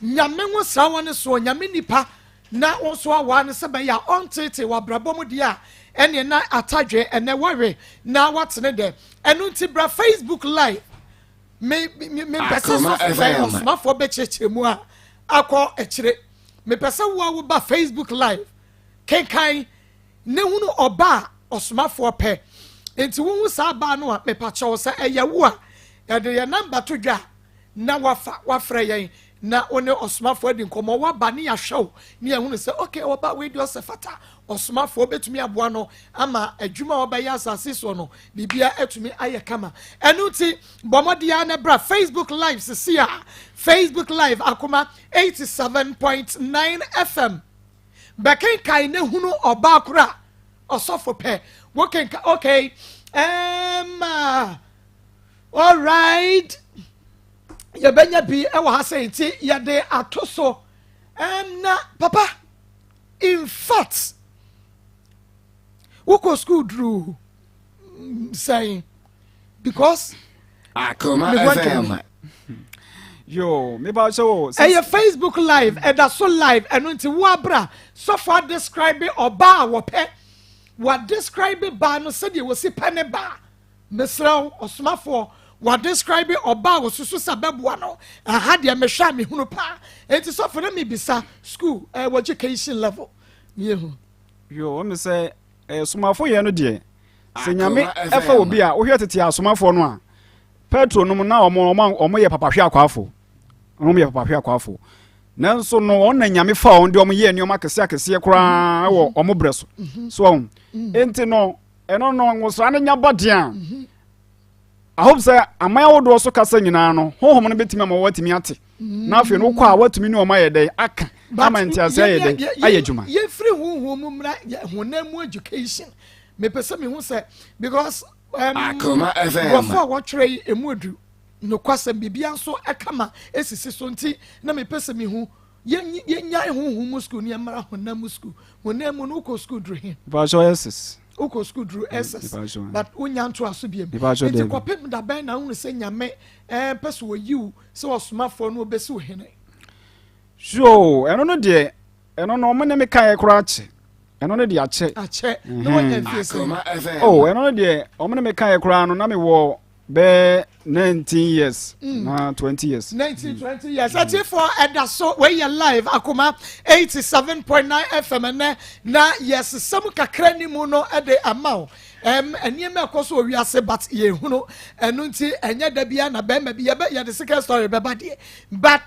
Nyame ho sra wɔ ne soɔ, Nyame nipa na wo nso awaa no sɛ bɛyɛ a ɔnteetee w'abrabɔ mu deɛ a, ɛneɛ na atadwe ɛnɛ wawe na watene dɛ. Ɛno nti bra Facebook live. Me me me mpɛ sɛ sɔfo bɛn ɔsomafoɔ bɛkyerɛkyerɛ mu a akɔ akyire. Mepɛ sɛ wo a woba Facebook live kenkan Ne hunu ɔba a ɔsomafoɔ pɛ. Nti wohu saa baa no a mepakyɛw sɛ ɛyɛ wo a yɛde yɛn number to dwa a na wafa wafrɛ yɛn na wo ne ɔsomafoɔ adi nkɔmmɔ waba ne yɛahwɛ wo ne yɛahunu sɛ ok ɔba wei deɛ ɔsɛ fata ɔsomafoɔ bɛtumi aboa no ama adwuma a ɔbɛyɛ asase soɔ no biribia atumi ayɛ kama ɛno nti bɔ mmɔden ara na bra Facebook live sisi a Facebook live akoma 87.9 FM Bɛkenkan na hunu ɔbaa koro a ɔsɔfo pɛ. Wokenkan, okay. Um, uh, all right. Yɛbɛnya bi wɔ ha sɛ nti yɛde ato so. Um, na papa, in fact, wokɔ school duru sɛn? Because Akoma FM. Yo, me ba sɛ o. Ɛyɛ Facebook live, ɛda so live, ɛno nti wo abra sɔfo adescribe ɔbaa a wɔpɛ. Wa describe baa no sɛdeɛ wɔsi pɛ ne baa. Mesrɛ wo, ɔsomafoɔ, wa describe ɔbaa a wɔsusu sɛ bɛboa no. Ɛha deɛ mehwɛ a mehunu paa. Enti sɔfo na mebisa school, ɛwɔ education level. Miehu. Yo, wɔn sɛ ɛsomafo yɛ no deɛ. Sɛ Nyame ɛfa obi a, wohwɛ tete asomafoɔ no a, Petro nom na wɔn wɔn wɔn yɛ papahwe akwaafo. Wɔn yɛ papahwe akwaafo. Nanso no wɔn na Nyame fa wɔn de wɔn yɛ nneɛma akɛseɛ akɛseɛ koraa wɔ wɔn brɛ so. So wɔn. Enti no ɛno no nwosra no nya ba deɛ a, I hope sɛ aman ahodoɔ so kasa nyinaa no honhom no bɛtumi ama wɔatumi ate. Na afei no wokɔ a woatumi ne wɔn ayɛ dɛn aka ama nteaseɛ ayɛ dɛn ayɛ adwuma. Yɛmfiri honhom mu mmra honam mu education. Mepɛ sɛ mehu sɛ because um, Akoma FM. Borɔfo a wɔtwerɛ yi emu edu nokwasɛm biribiara nso ɛkama esisi so nti na mepɛ sɛ mehu yɛnyae honhom mu sukuu ne yɛmmara honam mu sukuu. Honam mu no wokɔ sukuu duru he? Mpakyɛ SS. Wokɔ sukuu duru SS Mpakyɛ. but wonya ntoaso biam. Mpakyɛ Nti daabi. kɔpem da bɛn na wohunu sɛ Nyame ɛɛ pɛ sɛ ɔyi wo sɛ ɔsomafoɔ no ɔbɛsi wo hene? Yoo, ɛno no deɛ ɛno no ɔmo ne me kaeɛ koraa kyɛ. Ɛno no deɛ akyɛ. Akyɛ na wanya mfie sɛn? Oh, ɛno no deɛ ɔmo ne me kaeɛ koraa no na mewɔ. Bɛyɛ 19 years na 20 years. 19 20 years. Atiefoɔ ɛda so wei yɛ live Akoma 87.9 FM ɛnɛ na yɛsesa mu kakra ni mu no ɛde ama wo. Nneɛma ɛkɔ so wɔ wiase but yɛhunu ɛno nti ɛnyɛ da bia na bɛrima bi yɛbɛ yɛde second story bɛba deɛ, but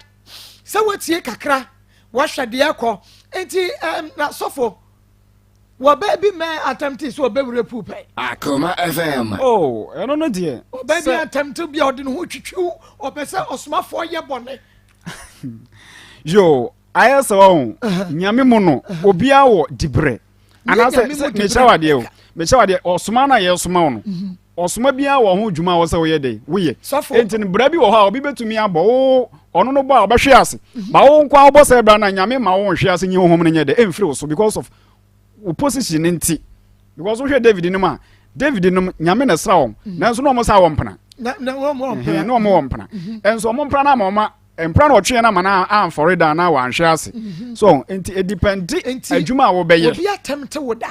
sɛ wotie kakra wɔhwɛ deɛ ɛkɔ nti na sɔfo wɔbɛ bi mɛ attempt sɛ ɔbɛwura pool pɛ. Akoma FM. Oh, ɛno no deɛ. Ɔbɛ bi attempt bi a ɔde ne ho twitwiw ɔpɛ sɛ ɔsomafoɔ yɛ bɔne. Yo, ayɛ sɛ wɔn Nyame mu no obiara wɔ dibrɛ anaasɛ Nyame mu sɛ dibrɛ. Mekyerɛ wadeɛ o, mekyerɛ wadeɛ, ɔsoma no a yɛsoma wo no, ɔsoma biara wɔ ho dwuma a wɔ sɛ woyɛ de woyɛ. Sɔfo. Enti no bra bi wɔ hɔ a obi bɛtumi abɔ wo, ɔno no bɔ a ɔbɛhwe ase ba wo nko a wobɔ sɛ bra na Nyame ma wo nhwe ase nyi honhom no nyɛ dɛ ɛmfiri wo so because of wo position no nti, because wohwɛ David nom a, David nom Nyame na ɛsra wɔn, nanso na ɔmo sa wɔ mpena. Na wɔn wɔn Ɛhɛn, na ɔmo wɔ mpena, ɛnso ɔmo mpena no ama ɔma mpena na ɔtweɛ no ama no amfɔre da na wanhwe ase so. Nti ɛdepend Nti, adwuma a wobɛyɛ. Obi attempt wo da?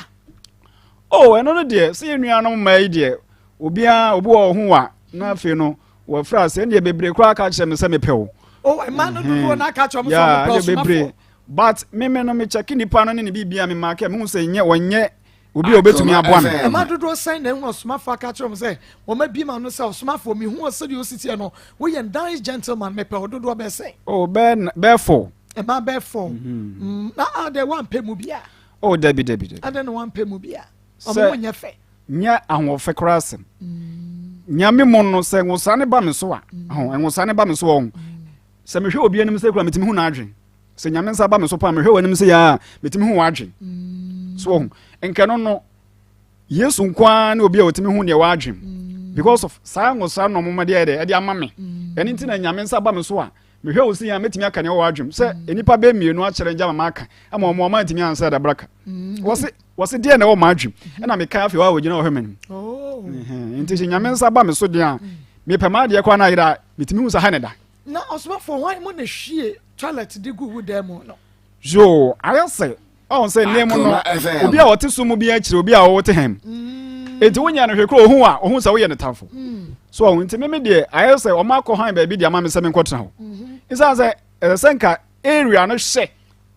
Oh, ɛno no deɛ, sɛ yɛn nuanom mmaa yi deɛ, obiara obi wɔ ho wa na afei no wɔfrɛ ase ɛndeɛ bebree koraa ka kyerɛ me sɛ mepɛ wo. Oh, mmaa no dodoɔ na aka kyerɛ ɔmo sɛ Yeah, ɔmo pɛ ɛndeɛ bebree ɔsomafoɔ. But meme no mekyɛke nipa no ne ne biribia memaakɛ mehu sɛ nyɛ wɔnyɛ obi a obɛtumi Akoma aboa me. FM. Mmaa dodoɔ sɛn na ehu ɔsomafoɔ aka kyerɛ ɔmo sɛ wɔn abi ma no sɛ ɔsomafoɔ, mi hu ɔsɛdeɛ osi teɛ no, woyɛ nice gentleman, mepɛ wo? Dodoɔ bɛɛ sɛn? Oh, bɛɛ fo. Mmaa bɛɛ fɔ na adɛ wampɛ mu bia? Oh, dabi, dabi, dabi. Adɛ na wampɛ mu bia? Ɔmo mo nyɛ fɛ? Nyɛ ahoɔfɛ koraa asɛm. Nyame mu no sɛ nwosra ne ba me so a ho nwosra ne ba me so wɔ ho sɛ mehwɛ obi anim sɛ kura metumi hu n'adwen sɛ Nyame nsa ba me so paa, mehwɛ w'anim sɛ yɛa metumi hu w'adwen so wɔ ho. Nkɛ no Yesu nko ara ne obi a ɔtumi hu deɛ w'adwen because of saa nwosra no ɔmoma deɛ ɛde ama me. Ɛno nti na Nyame nsa ba me so a mehwɛ wo si a mɛtumi aka nea ɛwɔ w'adwen sɛ nnipa bɛɛ mmienu akyerɛ ngya ma maka ama ɔmo ɔma ntumi ansa dabraka wɔse deɛ na ɛwɔ m'adwen ɛna meka afei wa wɔgyina ɔhwɛ m'anim. Nti sɛ Nyame nsa ba me so deɛ a mepɛ m'adeɛ koraa no ayerɛ a metumi hu sɛ ha ne da. Na ɔsomafoɔ, hwan mu na hwie toilet de gu wo dan mu no? Yo, ayɛ sɛ ɔhu sɛ nneɛma no Akoma FM. obi a ɔte so mu bi akyerɛ obi a ɔwɔ te hɛn enti wonya no hwɛ kora ohu a ohu sɛ woyɛ ne tamfo so ɔho. Nti meme deɛ ayɛ sɛ ɔma akɔ han baabi de ama me sɛ menkɔtena hɔ ɛsiane sɛ ɛsɛ sɛ nka area no hyɛ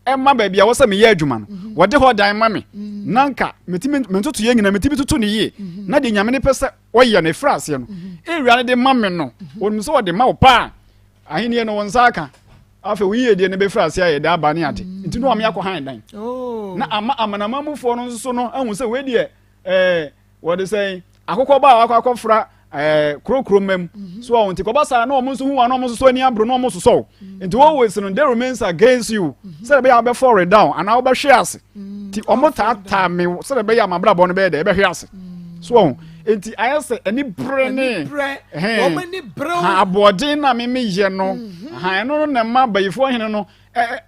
ɛma baabi a wɔ sɛ meyɛ adwuma no wɔde hɔ dan ma me na nka metumi mentoto yɛ nyina metumi toto ne yie na deɛ Nyame ne pɛ sɛ ɔyɛ no ɛfiri aseɛ no area no de ma me no, wɔnim sɛ wɔde ma wo paa ahenni no wo nsa aka. Afei wo yiyedie no bɛfiri aseɛ ayɛ de aba ne ade nti na ɔme akɔ han dan na ama amanamanmufoɔ no nso so no ahu sɛ wei deɛ wɔde sɛn akokɔ ba a wakɔ akɔfra kurokuro mma mu so ɔho. Nti kɔba saa na ɔmo nso hu wa na ɔmo nso so ani aboro na ɔmo sosɔ wo. Nti always no they remains against you sɛdeɛ ɛbɛyɛ a wobɛfall down anaa wobɛhwe ase. Nti ɔmo taataa me sɛdeɛ ɛbɛyɛ a mabrabɔ no bɛyɛ dɛ ɛbɛhwe ase so ɔho. Nti ayɛ sɛ ani bere ne Ani brɛ. Ɛhɛn. Wɔn ani brɛ wo. Ha, aboɔden na meme yɛ no ha, ɛno no na ɛma bayifoɔ hene no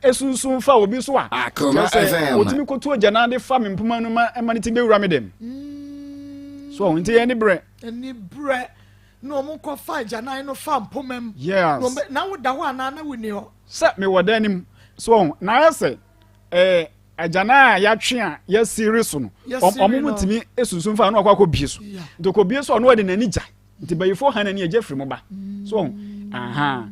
esunsun fa obi so a Akoma kyerɛ sɛ FM. otumi koto agya nan de fa me mpoma no ma ɛma ne ti bɛwura me dɛm so ɔho. Nti yɛn ani brɛ. Ani brɛ na wɔn kɔ fa agyanan no fa mpoma mu. Yes. Na wɔn na woda hɔ anaa na wonni hɔ? Sɛ mewɔ dan no mu so ɔho na ayɛ sɛ agyanan a yɛatwe a yɛasiri so no Yɛasiri ɔmo mu no. tumi esunsun fa na ɔkɔ akɔ bie so. Nti ɔkɔ bie so a ɔno ɔde n'ani gya nti bayifoɔ han n'ani agya firi mu ba so ɔho aha.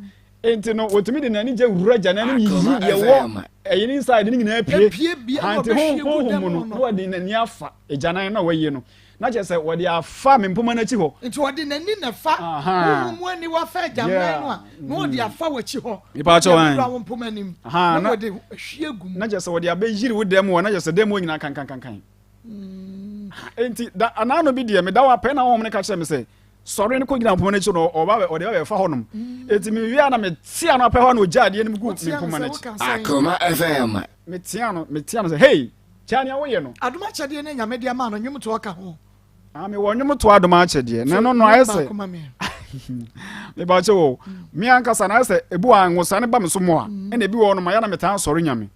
Nti no wɔtumi de n'ani gya wura gya n'anim yiyi Akoma deɛ wɔ FM. ɛyɛ ne inside ne nyinaa pie. Epie bie Ha, na nti ɔbɛhwie gu honhom dɛm mu no hɔ no. na wɔde n'ani afa agyanan na wɔayie no na kyerɛ sɛ wɔde afa me mpoma n'akyi hɔ. Nti wɔde n'ani na fa Aha. honhom mu ani wafa agyanan no a na wɔde afa w'akyi hɔ. Nipa akyɛ Wɔde wɔn. abɛwura wo mpoma anim Aha, na wɔde hwie gu mu. Na kyerɛ sɛ wɔde abɛyiri wo dɛm hɔ na kyerɛ sɛ dɛm hɔ nyinaa kankankankan. Nti da anaano bi deɛ meda hɔ apɛ na honhom no ka kyerɛ me sɛ sɔre no kɔgyina mpoma no akyi no ɔba ɔde ba bɛfa hɔnom. Enti mewie a na metea no apɛ hɔ na ɔgya adeɛ no mu gu me Wotia no mpoma sɛ no akyi. woka sɛn? Akoma FM. Metea no sɛ hei kyɛ nea woyɛ no. Adom akyɛdeɛ ne Nyame de ama no, nnwom to ɔka ho? Ah, mewɔ nnwom to adom akyɛdeɛ na ɛno no ayɛ sɛ Baako ma me. Mebakyɛ wɔ me ankasa na ayɛ sɛ ebi wɔ a nwosra ne ba me so mo a ɛna ebi wɔ hɔ no ma yɛ na metaa sɔre Nyame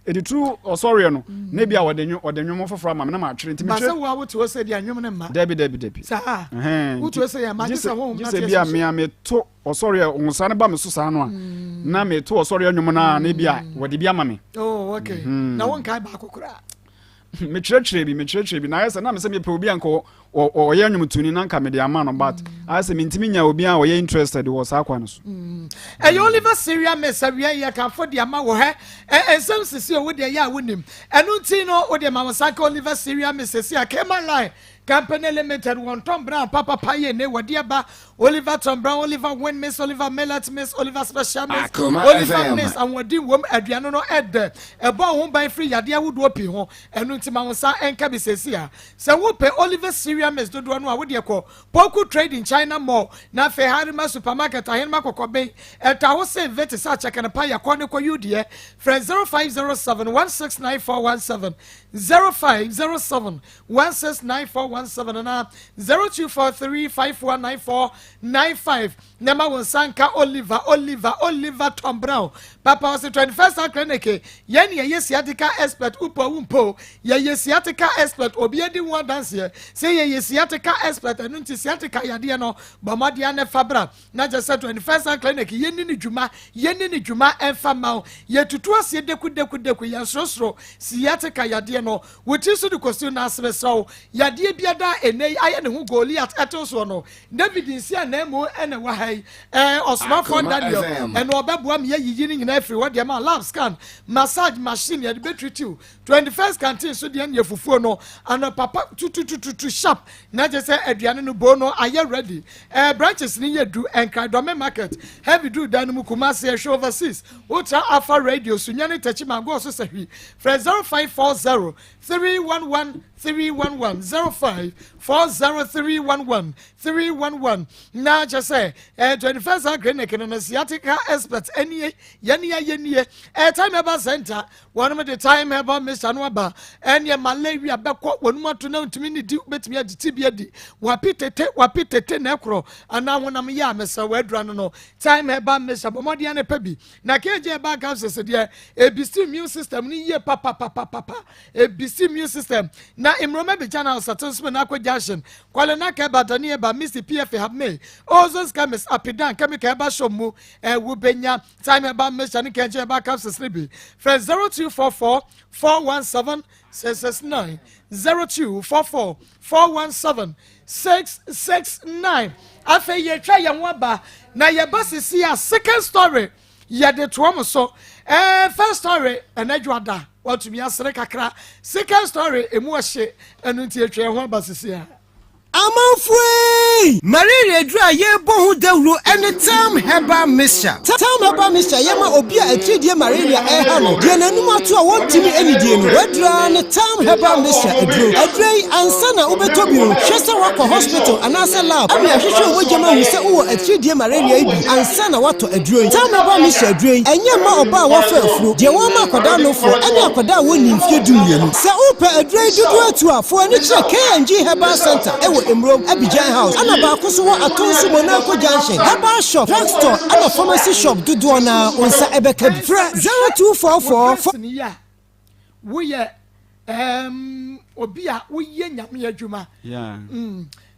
ɛdi tu ɔsɔreɛ no na ebi a wɔde nwom ɔde nwom foforɔ ama me na matwerɛ nti Ba sɛ metwerɛ. wo a wote hɔ sɛ deɛ nnwom no mma. Dabi, dabi, dabi. Saa. Ɛhɛn, Wote hɔ sɛ yɛ ma gye gye sɛ honhom gye no sɛ ate bi a ase. mea meto ɔsɔreɛ nwosra ne ba me so saa no a na meto ɔsɔreɛ nwom no a na ebi a wɔde bi ama me. Oh, okay. Na wonkae baako koraa? Metwerɛtwerɛ bi na ayɛ sɛ na me sɛ mepɛ obi a nka ɔyɛ nnwomtoni na nka mede ama no but ayɛ sɛ mentumi nya obi a ɔyɛ interested wɔ saa kwan no so. Ɛyɛ Oliver Syria Miss awia yi yɛkamfo de ama wo hɛ nsɛm sisi o wo deɛ yɛ a wonim ɛno nti no wo deɛ ma wo nsa nka Oliver Syria Miss sisi a Kema Line Company Limited wɔn Tom Brown papapa yɛ ne wɔde aba Oliver Tom Brown Oliver Win Miss Oliver Millet Miss Oliver Special Miss Akoma Oliver FM. Miss ahoɔden wom aduane no ɛdɛ ɛbɔ wo ho ban firi yadeɛ ahodoɔ pii ho ɛno nti ma wo nsa nka bi sɛsi a sɛ wopɛ Oliver Syria Miss dodoɔ no a wodeɛ kɔ Poku Trading China Mall na afei Harima Supermarket Ahenema Kɔkɔben ɛta ho sen vete sɛ akyɛkɛne pa yɛ kɔ ne kɔ yiw deɛ frɛ 0507 169417 0507 169417 anaa 0243 519495 na ma wo nsa nka Oliver Oliver Oliver Tom Brown papa ɔse 21st Heart Clinic yɛn ne yɛyɛ sciatica expert wopɔ wo mpo yɛyɛ sciatica expert obi adi ho adanseɛ sɛ yɛyɛ sciatica expert ɛno nti sciatica yadeɛ no bɔ mmɔden ne fa bra na kyɛ sɛ 21st Heart Clinic yɛni ne dwuma yɛni ne dwuma ɛmfa ma wo yɛtutu aseɛ deku deku deku yɛn sorosoro sciatica yadeɛ no wo ti so de kɔsi no asemesrɛ wo yadeɛ biada ɛnɛ yi ayɛ ne ho Goliath ɛto soɔ no David nsi ananmu ɛna ɛwɔ ha yi ɔsomafoɔ Akoma Daniel FM. ɛna ɔbɛboa me yɛyiyi no nyinaa afiri hɔ deɛ ma lab scan massage machine yɛde bɛtritiw 21st canteen so deɛ neɛ fufuo no anɔpapa tututututu sharp na kyerɛ sɛ aduane no bo no ayɛ ready branches no yɛ du Nkran market heavy du dan no mu Kumase ɛhwɛ overseas wotra Alpha Radio so nyane Takyi Mango so sɛ hwi frɛ 0540 311 311 0540 311 311 na kyerɛ sɛ 21st Heart Clinic no sciatica expert ɛnie yɛne ayɛ nie Time Herbal Center wɔnom de Time Herbal Mixture no aba ɛneɛ malaria bɛkɔ wɔnom ato na ntumi ne di bɛtumi agye ti bi adi wapi tete wapi tete na ɛkorɔ anaa honam yɛ a mesɛ wɔadura no Time Herbal Mixture bɔ mmɔden ne pɛ bi na KJ Herbal capsules deɛ ebisi immune system no yie papapapapa ebisi immune system na mmuroma bi gyana ɔsate nso na akɔ junction kwale na kɛba dani eba misi pfa hame Ozone Chemist apidan chemical ɛba shop mu ɛwu benya Time Herbal Mixture ne KJ Herbal capsules ne bi frɛ 0244 417 669 0244 417 669. Afei yɛtwa yɛn ho aba na yɛba sisi a second story yɛde toɔ mo so. First story ɛnɛ dwoada watumi asere kakra, second story emu ɔhye ɛno nti yɛtwa yɛn ho aba sisi a. Amanfoe, malaria aduru a yɛrebɔ ho dawuro ɛne Tam Herbal Mixture. Tam Herbal Mixture yɛma obi a atiridie malaria ɛha no deɛ n'anum ato a wɔntumi anidie no wadura ne Tam Herbal Mixture aduro. Aduro yi, ansa na wobɛtɔ bi no, hwɛ sɛ woakɔ hospital anaasɛ lab ama yɛahwehwɛ wo mogya ma ahu sɛ wowɔ atiridie malaria yi bi ansa na woatɔ aduro yi. Tam Herbal Mixture aduro yi ɛnyɛ mma ɔbaa a wafa afuro deɛ wɔama akwadaa nofoɔ ɛne akwadaa a wɔnni mfeɛ 12. Sɛ wopɛ aduro yi dodoɔ atu a, fo ani kyerɛ KNG Herbal Center ɛwɔ Emurom Abidjan House ɛna baako so wɔ Atonso Monaco Junction. Herbal shop, drugstore ɛna pharmacy shop dodoɔ na wo nsa ɛbɛka bi. Frɛ 0244 Wo yi a woyɛ obi a woyɛ Nyame adwuma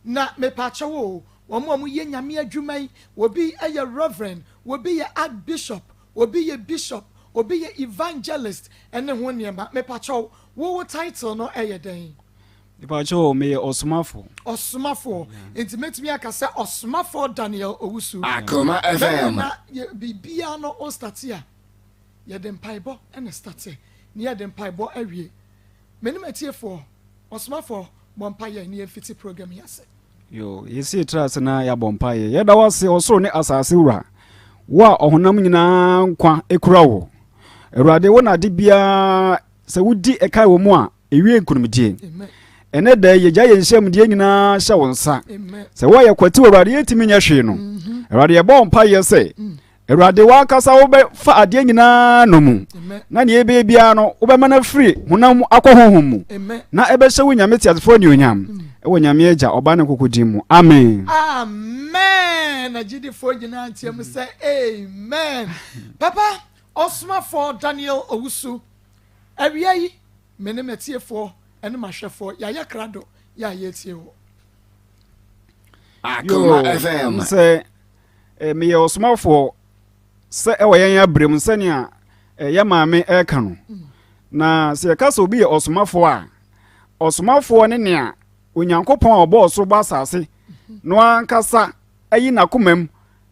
na mepaakyɛw o wɔn a wɔyɛ Nyame adwuma yi, obi yɛ reverend, obi yɛ archbishop, obi yɛ bishop, obi yɛ evangelist ɛne ho nneɛma. Mepaakyɛw, wo title no ɛyɛ dɛn? Mepakyɛw, meyɛ ɔsomafo. Ɔsomafoɔ, nti mɛtumi aka sɛ Ɔsomafoɔ Daniel Owusu. Akoma FM. Na biribiara no o start a yɛde mpaebɔ ɛna start ne yɛde mpaebɔ awie. Menim atiefoɔ, ɔsomafoɔ bɔ mpaeɛ ne yɛmfiti program yi ase. Yo, yɛsi tra ase na yɛabɔ mpaeɛ. Yɛda wo ase, ɔsoro ne asase wura, wo a ɔhonam nyinaa nkwa ekura wo. Awurade, wo na ade biara sɛ wodi ɛkae wɔ mu a ɛwie nkonimdie. Amen. Ɛnɛ da yi, yɛgya yɛn nhyiamdeɛ nyinaa hyɛ wo nsa. Amen. Sɛ woayɛ kwati wɔ Awurade yɛntumi nyɛ hwee no, Awurade, yɛbɔ wo mpaeɛ sɛ Awurade wankasa wobɛfa adeɛ nyinaa no mu Amen. na neɛ ɛbɛyɛ biara no wobɛma no afiri honam mu akɔ honhom mu Amen. na ɛbɛhyɛ wo Nyame teasefoɔ anuonyam ɛwɔ Nyame Agya, Ɔba ne Nkokodin mu, amen. Amen. Agyidifoɔ nyinaa nteɛ mu sɛ amen. Papa Ɔsomafoɔ Daniel Owusu, awia yi me ne m'atiefoɔ ne m'ahwɛfoɔ yɛayɛ krado yɛ a yɛretie wo. Akoma Yo, FM. Sɛ meyɛ ɔsomafoɔ sɛ ɛwɔ yɛn abrɛ mu sɛnea yɛ maame ɛreka no, na sɛ yɛka sɛ obi yɛ ɔsomafoɔ a, ɔsomafoɔ ne nea Onyankopɔn a ɔbɔɔ soro bɔ asase no ankasa ayi n'akomam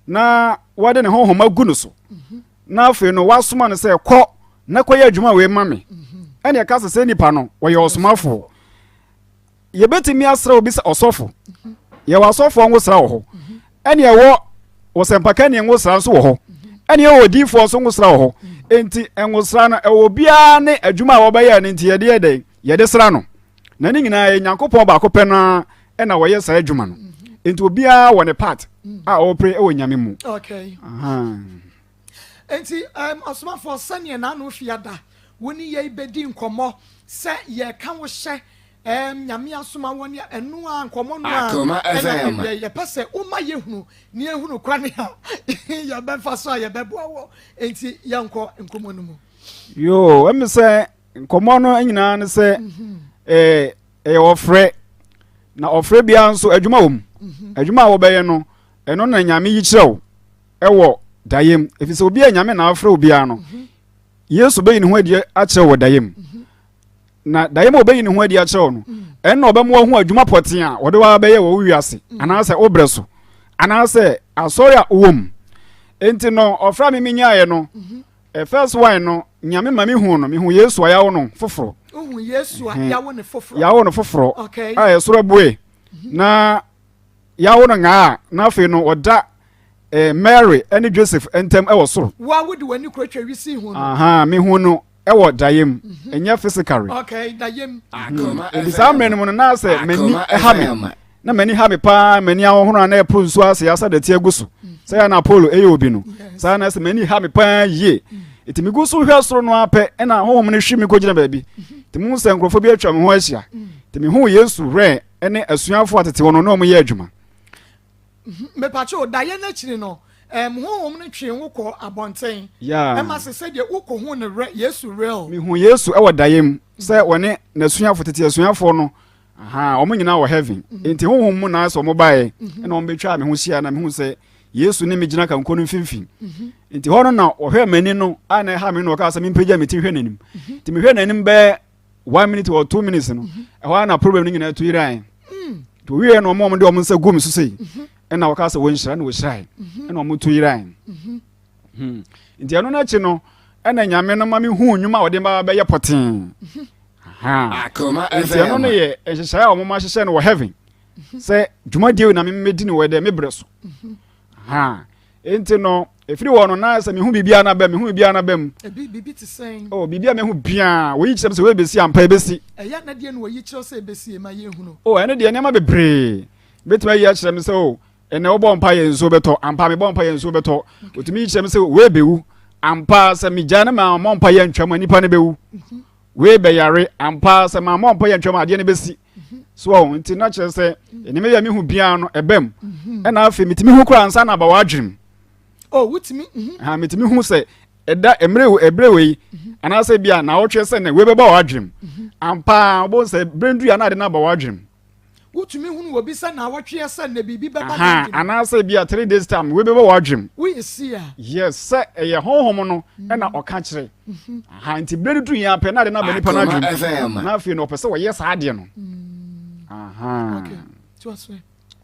na wɔde ne honhom agu no so na afei no wasoma no sɛ kɔ na kɔyɛ adwuma wei ma me ɛne ɛka sɛ sɛ nipa no wɔyɛ ɔsomafoɔ yɛbɛtumi asrɛ obi sɛ ɔsɔfo yɛwɔ asɔfoɔ nwosra wɔ hɔ ɛne ɛwɔ ɔsɛmpakani nwosra nso wɔ hɔ ɛne ɛwɔ odiifoɔ nso nwosra wɔ hɔ enti nwosra no ɛwɔ obiara ne adwuma a wɔbɛyɛ no nti yɛde yɛ dɛn yɛde sra no na ne nyinaa yɛ nyankopɔn baako pɛ no ara ɛna wɔyɛ saa adwuma no nti obiara wɔ ne part a ɔrepere wɔ nyame mu okay. Nti um, ɔsomafoɔ sɛdeɛ n'ano fiada wo ne yei bɛdi nkɔmmɔ sɛ yɛka wo hyɛ um, nyame asoma wɔ ne ɛno a nkɔmmɔ no a ɛna ɛdeɛ yɛpɛ sɛ woma yɛhunu ne yɛhunu kwane a yɛbɛfa so a yɛbɛboa wɔ nti yɛnkɔ nkɔmmɔ no mu yoo ɛmi sɛ Nkɔmmɔ no nyinaa ne sɛ ɛyɛ ɔfrɛ na ɔfrɛ biara nso adwuma wɔ mu. Mhm. Adwuma a wɔbɛyɛ no ɛno na nyame yi kyerɛ wo ɛwɔ dayem ɛfiri sɛ obi a nyame na afrɛ obiara no mhm. Yesu bɛyi ne ho adi akyerɛ wɔ dayem mhm. na dayem a ɔbɛyi ne ho adi akyerɛ wo no mm. ɛno na ɔbɛma wahu adwuma pɔten a wɔde wa bɛyɛ wɔ wo wiase mm. anaasɛ wo brɛ so anaasɛ asɔre a wowɔ mu enti no ɔfrɛ a me menyaeɛ no Eh, first one no, Nyame ma me hu no, me hu Yesu a yawo no foforo. Wohu Yesu a yawo no foforo. Yawo no foforo. Okay. A ɛsoro abue. Mhm. Na yawo no ngaa na afei no ɔda eh, Mary ne Joseph ntam wɔ soro. Wa wo de w'ani kuro twɛ wisi hu no. Aha, me hu no ɛwɔ dayem, mhm. ɛnyɛ physically. Okay, dayem. Mhm. Nti saa mmerɛ no mu no na sɛ m'ani ɛha me. Na m'ani ha me paa, m'ani ahohono a na ɛporo nsuo ase asa dɛte agu so. Sɛ yɛ na Apollo ɛyɛ obi no. Saa na sɛ m'ani ha me paa yie. Nti megu so hwɛ soro no ara pɛ, ɛna honhom no hwi me kɔgyina baabi. Nti mehu sɛ nkurɔfoɔ bi atwa me ho ahyia. Nti mehuu Yesu werɛ ne asuafoɔ a tete hɔ no na wɔyɛ adwuma. Mepatwo, daeɛ no akyiri no, um, honhom no twee wo kɔ abɔnten. Yeah. Ɛma sɛ sɛdeɛ wokɔhu no werɛ, Yesu real. Mehu Yesu wɔ daeɛ mu sɛ wɔne n'asuafoɔ, tete asuafoɔ no Ahaa, wɔn nyinaa wɔ heaven. Mm. Enti honhom mu na sɛ wɔn baeɛ, mm-hmm. ɛna wɔn bɛtwaa me ho hyia na mehu sɛ Yesu ne me gyina kanko no mfimfini. Mm-hmm. Nti hɔ no na ɔhwɛ m'ani no a na ɛha me no ɔkaa sɛ mempagya me ti hwɛ n'anim. Mm-hmm. Nti mehwɛ n'anim bɛɛ one minute or 2 minutes no, ɛhɔ a na problem no nyinaa tu yerae. Mm. Nti ɔwieɛ no wɔn de wɔn nsa gu me so sei, ɛna ɔkaa sɛ wɔnhyira na wɔhyirae, ɛna wɔn tu yerae. Hmm. Nti ɛno no akyi no, ɛna Nyame no ma mehu nnwuma a ɔde ma bɛyɛ pɔtee. Nti ɛno no yɛ nhyehyɛeɛ a wɔn ahyehyɛ no wɔ heaven sɛ dwumadie na memedi no wɔ dɛ me berɛ so. Nti no ɛfiri hɔ no na sɛ mehu biribiara no aba mehu biribiara no aba mu. Biribi te sɛn? Oh, biribi a mehu biara wɔyi kyerɛ me sɛ wɔbɛsi ampa ɛbɛsi. Ɛyɛ na deɛ na wɔyi kyerɛ sɛ ɛbɛsi ma yɛhunu. Oh, ɛno deɛ nneɛma bebree bɛtumi ayi akyerɛ me sɛ oh Ɛnɛ wobɔ mpa yɛ nsuo bɛtɔ ampa mebɔ mpa yɛ nsuo bɛtɔ otumi yi kyerɛ me sɛ wei bɛwu ampa sɛ megyae no ma mɔ mpa yɛ ntwam a nipa no bɛwu wei bɛyare ampa sɛ ma mɔ mpa yɛ ntwam adeɛ no bɛsi so ɔho nti na kyerɛ sɛ nneɛma bi a mehu biara no ɛbɛm ɛna afei metumi hu koraa ansa na aba w'adwenem oh, wotumi mhm. ha metumi hu sɛ ɛda mmerɛ ɛberɛ wei anaasɛ bi a naawɔtwe sɛ nɛ wei bɛba w'adwenem ampa wobɛhu sɛ berɛ ndu a na ade no aba w'adwenem Wotumi hunu obi sɛ naawɔtwe sɛ nnɛ biribi bɛba n'adwenem. Anaasɛ bi a 3 days time wei bɛba w'adwenem. Woyɛ si a. Yes, sɛ ɛyɛ honhom no ɛna ɔka kyerɛ. Aha, nti berɛ no du yɛn apɛ na ade no aba nipa no adwenem. Na afei no ɔpɛ sɛ wɔyɛ saa adeɛ no. Aha.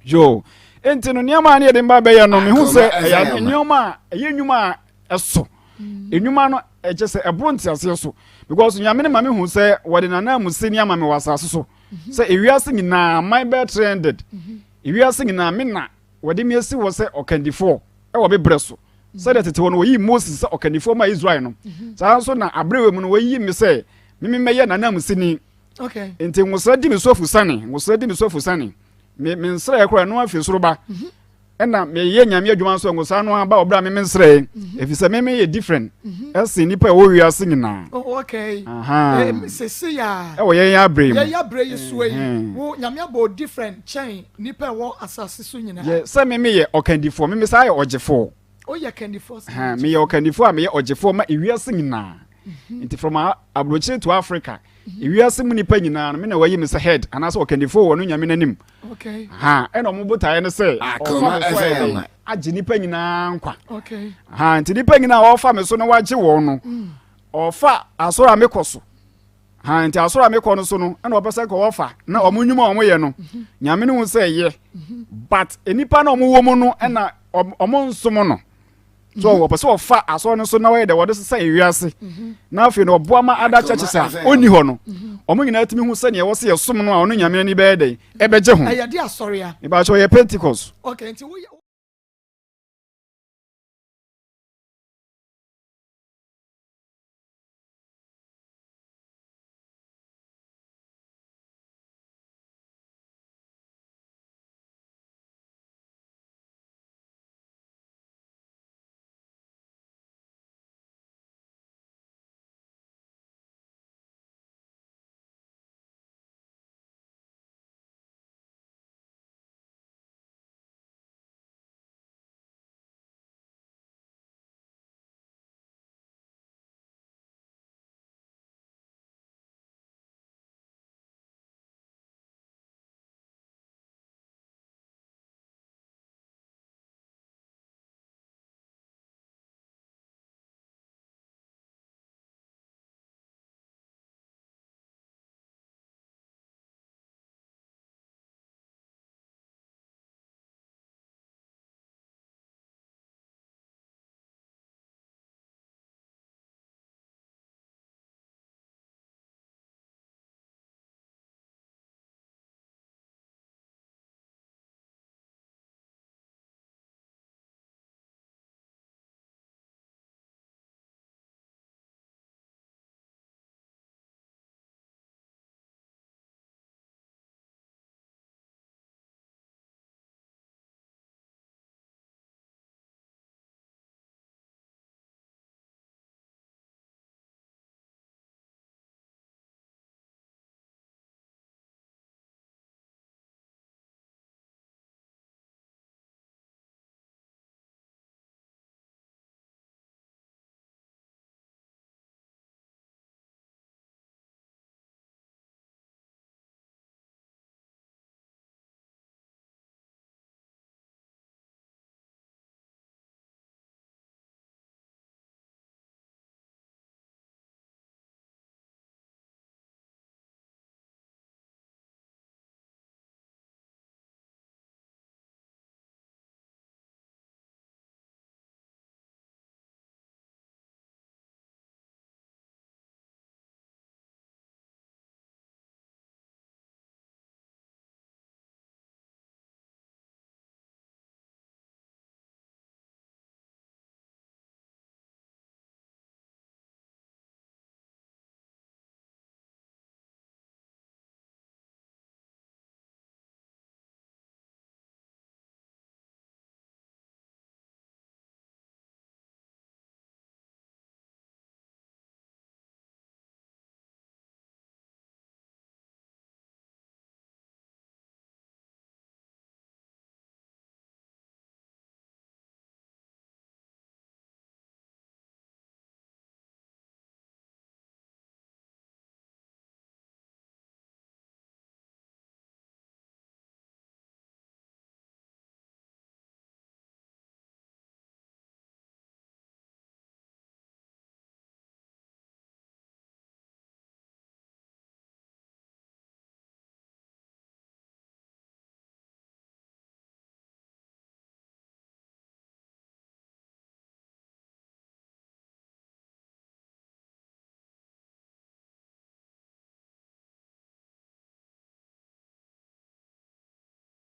Yo, nti no nneɛma a ne yɛde mba bɛyɛ no mehu sɛ ɛyɛ nneɛma a ɛyɛ nnwuma a ɛso. Nnwuma no ɛkyɛ sɛ ɛboro nteaseɛ so because Nyame no ma mehu sɛ wɔde n'ananmusi ne ama me wɔ asase so. sɛ ewiase nyinaa man bɛyɛ 300 ewiase nyinaa me na wɔde me asi hɔ sɛ ɔkandifoɔ ɛwɔ me berɛ so sɛdeɛ tete hɔ no wɔyii Moses sɛ ɔkandifoɔ ma Israel no saa nso na aberɛ wɔ mu no wɔyi me sɛ meme mɛyɛ n'ananmusini. Nti nwosra di me so afusane, nwosra di me so afusane, me me nsrɛ koraa ɛno afi soro ba. Ɛna meyɛ nyame adwuma nso nwosaa no aba ɔbrɛ a meme nsrɛ mhm. ɛfiri sɛ meme yɛ different mhm. ɛsen nnipa ɛwɔ wiase nyinaa. Oh, okay. Eh, sese ya. Ɛwɔ yɛn abrɛ mu. Yɛn abrɛ yi so yi. Wo nyame abɔ different kyɛn nipa ɛwɔ asase so nyinaa. Yɛ sɛ meme yɛ ɔkandifoɔ, meme saa yɛ ɔgyefoɔ. Woyɛ kandifoɔ sɛ. Meyɛ ɔkandifoɔ a meyɛ ɔgyefoɔ ma ewiase nyinaa. Mhm. Nti from aburokyire to Africa, ewiase mu nipa nyinaa no me na wɔayi me sɛ head anaasɛ ɔkandifoɔ wɔ no nyame n'anim. Okay. Ha ɛna ɔmo botaeɛ no sɛ ɔfa me so ayɛ dɛ agye nipa nyinaa nkwa. Okay. Ha nti nipa nyinaa ɔfa me so na wagye wɔn no, ɔfa asɔre a mekɔ so. Ha nti asɔre a mekɔ no so no ɛna ɔpɛ sɛ nka wɔfa na ɔmo nnwuma a ɔmo yɛ no nyame no hu sɛ ɛyɛ but nnipa na ɔmo wɔ mu no ɛna ɔmo nsom no so mhm. wɔpɛ sɛ ɔfa asɔre no so na wɔyɛ dɛ wɔde sesa ewiase mhm. na afei na ɔboa ma ada churches a ɔnni hɔ no mhm. ɔmo nyinaa tumi hu sɛnea ɛwɔ sɛ yɛsom no a ɔno nyame ani bɛyɛ dɛ ɛbɛgye ho ɛyɛ de asɔre a ìbáṣọ yɛ Pentecost. Okay, nti woyɛ.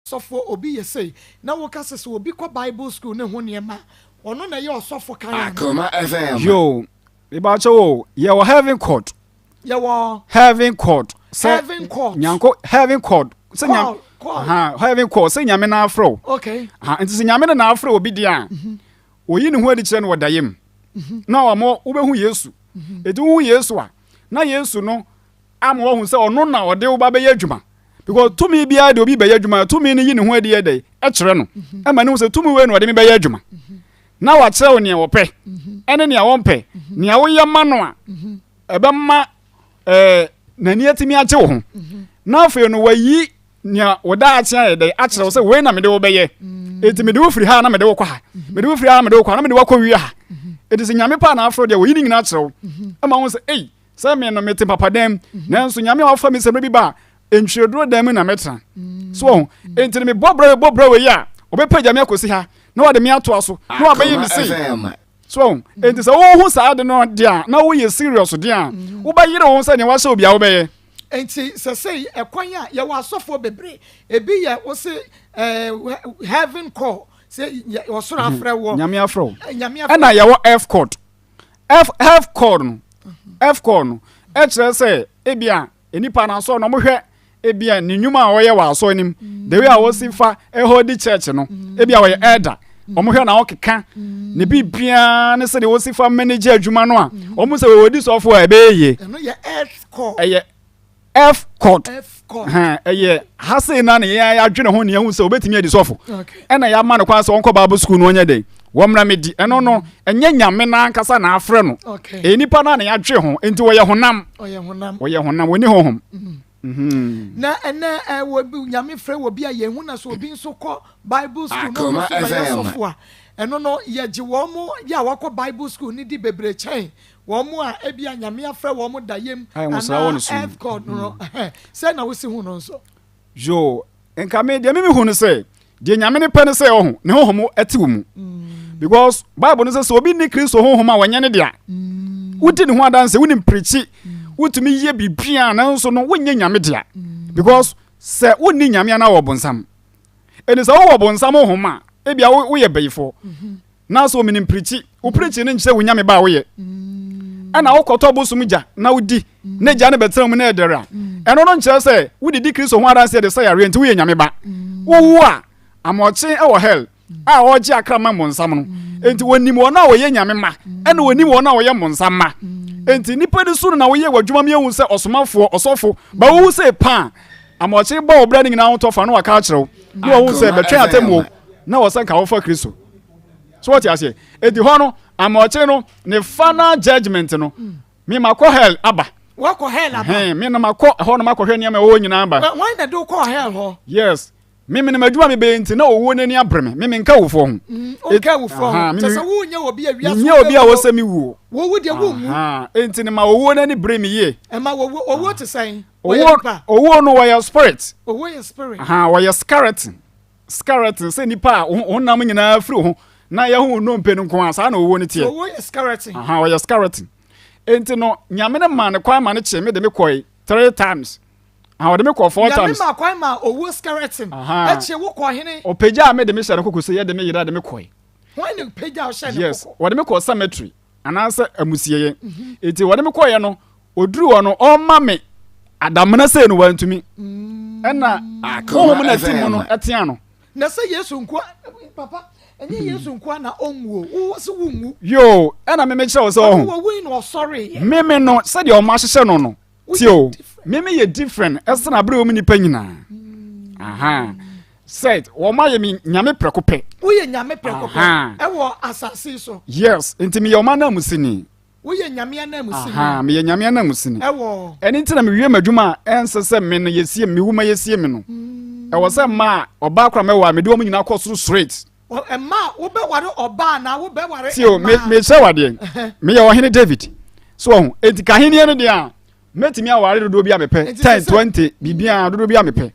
Sɔfoɔ obi yɛ sei na woka sɛ sɛ obi kɔ bible school ne ho nneɛma a ɔno na ɛyɛ ɔsɔfo kan anaa? Akoma FM. Yoo, mebakyɛ wo, yɛwɔ heaven court. Yɛwɔ heaven court. Sɛ heaven court. Nyanko heaven court. Sɛ nyame ha heaven court sɛ nyame na afrɛ wo. Okay. Ha nti sɛ nyame na afrɛ obi deɛ a, mhm. oyi ne ho adi kyerɛ no wɔ dayɛ mu. Mhm. Na wɔn wobɛhu Yesu. Mhm. Eti wohu Yesu a, na Yesu no ama wahu sɛ ɔno na ɔde wo ba bɛyɛ adwuma because tumi biara de obi bɛyɛ adwuma tumi no yi ne ho adi yɛ dɛ ɛkyerɛ no ɛma ne ho sɛ tumi wei na ɔde me bɛyɛ adwuma na wakyerɛ wo nea wɔpɛ ɛne nea wɔmpɛ nea woyɛ ma no a ɛbɛma ɛɛ n'ani atumi agye wo ho na afei no wayi nea wo daakye ayɛ dɛ akyerɛ wo sɛ wei na mede wo bɛyɛ eti mede wo firi ha na mede wo kɔ ha mede wo firi ha na mede wo kɔ ha na mede wo akɔ wie ha eti sɛ nyame paa na afro deɛ wɔyi ne nyinaa kyerɛ wo ɛma wo sɛ ei. Sɛ me no mete papa dan mu, nanso Nyame a wafa me sɛ mmerɛ bi ba a, ntwireduro dan mu na mɛtena. So wɔn, enti no mebɔ brɛ mebɔ brɛ wɔ yi a, ɔbɛpagya me akɔsi ha, na wɔde me atoa so, na wabɛyɛ me sei. So wɔn, enti sɛ wohu saa ade no deɛ a, na woyɛ serious deɛ a, wobɛyere wo ho sɛ nea wahyɛ obi a wobɛyɛ. Enti sɛsɛi ɛkwan a yɛwɔ asɔfoɔ bebree, ebi yɛ wo se ɛɛ heaven call, sɛ ɔsoro afrɛ wɔ. Nyame afrɛ wo. Ɛna yɛwɔ earth court. F F call no F call no ɛkyerɛ sɛ ebia nipa no asɔre no wɔhwɛ ebia ne nnwuma a ɔyɛ wɔ asɔre no mu the way a wɔsi fa ɛhɔ di church no ebia ɔyɛ elder wɔhwɛ na ɔkeka ne biribiara ne sɛdeɛ wɔsi fa manage adwuma no a wɔn sɛ wɔdi sɔfo a ɛbɛyɛ yie ɛyɛ F court ɛyɛ ha sei na ne yɛn adwene ho ne yɛn ho sɛ obetumi adi sɔfo ɛna yɛama no kwan sɛ ɔnkɔ bible school no ɔnyɛ dɛn wɔmmra medi ɛno no ɛnyɛ nyame no ankasa na afrɛ no ɛyɛ nipa no na yɛadwe ho nti wɔyɛ honam wɔyɛ honam wɔni honhom mm-hmm. Mm-hmm. na ɛnɛ ɛwɔ bi nyame frɛ wɔ bi a yɛn ho na so obi nso kɔ bible school na ɔno nso bɛyɛ sɔfo a ɛno no yɛgye wɔn mo yɛ a wɔkɔ bible school ne di bebree kyɛn Wɔn a ebia Nyame afrɛ wɔn da yam anaa earth god no, sɛn na wosi hu no nso? Yoo, nka me deɛ me hu no sɛ, deɛ Nyame no pɛ no sɛ ɔho, ne honhom ɛte wo mu. Because Bible no sɛ sɛ obi nni Kristo honhom a wɔnyɛ ne dea. Wodi ne ho adanse, wonim pirikyi, wotumi yɛ biribiara nanso no wonyɛ Nyame dea. Because sɛ wonni Nyame anaa wɔ bonsam. Ɛni sɛ wowɔ bonsam honhom a, ebia woyɛ bayifoɔ. Na so menim pirikyi? Wo pirikyi no nkyerɛ wo nyame ba a woyɛ. Ɛna wokɔtɔ bosom gya na wodi, na gya no bɛtena mu na ɛdɛre a, ɛno no nkyerɛ sɛ wode di Kristo ho adanseɛ de sa yareɛ nti woyɛ nyame ba. Wowu a, amoɔkye wɔ hell a ɔregye akra ma mmonsam no. Enti wɔnim wɔn a wɔyɛ nyame mma, ɛna wɔnim wɔn a wɔyɛ mmonsam mma. Enti nnipa de su no na woyɛ w'adwuma mmiɛhu sɛ ɔsomafoɔ, ɔsɔfo, ba wowu sɛ paa, amoɔkye bɔ wo bra no nyinaa ho tɔ fa na waka akyerɛ wo, na wahu sɛ bɛtwɛn atemmuo na wɔ sɛ nka wofa Kristo. So wɔte aseɛ? Enti hɔ no, amoɔkye no, ne final judgment no, me makɔ hell aba. Wakɔ hell aba. Hɛn, me na makɔ ɛhɔ no makɔhwɛ nneɛma ɛwɔ hɔ nyinaa aba. Wɔn na de wokɔɔ hell hɔ? Yes. Me menim adwuma a mebɛyɛ nti na owuo no ani abere me. Me menka awufoɔ ho. Mm, wonka awufoɔ ho. Kyɛ sɛ wonyɛ obi a wiase Menyɛ obi a wɔsɛ me wuo. Wowu deɛ wonwu. Aha, enti no ma owuo no ani bere me yie. Ɛma owuo, owuo te sɛn? Owuo, owuo no wɔyɛ spirit. Owuo yɛ spirit. Aha, wɔyɛ skeleton. Skeleton sɛ nipa a honam nyinaa firi ho na yɛho wo nnompe no nko a saa na owuo no teɛ. Owuo yɛ skeleton. Aha, ɔyɛ skeleton. Enti no nyame no maa ne kwan ma no kyee me de me kɔe three times. Aha, ɔde me kɔɔ four times. Nyame maa kwan maa owuo skeleton ɛkyee wo kɔɔ hene? Ɔpagyaa me de me hyɛ ne koko sɛ yɛ de me yera de me kɔe. Hwan na ɔpagyaa wo hyɛɛ ne koko? Yes, wɔde me kɔɔ cemetery anaasɛ amusieɛ. Enti wɔde me kɔeɛ no, ɔduru hɔ no, ɔma me adamena sei no wantumi. Ɛna honhom na ɛte mu no ɛtea no. Na sɛ Yesu nkoa, papa, ɛnyɛ Yesu nkoa na ɔnwuo, wo sɛ wonwu. Yoo, ɛna meme kyerɛ wo sɛ ɔho. Ɔno wɔwui na ɔsɔreeɛ. Meme no, sɛdeɛ ɔmo ahyehyɛ no no, Tie o, me me yɛ different ɛsene abere wɔn nipa nyinaa. Aha. Said, wɔn ayɛ me nyame prɛko pɛ. Woyɛ nyame prɛko pɛ ɛwɔ asase so. Yes, nti meyɛ ɔman ananmusini. Woyɛ nyame ananmusini. Aha, meyɛ nyame ananmusini. Ɛwɔ. Ɛne nti na mewie m'adwuma a ɛnsɛ sɛ me no yɛsie me wu ma yɛsie me no. Ɛwɔ sɛ mmaa ɔbaa kora mɛwɔ a mede wɔn nyinaa kɔ soro straight. Mmaa wobɛware ɔbaa na wobɛware mmaa. Tio, mekyerɛ wadeɛ. Meyɛ ɔhene David. So ɔho, enti ka ahenni no deɛ a, mɛtumi aware dodoɔ bi a mepɛ, 10, 20, biribiara dodoɔ bi a mepɛ.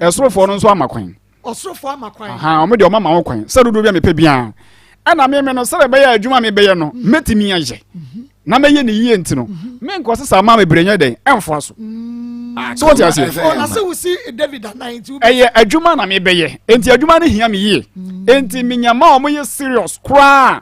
Ɛsorofoɔ no nso ama kwan. Ɔsorofoɔ ama kwan. Aha, wɔn deɛ wɔn ama ho kwan sɛ dodoɔ bi a mepɛ biara. Ɛna meme no sɛdeɛ ɛbɛyɛ adwuma a mebɛyɛ no, mɛtumi ayɛ. Na mɛyɛ ne yie nti no, menkɔ sesa mmaa bebree nyɛ dɛn, ɛmfoa so. So wɔte aseɛ? Ɛyɛ adwuma na mebɛyɛ, enti adwuma no hia me yie. Enti menya ma wɔn yɛ serious koraa.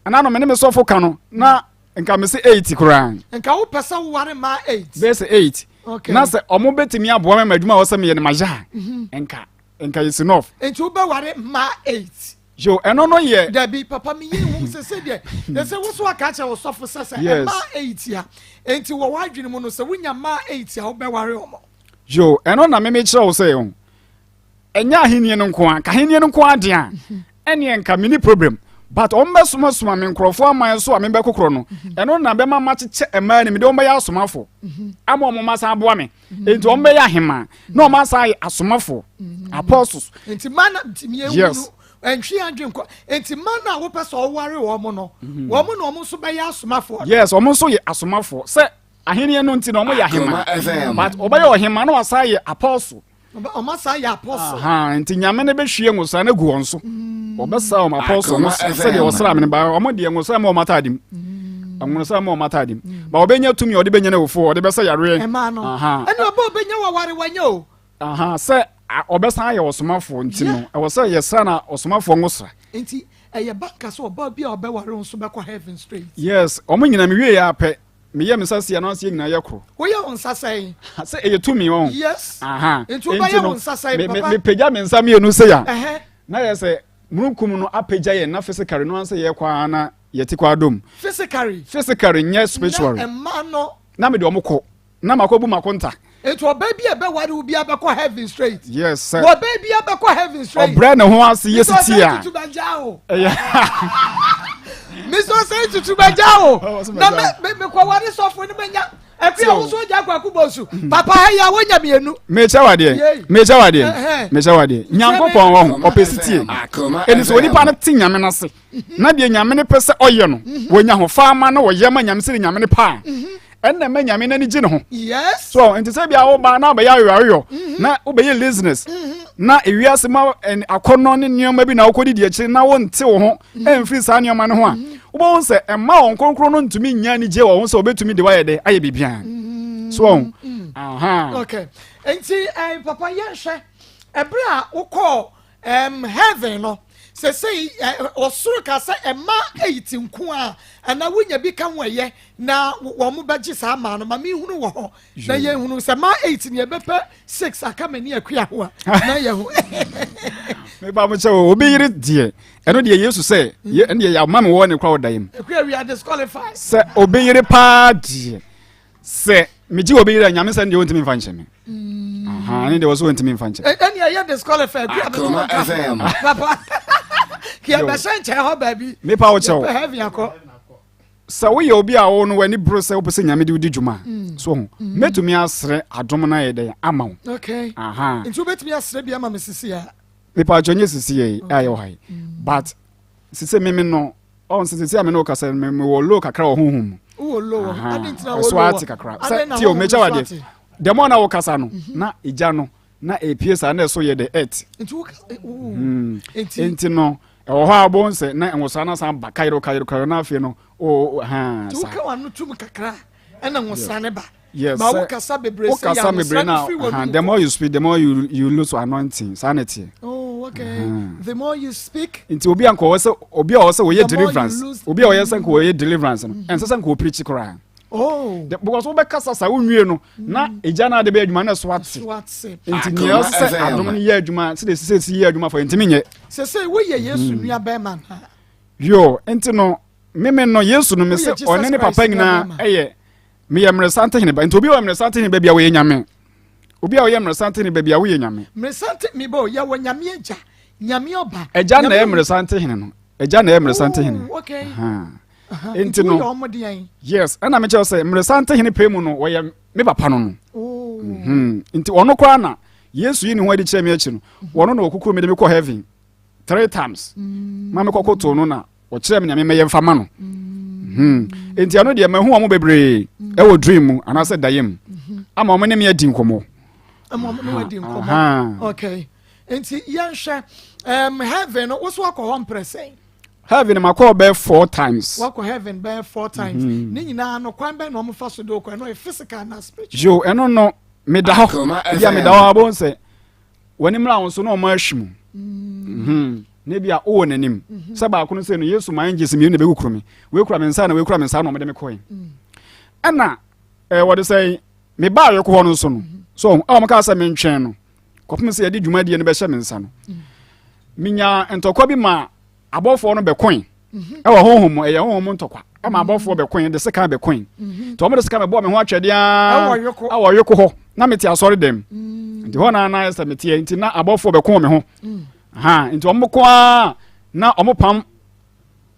Ɛna no me ne me sɔfo ka no, na nka me se eight koraa. Nka wopɛ sɛ woware mmaa eight. Bɛyɛ sɛ eight. Okay. Na sɛ ɔmo bɛtumi aboa me ma adwuma a wɔsɛ meyɛ no mayɛ a, mhm. nka nka yɛ sinof. Nti wobɛware mmaa eight. Yo, ɛno no yɛ. Dabi papa mi yi hu sɛ sɛ deɛ yɛ sɛ woso aka akyerɛ wo sɔfo sɛ sɛ mmaa eight a nti wɔ w'adwene mu no sɛ wonya mmaa eight a wobɛware ɔmo. Yo, ɛno na meme kyerɛ wo sɛ o. Ɛnyɛ ahenni no nko ara, nka ahenni no nko ara deɛ a, ɛneɛ nka menni problem. But wɔn bɛsomasoma me nkurɔfoɔ aman so a mebɛkokorɔ no, ɛno na bɛma makyekyɛ mmaa no, mede wɔn bɛyɛ asomafoɔ ama wɔn asan aboa me. Enti wɔn bɛyɛ ahemaa na wɔn asan ayɛ asomafoɔ, apostles. Nti mmaa na ntumi ewu no, ɛntwe adwene nkɔ. Nti mmaa no a wopɛ sɛ ɔware wɔn no, wɔn na wɔn nso bɛyɛ asomafoɔ. Yes, wɔn nso yɛ asomafoɔ sɛ. Ahenni no nti na wɔyɛ ahemmaa. But wɔbɛyɛ ɔhemmaa na wɔasan ayɛ apostle. Wɔn asan yɛ apostle. Nti nyame no bɛhwie nwosra no agu wɔn so. Mm. Wɔbɛsra wɔn apostle no sɛdeɛ wɔsra me no ba wɔn deɛ nwosra ma wɔn ataade mu. Mm. Nwosra ma wɔn ataade mu. Mm. Ba wɔbɛnya tumi a wɔde bɛnya no awufoɔ wɔde bɛsɛ yareɛ. Ɛmaa no. Ɛna ɔbɛ ɔbɛnya wɔware wɔnyɛ o. Sɛ ɔbɛsan ayɛ ɔsomafoɔ nti no ɛwɔ sɛ yɛsra na ɔsomafoɔ nwosra. Nti ɛyɛ banka sɛ ɔbaa bi a ɔbɛware nso bɛkɔ heaven straight. Yes, wɔn nyinaa mewie yɛ apɛ. Meyɛ me nsa sei a na aseɛ nyinaa yɛ koro. Woyɛ wo nsa sɛn? Sɛ ɛyɛ tumi wɔn. Yes. Aha. Nti wobɛyɛ wo nsa sɛn papa? Mepagya me nsa mmienu sei a. Na yɛ sɛ mununkum no apagya yɛn na physically no ansɛ yɛkɔ ara na yɛte kɔ adom. Physically. Physically nyɛ spiritually. Na mmaa no. Na mede wɔn kɔ. Na makɔ bu makonta. Nti ɔbaa bi a ɛbɛware wo biara bɛkɔ heaven straight. Yes sir. Ɔbaa bi bɛkɔ heaven straight. Ɔbrɛ ne ho ase yɛ sisi a. Mr. Tutu bɛgya o. Ɛyɛ. Mr. Osei Tutu bɛgya o. Na me me me kɔ ware sɔfo ne bɛnya. Ɛfi a woso gya kwaku bɔ su. Papa ha yi a wonya mmienu. Mekyɛ wa deɛ. Mekyɛ wa deɛ. Mekyɛ wa deɛ. Nyankopɔn wɔ ho ɔpɛ sitie. Ɛni sɛ onipa no te nyame n'ase. Na deɛ nyame no pɛ sɛ ɔyɛ no wɔnya ho fa ama na wɔyɛ ma nyame sɛ nyame no paa. Ɛnna ɛma nyame n'ani gye ne ho. Yes. So nti sɛ bia woba na wobɛyɛ ayoyoayoyɔ mhm. na wobɛyɛ laziness mhm. na ewiase ma akɔnnɔ ne nneɛma bi na wokɔdi di akyiri na wonte wo ho mhm. ɛmfiri saa nneɛma no ho a wobɛhu sɛ ɛma wɔn kronkron no ntumi nya anigye wɔ ho sɛ wɔbɛtumi de wayɛ dɛ ayɛ biribiara. So wɔn. Aha. Okay. Nti eh, papa yɛnhwɛ ɛberɛ a wokɔɔ um, heaven no sɛsɛi ɔsoro ka sɛ ɛma eyi nko a anaa wonya bi ka ho ɛyɛ na wɔn bɛgye saa maa no ma mehunu wɔ hɔ na yɛhunu sɛ maa eight ne yɛbɛpɛ six aka m'ani akua ho a na yɛ ho. meba mo kyɛ o obi yere deɛ ɛno deɛ yesu sɛ ɛno deɛ yɛama me wɔ ne kora ɔda yam akua we are disqualified sɛ obi yere paa deɛ Sɛ megye obi yere a nyame sɛ deɛ ɔntumi mfa nkyɛ me ɛne deɛ wɔ so ɔntumi mfa nkyɛ ɛne ɛyɛ disqualify bi a Akoma FM. Papa kì ɛbɛhyɛ nkyɛn hɔ baabi mepa wo kyɛw yɛpɛ heaven akɔ sɛ woyɛ obi a wo no w'ani boro sɛ wopɛ sɛ nyame de wodi dwuma a so ho mɛtumi asrɛ adom no ayɛ dɛn ama wo okay aha nti wobɛtumi asrɛ bi ama me sisi a mepa kyɛw nyɛ sisi yɛ a yɛwɔ ha yi but sisi meme no Ɔn sɛ sisi a me ne wo kasa me me wɔ low kakra wɔ honhom mu. Wowɔ low wɔ adi ntina wɔ low wɔ. Ɛso ate kakra. Sɛ tie o mekyɛ wa deɛ. Dɛm ɔna wo kasa no mhm. na egya no na epie saa na ɛso yɛ the earth. Nti wo kasa eh, hmm. nti nti no ɛwɔ hɔ a wɔn sɛ na nwosa na san ba kayiro kayiro kayiro na afei no o ha saa. Nti woka wa no tum kakra ɛna nwosa ne ba. Yes, ma wo kasa bebree sɛ yɛ bebree na uh, the more you speak the more you you lose anointing saa na ɛteɛ. Oh okay uh -huh. the more you speak. Nti obi a nka ɔwɔ sɛ obi a ɔwɔ sɛ ɔyɛ deliverance obi a ɔyɛ sɛ nka ɔyɛ deliverance no ɛnsɛ sɛ nka ɔpirikyi koraa. Oh. The, because wobɛkasa sa wonwie no na egya no ade bɛyɛ adwuma na ɛso ate nti nea ɔsɛ sɛ adom no yɛ adwuma sɛdeɛ ɛsɛ sɛ ɛsi yɛ adwuma fɔ ntumi nyɛ. Sɛ sɛ woyɛ Yesu nua bɛrima na. Yo nti no meme no Yesu no me sɛ ɔne ne papa nyinaa ɛyɛ Meyɛ mmeresante hene ba. Nti obi a ɔyɛ mmeresante hene ba bia ɔyɛ nyame. Obi a ɔyɛ mmeresante hene ba bia woyɛ nyame. Mmeresante mi ba o, yɛwɔ nyame agya, nyame ɔba. Agya na ɛyɛ mmeresante hene no. Agya na ɛyɛ mmeresante hene. Oh, okay. Nti no. Yes, ɛna mekyerɛ sɛ mmeresante hene pɛ mu no wɔyɛ me papa no no. Oh. Mhm. Nti ɔno koraa na Yesu yi ne ho adi kyerɛ me akyi no. Wɔno na ɔkukuru me de me kɔ heaven three times. Mm. Ma me kɔkoto no na ɔkyerɛ me nea memɛyɛ mfa ma no hmm. nti ɛno deɛ mahu wɔn bebree hmm. ɛwɔ dream mu anaasɛ daeɛ mu hmm. ama wɔn ne me adi nkɔmmɔ ama wɔn ne adi nkɔmmɔ okay nti yɛnhwɛ um, heaven no woso akɔ hɔ mprɛ sɛn heaven makɔ bɛyɛ four times wakɔ heaven bɛyɛ four times mm. ne nyinaa no kwan bɛn na wɔn fa so de okɔ ɛno yɛ physical na spiritual yo ɛno no meda hɔ ebi a meda hɔ abɔ nsɛ W'ani mmra wɔn so na wɔn ahwi mu. Mhm. Na ebi a wowɔ n'anim. Mhm. Sɛ baako no sɛ no Yesu maa angels mmienu na ebɛkukuru me. Wei kura me nsa na wei kura me nsa na wɔde me kɔe. Mm. Ɛna ɛɛ wɔde sɛ me baa yɔkɔ hɔ no nso no. Mhm. So a wɔn kaa sɛ mentwɛn no. Kɔpem sɛ yɛde dwumadie no bɛhyɛ me nsa no. Mm. Menya ntɔkwa bi ma abɔfoɔ no bɛkoe mhm. ɛwɔ honhom mu ɛyɛ honhom mu ntɔkwa ɛma mhm. abɔfoɔ bɛkoe de sekan bɛkoe mhm. nti wɔn de sekan bɛbɔɔ me ho atwɛdeɛ ɛwɔ yoko hɔ na mete asɔre dɛm nti hɔ na na ayɛ sɛ meteɛ nti na abɔfoɔ bɛko me ho mm. ha nti wɔn ko ara na wɔn pam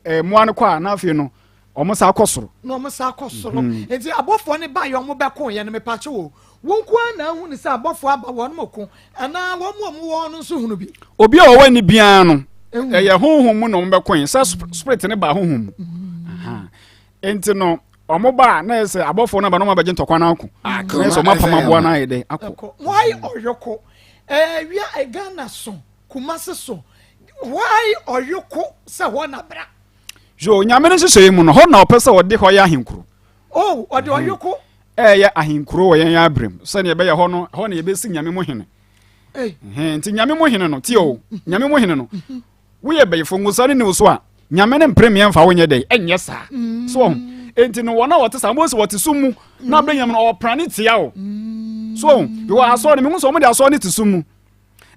eh, mmoa no kɔ a na afei no wɔn sa kɔ soro. Na wɔn sa kɔ soro mhm. nti abɔfoɔ no ba yɛ wɔn bɛko yɛ no mepakye wo wɔn nko ara na ahu ne sɛ abɔfoɔ aba wɔn mo ko anaa wɔn mu a wɔn wɔ no nso hunu bi. Obi a ɔwɔ ani biara no ɛyɛ honhom mu na wɔn bɛko yɛ sɛ spirit ne ba honhom mu mhm. nti no. Wɔn ba a na yɛ sɛ abɔfoɔ no aba na wɔn abɛgye ntɔkwa no ako. Na yɛ sɛ wɔn apam aboa no ayɛ dɛ akɔ. Why ɔyoko? Ɛɛ wia Ghana so, Kumasi so. Why ɔyoko sɛ hɔ na bra? Yo, Nyame no nhyehyɛeɛ mu no, hɔ na ɔpɛ sɛ ɔde hɔ yɛ ahenkuro. Oh, ɔde ɔyoko. Ɛyɛ ahenkuro wɔ yɛn abrem sɛdeɛ ɛbɛyɛ hɔ no, hɔ na yɛbɛsi Nyame mu hene. Nti Nyame mu hene no, tie o, Nyame mu hene no, woyɛ bɛyifo nwosa ne ne wo so a, Nyame no mpere meɛ mfa wo nyɛ dɛn, ɛnyɛ saa. So ɔho, enti no wɔn a wɔte saa, Mose wɔte sum mu, na abere Nyame no ɔpra ne tia o. So ɔho, because asɔre no, mehu sɛ wɔn de asɔre no te sum mu.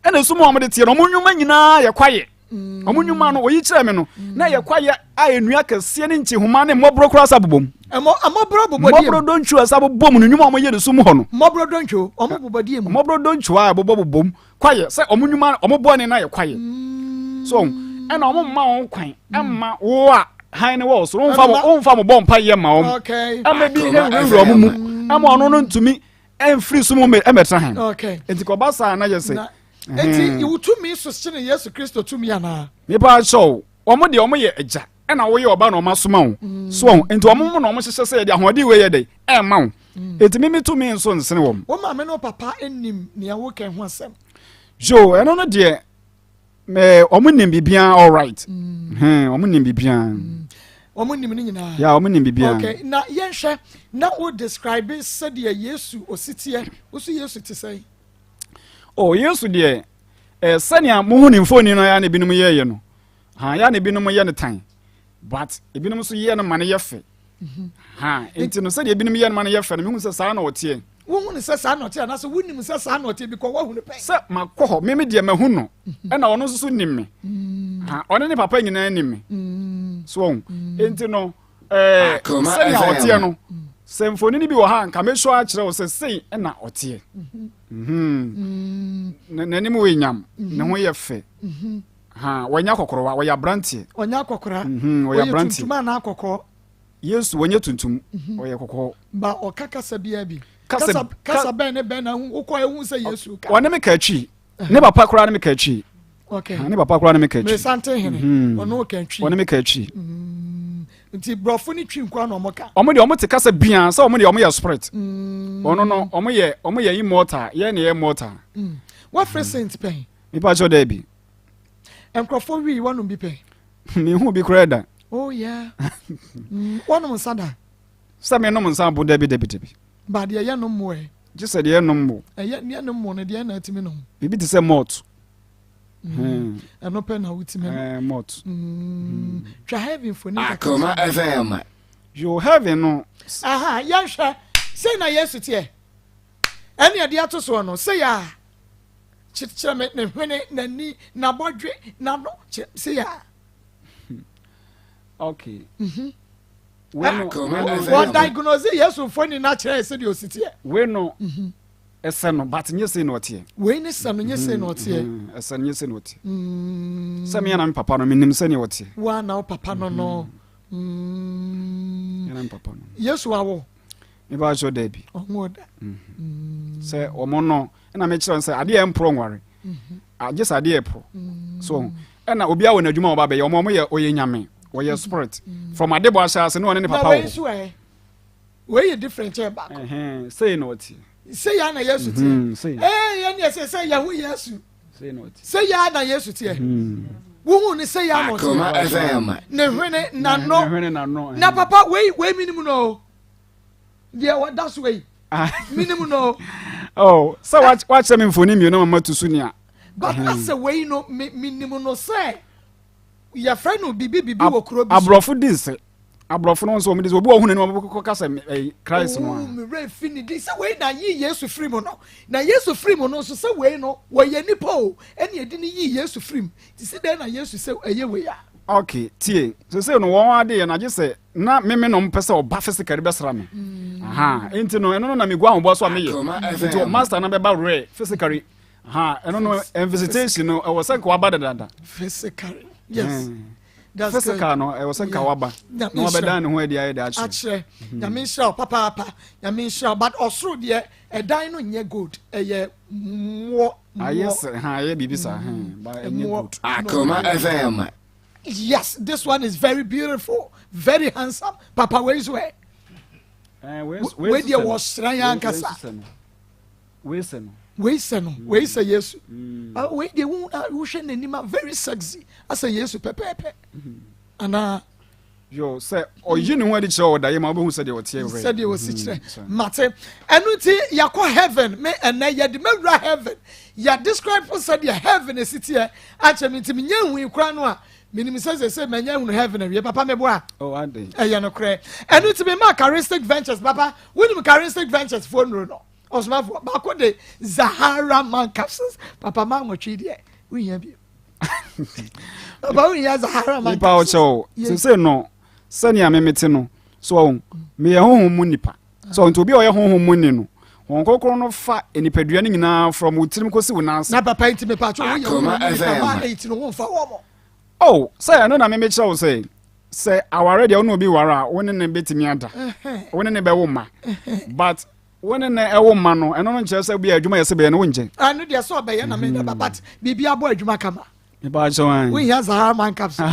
Ɛna sum a wɔn de teɛ no, wɔn nnwuma nyinaa yɛ kwaeɛ. Wɔn nnwuma no, wɔyi kyerɛ me no, na yɛ kwaeɛ a nnua kɛseɛ ne nkyehoma ne mmɔborɔ koraa sa bobom. Mmɔborɔ bobɔ die mu. Mmɔborɔ dontwo a sa bobom no, nnwuma a wɔyɛ no sum hɔ no. Mmɔborɔ dontwo, wɔn bobɔ die mu. Mmɔborɔ dontwo a ɛbobɔ bobom, kwaeɛ sɛ wɔn nnwuma wɔn bɔne no ayɛ kwaeɛ. So ɛna wɔn mma wɔn kwan ɛmma wo a hann no wɔ soro wɔmfa wɔmfa mo bɔ mpa yɛ ma wɔn. Ɛmɛ bi ewurawura wɔn mu ɛma ɔno no ntumi ɛmfiri sum mu ɛmɛtena hann. Nti kɔba saa na yɛ sɛ. Enti wo tumi so sene Yesu Kristo tumi anaa? Mepa kyɛw, wɔn deɛ wɔn yɛ agya ɛna woyɛ ɔba na wɔn asoma wo. Mm. So wɔn nti wɔn mu na wɔn hyehyɛ sɛ yɛde ahoɔden wei yɛ dɛ ɛmma wo. Mm. Enti mimi tumi nso nsene wɔn. Wo maame ne wo papa nim nea woka ho asɛm. Yo, ɛno no deɛ mɛ wɔn nim biribiara all right. Mm. Hmm, wɔn nim biribiara. Mm. Wɔn nim ne nyinaa. Ya wɔn nim biribiara. Okay, na yɛnhwɛ na wo describe sɛdeɛ Yesu ositeɛ, woso Yesu te sɛn? Oh, Yesu deɛ, eh, sɛnea mohu ne mfoni no ya na ebinom yɛɛyɛ no. Ha, ya na ebinom yɛ no tan. But ebinom nso yɛ no ma no yɛ fɛ. Mhm. Ha, nti no sɛdeɛ ebinom yɛ no ma no yɛ fɛ no, mehu sɛ saa na ɔteɛ. Wohu no sɛ saa na ɔteɛ anaasɛ wonim sɛ saa na ɔteɛ because woahu no pɛn? Sɛ makɔ hɔ, me me deɛ mahu no, mhm. ɛna ɔno nso so nim me. Mm. Ha, ɔne ne papa nyinaa nim me. Mm. So ɔhu. Nti no, ɛɛ sɛnea ɔteɛ no sɛ mfonini bi wɔ ha nka mɛsɔ akyerɛ wo sɛ sei na ɔteɛ mhm. Mhm. n'anim wɔ nyam ne ho yɛ fɛ mhm. ha wɔnyɛ akɔkɔrɔwa wɔyɛ aberanteɛ ɔnyɛ akɔkɔra wɔyɛ aberanteɛ tuntum anaa kɔkɔɔ yesu wɔnyɛ tuntum ɔyɛ kɔkɔɔ ba ɔka kasa biara bi kasa kasa bɛn ne bɛn na wokɔ ehu sɛ yesu ka ɔne me ka akyi ne papa koraa ne me ka akyi okay ne papa koraa ne me ka akyi mesante hene mhm. ɔno ka twi ɔne me ka akyi mm. nti borɔfo ne twi nkoa na ɔmo ka ɔmo deɛ ɔmo te kasa bia sɛ ɔmo deɛ ɔmo yɛ spirit mm. ɔno no ɔmo yɛ ɔmo yɛ immortal yɛ ne yɛ mortal mm. wafrɛ saint pɛn nipa kyerɛ dɛ bi nkurɔfoɔ wii wɔnom bi pɛn mehu bi koraa da oh yeah wɔnom nsa da sɛ menom nsa bo dabi dabi dabi Ba deɛ yɛ nom mo ɛ. Gye sɛ deɛ nom mo. Ɛyɛ deɛ nom mo no deɛ na atumi nom. Biribi te sɛ malt. Mm. Ɛno pɛ na wotumi nom. Eh, malt. Mm. Twa heaven fo ni kakra. Akoma FM. Yo heaven no. Aha, yɛnhwɛ. Sei na Yesu teɛ. Ɛne ɛde ato soɔ no, sei a. Kyerɛ me ne hwene, n'ani, n'abɔdwe, n'ano, kyerɛ sei a. Okay. Mm -hmm. Wɔ diagnose Yesu mfoni no akyerɛ yɛ sɛdeɛ ɔsi teɛ. Wei no mhm. ɛsɛ no but nyɛ sei na ɔteɛ. Wei ne sɛ no nyɛ sei na ɔteɛ. Mhm, ɛsɛ no nyɛ sei na ɔteɛ. Mm. Sɛ meyɛ na me papa no menim sɛdeɛ ɔteɛ. Wa na wo papa no no. Mm. Yɛ na me papa no. Yesu awo. Meba akyerɛ daabi. Ɔnwo da. Mhm. Sɛ ɔmo no ɛna mekyerɛ sɛ adeɛ ɛmporɔ nware. Agye sɛ adeɛ ɛporɔ. So ɛna obiara wɔ n'adwuma a ɔba bɛyɛ ɔmo ɔmo yɛ ɔyɛ nyame ɔyɛ spirit from adebɔ ahyɛ ase ne ɔne ne papa wɔ hɔ. Wei yɛ different kyɛn baako. Sei na ɔte. Sei ya na Yesu teɛ. Ee yɛn deɛ sɛ sɛ yɛho Yesu. Sei ya na Yesu teɛ. Wohu ne sei ya na ɔteɛ. Ne hwene n'ano. Na papa wei wei minim no o. Deɛ ɔda so yi. Minim no. Oh, sɛ wakyerɛ me mfoni mmienu ama matu so nea. But asɛ wei no minim no sɛ yɛfrɛ no bibi bibi wɔ kuro bi so. Aborɔfo di nse. Aborɔfo no nso wɔn di nse. Obi wɔ ɔhu n'anim ɔbɛkɔ kasa ɛyi Christ no a. Oh, me werɛ fi ne din sɛ wei na yi Yesu firi mu no. Na Yesu firi mu no nso sɛ wei no wɔyɛ nipa o ɛna yɛde no yii Yesu firi mu. Ti si dɛn na Yesu sɛ ɛyɛ wei a. Okay, tie. Sese no wɔn ade yɛ no agye sɛ na me me na ɔmo pɛ sɛ ɔba physically bɛsra me aha nti no ɛno no na megu ahoboa so a meyɛ nti master no bɛba werɛ physically aha ɛno no visitation no ɛwɔ sɛ nka waba dadada physically yes mm. That's physical no ɛwɔ sɛ nka waba na wabɛdan ne ho adi ayɛ de akyerɛ akyerɛ mhm. Nyame nhyira wo papaapa Nyame nhyira wo but ɔsoro deɛ ɛdan no nyɛ gold ɛyɛ mmoɔ ayɛ sɛ ha ayɛ biribi saa mm. ba ɛnyɛ gold Akoma FM Yes, this one is very beautiful, very handsome. Papa, where is where? Wei deɛ wɔsra yɛn ankasa. Wei sɛ no. Wei sɛ no. Wei sɛ Yesu. Ah, wei deɛ wo ah, wohwɛ n'anim a very sexy asɛ Yesu pɛpɛɛpɛ. Anaa. Yo, sɛ ɔyi ne ho adi kyerɛ ɔda yɛ ma wobɛhu sɛdeɛ ɔteɛ werɛ. Sɛdeɛ ɔsi kyerɛ. Mm-hmm. Mate. Ɛno nti yɛakɔ heaven me ɛnɛ yɛde mɛwura heaven. Yɛ describe sɛdeɛ heaven esi teɛ akyerɛ me nti menyɛ hui koraa no a menim sɛ sese manya hunu heaven awie papa meboa. Oh, ade. Ɛyɛ nokorɛ. Ɛno nti mema Charistic Ventures papa wonim Charistic Ventures foɔ nnuro no. Ɔsomafoɔ baako de Zahara man capsules papa ma nwɔtwe deɛ wohia bio papa wohia Zahara man nipa ɔkyɛ o sese no sɛnea memete no so ɔho meyɛ honhom mu nipa so nti obi a ɔyɛ honhom mu ni no wɔn kokoro no fa nipadua no nyinaa from wo tirim kɔsi wo nan ase. Na papa nti mepa kyɛ woyɛ honhom mu nipa ma ɛti no womfa wɔ mo. Oh sɛ ɛno na memekyerɛ wo sɛ sɛ aware deɛ wo ne obi ware a wo ne ne bɛtumi ada wo ne ne bɛwo mma but Wo ne no ɛwo mma no, ɛno no nkyerɛ sɛ bia adwuma yɛ sɛ bɛyɛ no wonkyɛ. Ɛno deɛ sɛ ɔbɛyɛ na menya ba but biribi abɔ adwuma kama. Meba akyɛ wan. Wohia Zahara man capsule.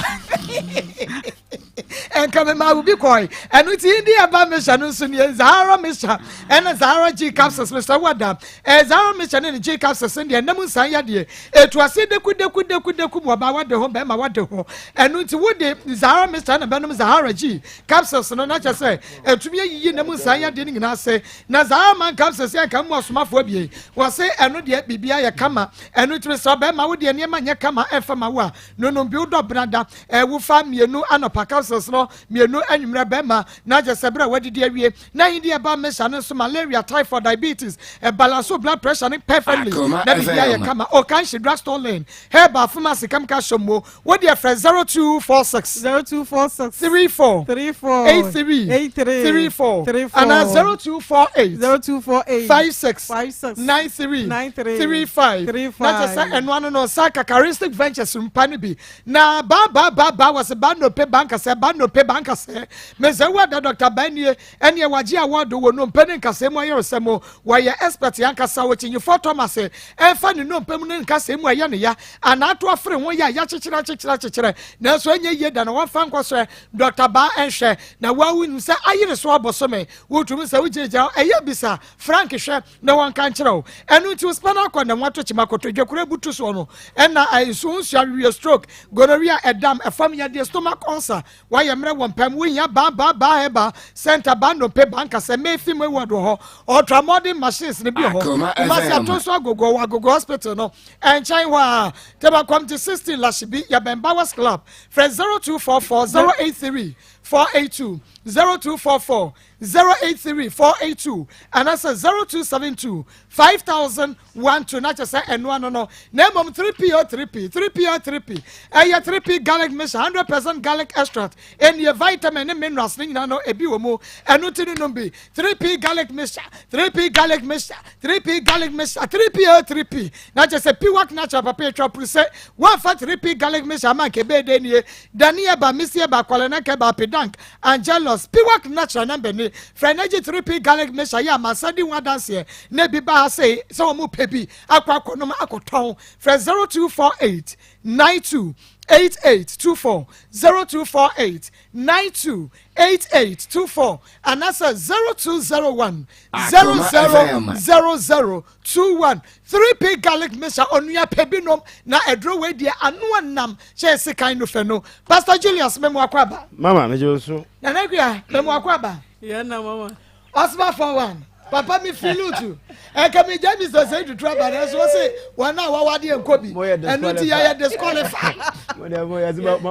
Ɛnka me maa obi kɔe. Ɛno ti ndi ɛba mixture no nso nie Zahara mixture ɛna Zahara G capsules mesrɛ wo ada. Ɛɛ Zahara mixture ne ne G capsules no deɛ ɛnam nsan yadeɛ. Ɛtu aseɛ deku deku deku deku mu ɔbaa wade ho bɛrima wade ho. Ɛno nti wode Zahara mixture na bɛnom Zahara G capsules no na kyɛ sɛ Atumi ayiyi nna mu nsaa yadeɛ no nyinaa ase. Na saa ara man capsules yɛ nka mu asomafoɔ abien. Wɔse ɛno deɛ biribiara yɛ kama. Ɛno nti mesrɛ bɛrima wo deɛ nneɛma nyɛ kama ɛmfa ma wo a, nonom bi wodɔ benada. Wofa mmienu anɔpa capsules no mmienu anwummerɛ bɛrima na kyerɛ sɛ berɛ a woadidi awie. Na ayi deɛ ɛba mesa no nso malaria, typhoid, diabetes, ɛbalance wo blood pressure no perfectly na biribiara yɛ kama. Okanshi drugstore lane, herbal pharmacy chemical shop mu. Wo deɛ frɛ 0246. 0246. 34. 34. 83. 83. 34. 34. Anaa 0248. 0248. 56. 56. 93. 93. 35. 35. Na kyerɛ sɛ ɛno ano no nsa Kakaristic Ventures mpa no bi. Na ba ba ba ba wɔ se ba nnope ba nkasɛɛ ba nnope ba nkasɛɛ. Mesɛ wo ada Dr. Banie ɛneɛ wagye award wɔ nnompe ne nkasɛɛ mu ayaresa mu. Wɔyɛ expert ankasa. Okyinyifoɔ Thomas ɛmfa ne nnompe mu ne nkasɛɛ mu a ɛyɛ no ya anaa ato afere ho yɛ a yɛakyekyere akyekyere akyekyere nanso ɛnyɛ yie da na wɔmfa nkɔ sɛ Dɔkta Baa nhwɛ na woa wonim sɛ ayere so abosome wotumi sɛ wogyinagyina hɔ ɛyɛ bisa Frank hwɛ na wɔnka nkyerɛ wo ɛno nti wo spinal cord na wɔato kyema kotodwe koro abutu soɔ no ɛna nsu ho nsuo aweweɛ stroke gonorrhea ɛdam ɛfam yadeɛ stomach ulcer Wayɛ mmerɛ wɔ mpam, wohia baa baa baa herbal center baa nnompe baa nkasɛ Mayfi mu ward wɔ hɔ, ultra modern machines no bi wɔ hɔ, Kumasi Atonso Agogo wɔ Agogo hospital no nkyɛn hɔ a, Tema Committee 16 Lashibi, yɛbɛn Bowers Club, frɛ 0244 083 482, 0244 083 482 anaasɛ 0272 5012 na kyerɛ sɛ ɛno ano no na mmom 3P o 3P 3P o 3P ɛyɛ 3P garlic mixture 100 percent garlic extract ɛnie vitamin ne minerals ne nyinaa no ebi wɔ mu ɛno ti no nom bi 3P garlic mixture 3P garlic mixture 3P garlic mixture 3P o 3P na kyerɛ sɛ piwak natural papa atwa puru sɛ wɔamfa 3P garlic mixture ama nka ɛbɛyɛ dɛ nie dani ɛba misi ɛba kɔlɛnɛkɛ ɛba apidank Angelus, Piwak Natural number ni, frɛ na gye 3P Garlic Mixture yi a mansa di ho adanseɛ na ebi ba ha sei sɛ wɔn pɛ bi akɔ akɔnom akɔtɔn. Frɛ 0248 92 8824, 0248 92 8824 anaasɛ 0201 0000 21. 3P Garlic Mixture onua pɛ bi nom na aduro wei deɛ ano ɔnam kyɛn sekan no fɛ no. Pastor Julius memu akɔ aba. Mama megye wo so. Nana Akua memu akɔ aba. Yɛn na mama. Ɔsoma 41 papa mi fi lutu ɛka mi gya mi sɛ sɛ tutu aba na ɛso ɔse wɔn a wɔwɔ adeɛ nkɔ bi ɛnu ti yɛyɛ disqualify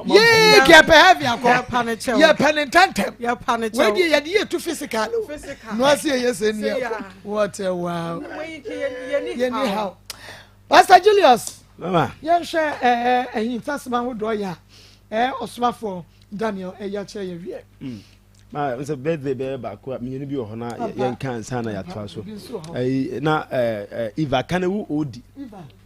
yee kɛpɛ heavy akɔ yɛpɛ ne ntɛntɛm wei deɛ yɛde yɛ tu physical o no ase yɛ sɛ ni ɛkɔ what a wow yɛni how Pastor Julius yɛnhwɛ ɛɛ ahintasɛm ahodoɔ yɛ a ɛɛ ɔsomafoɔ Daniel ɛyɛ akyerɛ yɛ wiɛ. Mm. Ma sɛ birthday bɛyɛ baako a mmienu bi wɔ hɔ na yɛnka ansa na yɛatoa so. Ɛyi na ɛɛ Eva Kanewu Odi.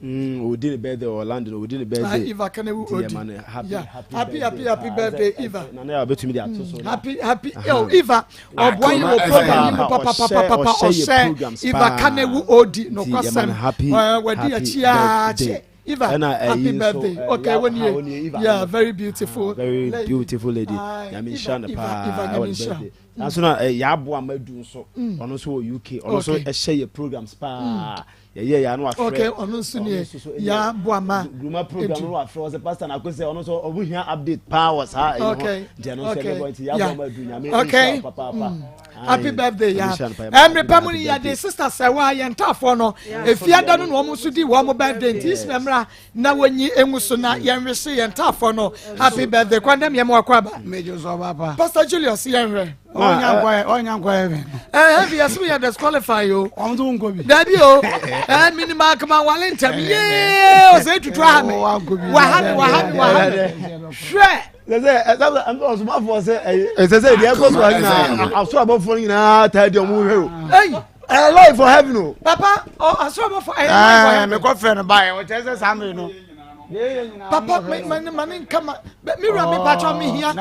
Mm, odi ne birthday wɔ London, odi ne birthday. Ah, Eva Kanewu Odi. Ti yɛ happy happy happy happy happy birthday Eva. Na ne yɛ obetumi de ato so. Mm, happy happy oh Eva ɔboa yɛ wɔ program yi mu papapapapa ɔhyɛ Eva Kanewu Odi nokwasɛm. Wadi akyi ara kyɛ. Eva happy birthday okay wɔ nie yeah very beautiful very beautiful lady nyame nhyira no paa ɛwɔ ne birthday nanso na yɛaboa ma du nso ɔno nso wɔ UK ɔno nso ɛhyɛ yɛ programs paa yɛyɛ yɛ ano afrɛ okay ɔno nso nie yɛaboa ma gruma program no afrɛ ɔsɛ pastor na akosɛ ɔno nso ɔmo hia update paa wɔ saa ɛyi ho nti ɛno nso ɛbɛbɔ nti yɛaboa ma du nyame nhyira papaapa happy birthday ya ɛmere pa mu ni yɛde sister sɛwa yɛn ntaafoɔ no efiada no na wɔn nso di wɔn birthday nti isima mmra na wɔnyi engu so na yɛn wese yɛn ntaafoɔ no happy birthday kwan dɛm yɛn mu akɔ aba pastor julius yɛn hwɛ. ɔnya nkɔ heaven. ɛ heaven yɛ sɛ yɛ disqualify o. wɔn nso nkɔ bi. dabi o ɛ minima akama wale ntɛm yee ɔsɛ etutu aha mi waha mi waha mi waha mi hwɛ. Sɛ ɛsɛ sɛ ɔsomafoɔ sɛ ɛyɛ ɛsɛ sɛ deɛ ɛkɔ so a nyinaa asoro abɔfoɔ no nyinaa taa di ɔmo hwɛ o. Ɛyɛ life for heaven o. Papa ɔ asoro abɔfoɔ ɛyɛ life for heaven. Mekɔ fɛ no ba yɛ ɔkyɛ sɛ saa mmiri no. Papa me ma ne ma ne nka ma me wura me patro me hia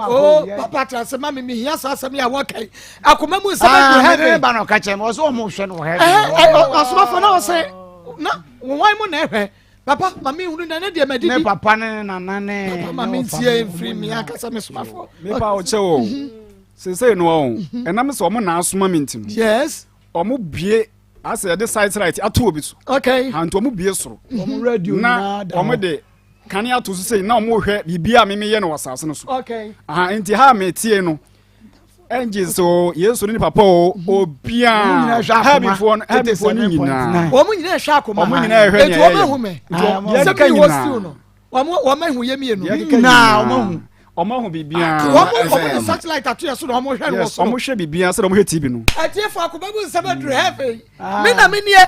o papa tra sɛ ma me me hia saa asɛm yi a wɔka yi akoma mu nsɛm adu heaven. Mede ne ba na ɔka kyerɛ me ɔsɛ ɔmo hwɛ no wɔ heaven. Ɛhɛ ɔsomafoɔ na ɔsɛ na wɔn mu na ɛhwɛ. Papa ma mi hunu na ne deɛ ma didi. Ne papa ne ne nana ne. Papa ma mi ntie nfiri mi ankasa mi somafo. Mepa ɔkyɛ o. Mhm. Sese no ɔn. Mhm. Ɛnam sɛ ɔmo na asoma mi nti no. Yes. Ɔmo bie asɛ yɛde satellite ato obi so. Okay. Hanti ɔmo bie soro. Ɔmo radio na ɔmo de kanea ato so sɛ na ɔmo hwɛ biribi a mimi yɛ no wɔ asase no so. Okay. Aha nti ha mi tie no. Angels o yesu ne ne papa o mhm. obiara heavenfoɔ no heavenfoɔ no nyinaa wɔn nyinaa hwɛ akoma wɔn nyinaa hwɛ nea yɛyɛ wɔn ahu mɛ sɛ mi wɔ still no wɔn wɔn ahu yɛ mienu nyinaa wɔn ahu wɔn ahu biribiara wɔn wɔn de satellite ato yɛ so na wɔn hwɛ no wɔ soro wɔn hwɛ biribiara sɛ wɔn hwɛ tv no. ɛtiɛ fo akoma mu nsɛm aduru heaven mi na mi nie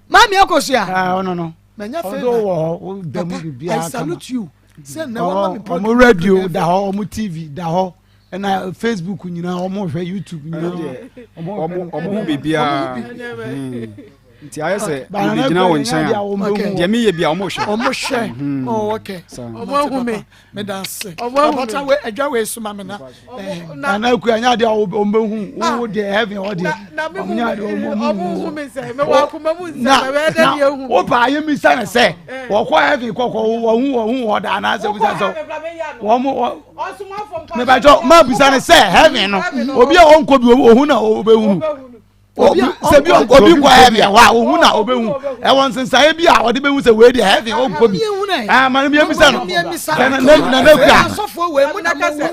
maami akosua. ɔno no manya favour papa I salute you sɛ nnɛ wama mi program. Ɔmo radio da hɔ ɔmo tv da hɔ ɛna facebook nyinaa ɔmo hwɛ youtube nyinaa. Ɔmo ɔmo ho biribiara nti ayɛ sɛ mebɛgyina wo nkyɛn a deɛ meyɛ bia ɔmo hwɛ. Ɔmo hwɛ oh okay. Ɔmo ahu me. Meda ase. Ɔbata we adwa we suma me na. Nana Akua nya deɛ ɔmo bɛ hu wo deɛ heaven hɔ deɛ. Ɔmo nya deɛ ɔmo hu me sɛ mɛ wɔ akoma mu nsɛm mɛ bɛyɛ dɛ deɛ hu. Wo pa ayɛ mi sa ne sɛ wɔkɔ heaven kɔkɔ wɔn hu wɔn hu hɔ da anaasɛ bisa sɛ wɔn mo mebɛtɔ maa bisa ne sɛ heaven no obi a ɔnkɔ bi ohun na ɔbɛhunu obi sɛ bi obi nkɔ heaven hɔ a ohun na ɔbɛhu ɛwɔ nsensaeɛ bi a ɔde bɛhu sɛ wei deɛ heaven ɔnkɔ bi ɛɛ ma mi ebisa no sɛ na na na kua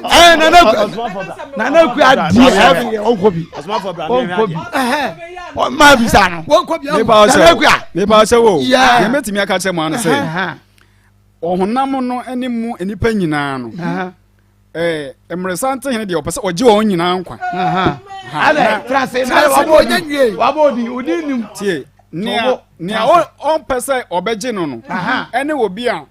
ɛɛ na na kua na na kua di heaven deɛ ɔnkɔ bi ɔnkɔ bi ɔmaa bisa no na na kua. Mepa sɛ wo yɛn mɛtumi aka kyerɛ mo ano sɛ ɔhonam no ne mu nnipa nyinaa no ɛɛ mmeresante hene deɛ ɔpɛ sɛ ɔgye wɔn nyinaa nkwa. tie nea nea ɔmpɛ sɛ ɔbɛgye no no ɛne obi a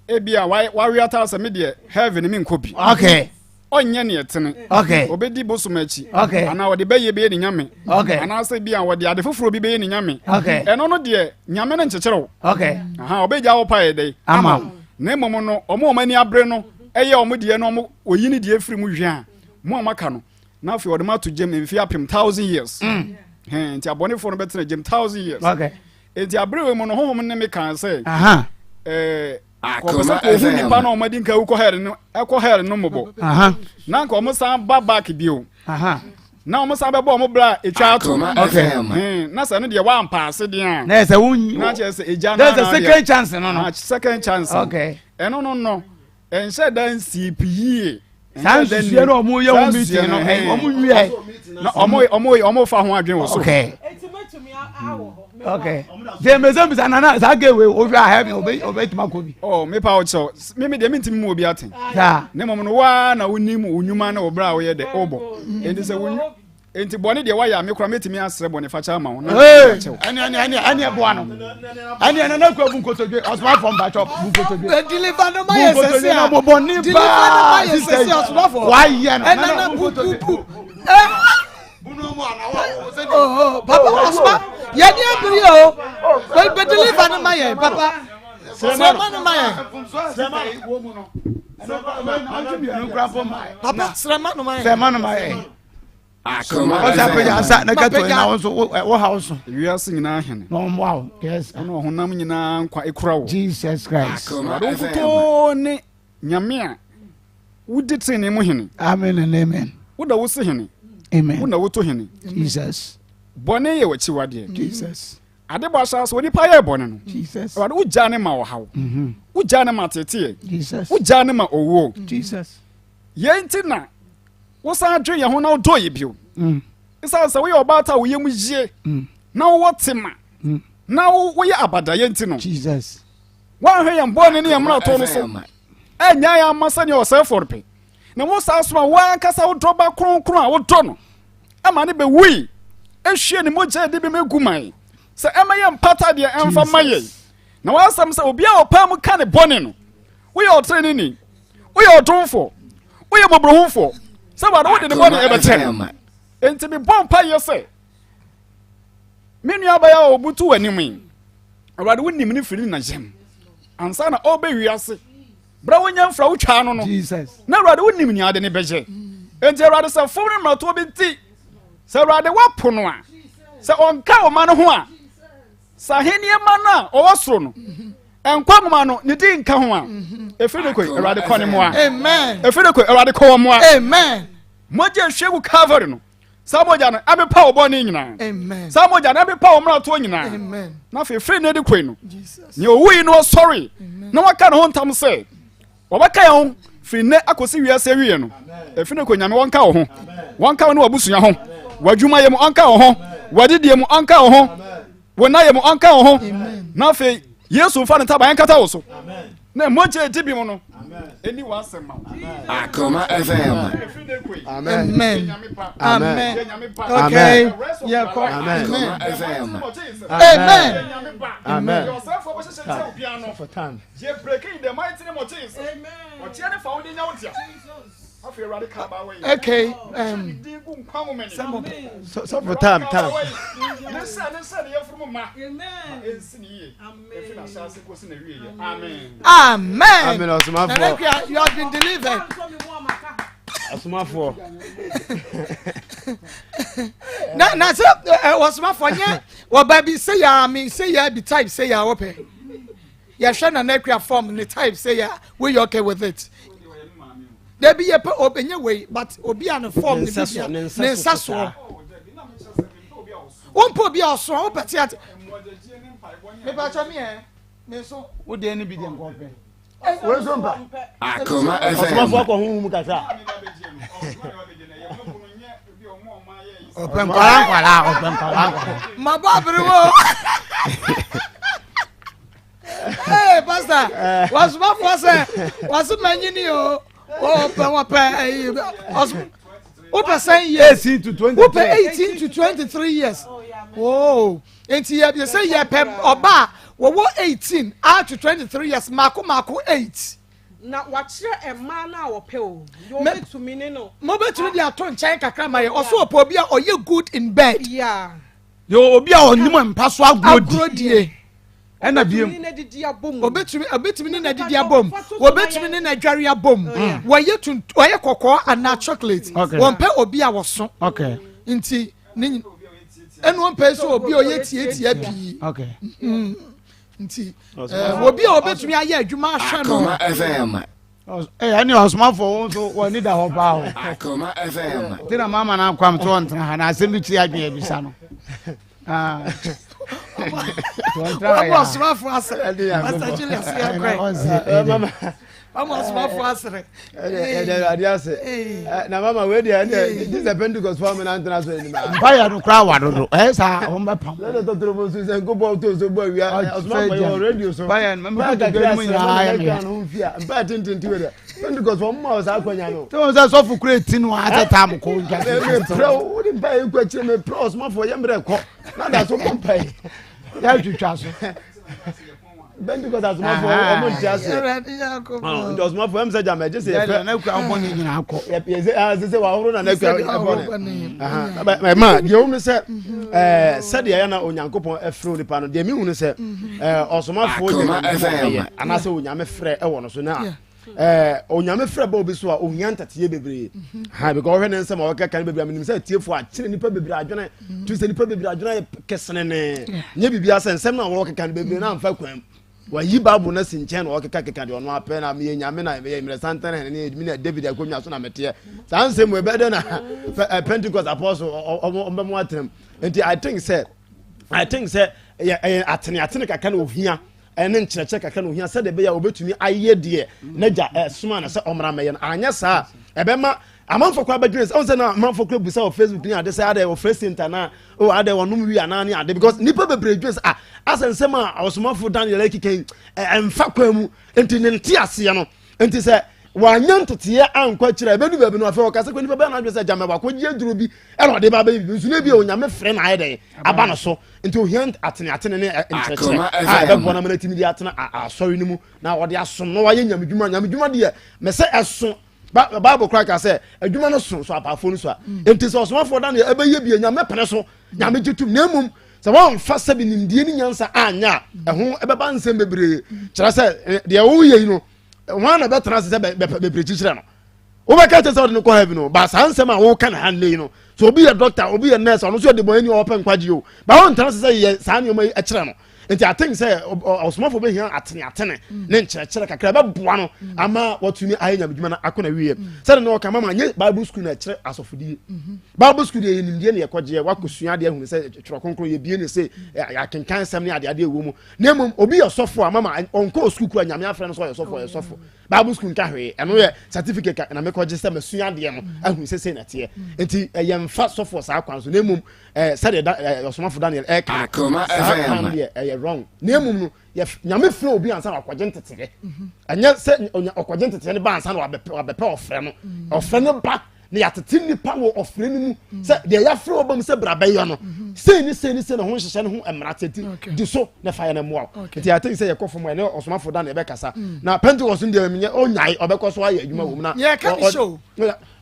ebi a wawe ata sɛ me deɛ heaven mi nkɔ bi. okay ɔnyɛ nea ɛtene. Okay. Ɔbɛdi bosom akyi. Okay. Anaa ɔde bɛyɛ bɛyɛ ne nyame. Okay. Anaasɛ bi a ɔde ade foforɔ bi bɛyɛ ne nyame. Okay. Ɛno no deɛ nyame no nkyekyere wo. Okay. Aha ɔbɛgya wo pa yɛ dɛ. Ama wo. Na mmom no ɔmo ɔmo ani abere no ɛyɛ ɔmo deɛ no ɔmo oyi ne deɛ firi mu hwɛ a mo a moaka no na afei ɔde mo ato gyam mfe apem thousand years. Mm. Hɛn nti abɔnefoɔ no bɛtena gyam thousand years. Okay. Nti abere wei mu no honhom ne me kaa sɛ. Aha. Ɛɛ. Kɔpɛ sɛ kɔhu nipa na ɔmo adi nka kɔ hell no ɛkɔ hell no mmɔbɔ. Na nka ɔmo san ba back bio. Na ɔmo san bɛbɔ ɔmo bra etwa ato. Okay. Hmm, na sɛ no deɛ wampaase deɛ a. Na ɛsɛ wo. Na kyerɛ sɛ egya na na second chance no no. Second chance. Okay. Ɛno no no ɛnhyɛ da nsii pi yie. Saa nsusuɛ na ɔmo yɛ wɔn meeting no ɔmo nwiɛ. Na ɔmo ɔmo ɔmo fa ho adwene wɔ so. Okay. Okay. Sɛ mbese bisa nana saa gay wei ohwɛ a heaven obe obetuma kɔ bi. Oh mepa wo kyɛw mimi deɛ mintimi mu obi aten. Saa. Ne mmom no waa na wonim wo nnwuma ne wo bra a woyɛ dɛ wobɔ. Enti sɛ wo Enti bɔne deɛ wayɛ a me koraa mɛtumi asrɛ bɔne fakyɛ ama wo na akyɛ wo. Ɛne ɛne ɛne ɛne ɛboa no. Ɛne ɛne na kura bu nkotodwe ɔsomafo mpakyɛ bu nkotodwe. Deliver no ma yɛ sɛsɛ a. Bu bɔne Deliver no ma yɛ sɛsɛ ɔsomafo. Wayɛ no. Ɛna na bu bu bu. Oh, papa ɔsoma yɛde abiri o. Bɛ deliver no ma yɛ papa. Srɛma no ma yɛ. Papa srɛma no ma yɛ. Srɛma no ma yɛ. Ɔsɛ apagya nsa na kɛtɔ na wo nso wo ha wo so. Wiase nyinaa hene. Na ɔmmoa wo. Yes. Ɔno ɔhonam nyinaa nkwa ekura wo. Jesus Christ. Awurade wo nkutoo ne Nyame a wodi trenee mu hene. Amen and amen. Wo na wosi hene. Amen. Wo na woto hene. Jesus. Bɔne yɛ w'akyiwadeɛ. Jesus. Ade bɔ ahyɛ ase onipa yɛ bɔne no. Jesus. Awurade wogyaa ne ma ɔhaw. Mm-hmm. Wogyaa ne ma teteɛ. Jesus. Wogyaa ne ma owuo. Jesus. Yɛn nti na wosan dwen yɛn ho na wodɔ yɛ bio. Mm. Esiane sɛ woyɛ ɔbaatan a wo yam yie na wowɔ tema na woyɛ abadayɛ nti no. Jesus. Woanhwɛ yɛn bɔne ne yɛn mmarato no so annya yɛn amma sɛnea ɔsɛefoɔ no pɛ, na wosan soma wo ankasa wo dɔba kronkron a wodɔ no ma no bɛwui, ehwie ne mogya a ɛdi bem egu ma yɛn, sɛ ɛmmɛyɛ mpata deɛ ɛmfa ma yɛn. Na w'asɛm sɛ obiara a ɔpae mu ka ne bɔne no, woyɛ ɔtreneeni, woyɛ ɔdomfoɔ, woyɛ mmɔborɔhunufoɔ, sɛ Awurade wode ne bɔne ɛbɛkyɛ no. Enti mebɔ mpaeɛ sɛ me nuabaa a ɔbutu w'anim yi, Awurade wonim ne firi ne na yam ansa na ɔbɛ wiase berɛ wonya mfra wotwaa no no na Awurade wonim nea ade ne bɛyɛ. Enti Awurade sɛ fom ne mmaratoɔ bi nti sɛ Awurade woapo no a, sɛ ɔnka ɔma no ho a, sɛ ahenni ma no a ɔwɔ soro no nkwa nwoma no ne din nka ho a, ɛfiri ne koi Awurade kɔ ne mmoa. Ɛfiri ne koi Awurade kɔ wɔ mmoa. Mogya ehwie gu Calvary no, saa mogya no ɛbepa wo bɔne nyinaa. Saa mogya no ɛbepa wo mmaratoɔ nyinaa. Na afei firi ne de koi no, nea owui no ɔsɔre na waka ne ho ntam sɛ wɔbɛka yɛn ho firi nnɛ akɔsi wiase awieɛ no. Ɛfiri ne koi Nyame wɔnka wo ho, wɔnka wo ne w'abusua ho, w'adwumayɛ mu ɔnka wo ho, w'adidie mu ɔnka wo ho, wo nnayɛ mu ɔnka wo ho. Na afei Yesu mfa ne ntaban nkata wo so. Na mogya edi bi mu no ɛni w'asɛm ma wo. Akoma FM. Amen. Amen. Okay. Yeah. Amen. Amen. Amen. Amen. Okay. Sɔfo tam tam. Amen. Amen. Ɔsomafoɔ. You have been delivered. Ɔsomafoɔ. Na na sɛ ɔsomafoɔ nyɛ ɔba bi sɛ yɛ ame sɛ yɛ bi type sɛ yɛ awɔpɛ. Yɛhwɛ Nana Akua form ne type sɛ yɛ we okay with it. Dabi yɛ pɛ ɔbɛnyɛ wei but obi a ne form ne bi ne nsa soɔ. Wompɛ obi a ɔso a wopɛ te ate. Mepakyɛ me ɛ me nso. Wo deɛ ne bi deɛ nkɔ pɛ. Wo nso mpa. Akoma FM. Ɔsomafo akɔ honhom kakra. Ɔpɛ nkwalaa nkwalaa ɔpɛ nkwalaa nkwalaa. Mabɔ abiri wo. Ee pastor wasomafo sɛ wase manyini o wɔpɛ wɔpɛ ɛyi ɔsom. Wopɛ sɛn years? 18 to 23. Wopɛ 18 to 23 years. Oh, nti yɛ yɛ sɛ yɛpɛ ɔba a wɔwɔ 18 out to 23 years mako mako 8. Na wakyerɛ mmaa no a wɔpɛ o, deɛ wɔbɛtumi ne no. Mobɛtumi de ato nkyɛn kakra ma yɛ. Ɔso ɔpɛ obi a ɔyɛ good in bed. Yeah. Yɛ obi a ɔnim mpa so agorɔ die. Ɛna biem. Obetumi obetumi ne n'adidi abom. Obetumi ne n'adware abom. Mm. Wɔyɛ tuntum wɔyɛ kɔkɔɔ anaa chocolate. Wɔmpɛ obi a wɔso. Nti ne ɛna wɔmpɛ nso obi a ɔyɛ tietia pii. Mm. Nti eh, obi a obetumi ayɛ adwuma ahwɛ no. Ɛyɛ ne ɔsomafo wo nso w'ani da hɔ paa o. Akoma FM. Nti na mama no akwam to ɔntena ha na asɛm bi kyerɛ adwene abisa no. Wọ́n ɔsomafo asere. Pastor Julius yẹ kọ́ ẹ. Wọ́n ɔsomafo asere. Ɛdɛ ade ase. Na mama wei deɛ ɛnɛ gye sɛ Pentecost fɔ amena ntena so anim. Mpa yɛ no koraa wa dodo. Ɛyɛ saa wɔn bɛ pam. Lẹ́nu tọ́tọ́rọ́ mo sún sẹ́ nkóbọ̀ tó so bọ̀ wia ɔsomafo yɛ wɔ radio so. Mpa yɛ no mpa kakra mu nyinaa yɛ mi. Mpa yɛ tenten ti wɛ dɛ. Pentecost fɔ mma wɔ saa akɔnya no. Tí wọ́n sɛ sɔfo kura eti no ase taa mo kɔ ntwa. Mɛ pɛrɛ o de mpa yɛ kɔ akyire mɛ pɛrɛ ɔsomafo yɛ mmerɛ kɔ na da so bɔ mpa yi. Yɛ twitwa so. Pentecost asomafo ɔmo nti ase. Nti ɔsomafo ɛmu sɛ gyama ɛgye sɛ yɛpɛ. Na kura ɔbɔ ne nyinaa kɔ. Yɛ sɛ ah sɛ wahoro na na kura ɛbɔ ne. Ɛma deɛ wɔn sɛ ɛɛ sɛdeɛ yɛn na Onyankopɔn ɛfrɛ onipa no deɛ mi hu no sɛ ɛɛ ɔsomafo nyɛ Nyankopɔn ɛyɛ anaasɛ Onyame frɛ ɛwɔ no so na. Ɛɛ Onyame frɛ ba obi so a ohia ntateyɛ bebree. Mhm. Ha because ɔhwɛ ne nsɛm a ɔkeka no bebree a menim sɛ atiefo akyerɛ nipa bebree adwene. Mhm. Tu sɛ nipa bebree adwene ayɛ kesenene. Nyɛ biribi asɛ nsɛm no a wɔkeka no bebree na amfa kwan mu. Wayi Bible no asi nkyɛn na ɔkeka keka deɛ ɔno apɛ na meyɛ nyame na meyɛ mmerɛ santen hene ne me na David akonnwa so na meteɛ. Saa nsɛm mu ɛbɛyɛ dɛ na Pentecost apostle ɔmbɛmo atenam. Nti I think sɛ I think sɛ ɛyɛ atene atene kakra na ohia ɛne nkyerɛkyerɛ kakra na ohia sɛdeɛ ɛbɛyɛ a obetumi ayɛ deɛ n'agya ɛsoma no sɛ ɔmmra mmɛyɛ no. Anyɛ saa ɛbɛma amanfoɔ koraa bɛdwene sɛ ɔn sɛ na amanfoɔ koraa busa wɔ Facebook ne ade sɛ adɛ wɔfrɛ saint anaa o adɛ wɔnom wi anaa ne ade because nipa bebree dwene sɛ ah asɛ nsɛm a ɔsomafo Daniel akeka yi ɛmfa kwan mu nti ne nte aseɛ no nti sɛ wanyɛ nteteɛ ankɔ akyire a ɛbɛdu baabi no afei ɔka sɛ kɔ nipa bɛyɛ n'adwene sɛ gyama wakɔgye aduro bi ɛna ɔde ba bɛyɛ biribi nso na ebi a onyame frɛ na ayɛ dɛn aba no so nti ohia atene atene ne nkyerɛkyerɛ a ɛbɛboa no ama no atumi de atena asɔre no mu na ɔde asom na wayɛ nyamedwuma. Nyamedwuma deɛ mɛsɛ ɛso. Bible koraa ka sɛ adwuma no so so apaafoɔ no so a mm. Nti sɛ ɔsomafoɔ da neɛ ɛbɛyɛ bie Nyame pene so, Nyame gye tom, na mmom sɛ wɔmfa sɛbi nimdeɛ ne nyansa anyɛ a ɛho ɛbɛba nsɛm bebree kyerɛ sɛ eh, deɛ woyɛ yi no wɔn na bɛtena ase sɛ bɛpirikyi kyerɛ no wobɛka kyɛ sɛ ɔde no kɔ heaven o. Ba saa nsɛm a woka na ha nnɛ yi no so obi yɛ doctor, obi yɛ nurse, ɔno nso yɛ debɔnni a ɔpɛ nkwagye o, ba wɔntena ase sɛ yɛ saa nneɛma yi kyerɛ no. Nti I think sɛ ɔsomafo bɛhia atene atene ne nkyerɛkyerɛ kakra bɛboa no ama watumi ayɛ nyamedwuma no akɔ na wieɛ. Sɛde na ɔka mama nyɛ Bible school na ɛkyerɛ asɔfodie. Bible school deɛ yɛ nimdeɛ ne yɛkɔgyeɛ wakɔsua adeɛ ahunu sɛ twerɛ kronkron yɛbie ne se yɛakenkan nsɛm ne adeadeɛ ɛwɔ mu. Na mmom obi yɛ sɔfo a mama ɔnkɔɔ school kura Nyame afrɛ no sɛ ɔyɛ sɔfo, ɔyɛ sɔfo. Bible school nka hwee, ɛno yɛ certificate na mekɔgye sɛ masua adeɛ no ahunu sɛ sei na ɛteɛ. Nti ɛyɛ mfa sɔfoɔ saa kwan so, na mmom ɛɛ sɛdeɛ da ɛɛ ɔsomafo Daniel ɛɛka no, saa kwan deɛ ɛyɛ wrong. Na mmom no yɛ Nyame frɛ obi ansa na wakɔgye nteteɛ. Ɛnyɛ sɛ ɔkɔgye nteteɛ no ba ansa na wabɛpɛ wabɛpɛ ɔfrɛ no. Ɔfrɛ no ba na yɛatete nnipa wɔ ɔfrɛ no mu sɛ deɛ yɛafrɛ wɔ ba mu sɛ bra bɛyɛ no sei ne sei ne sei na ho nhyehyɛ no ho mmara tete di so na fa yɛ no mmoa wo. Nti I think sɛ yɛkɔ fam a ɛne ɔsomafo da na yɛbɛkasa. Na Pentecost no deɛ menyɛ ɔnyae ɔbɛkɔ so ayɛ adwuma wɔ mu na yɛka ne hyɛ o.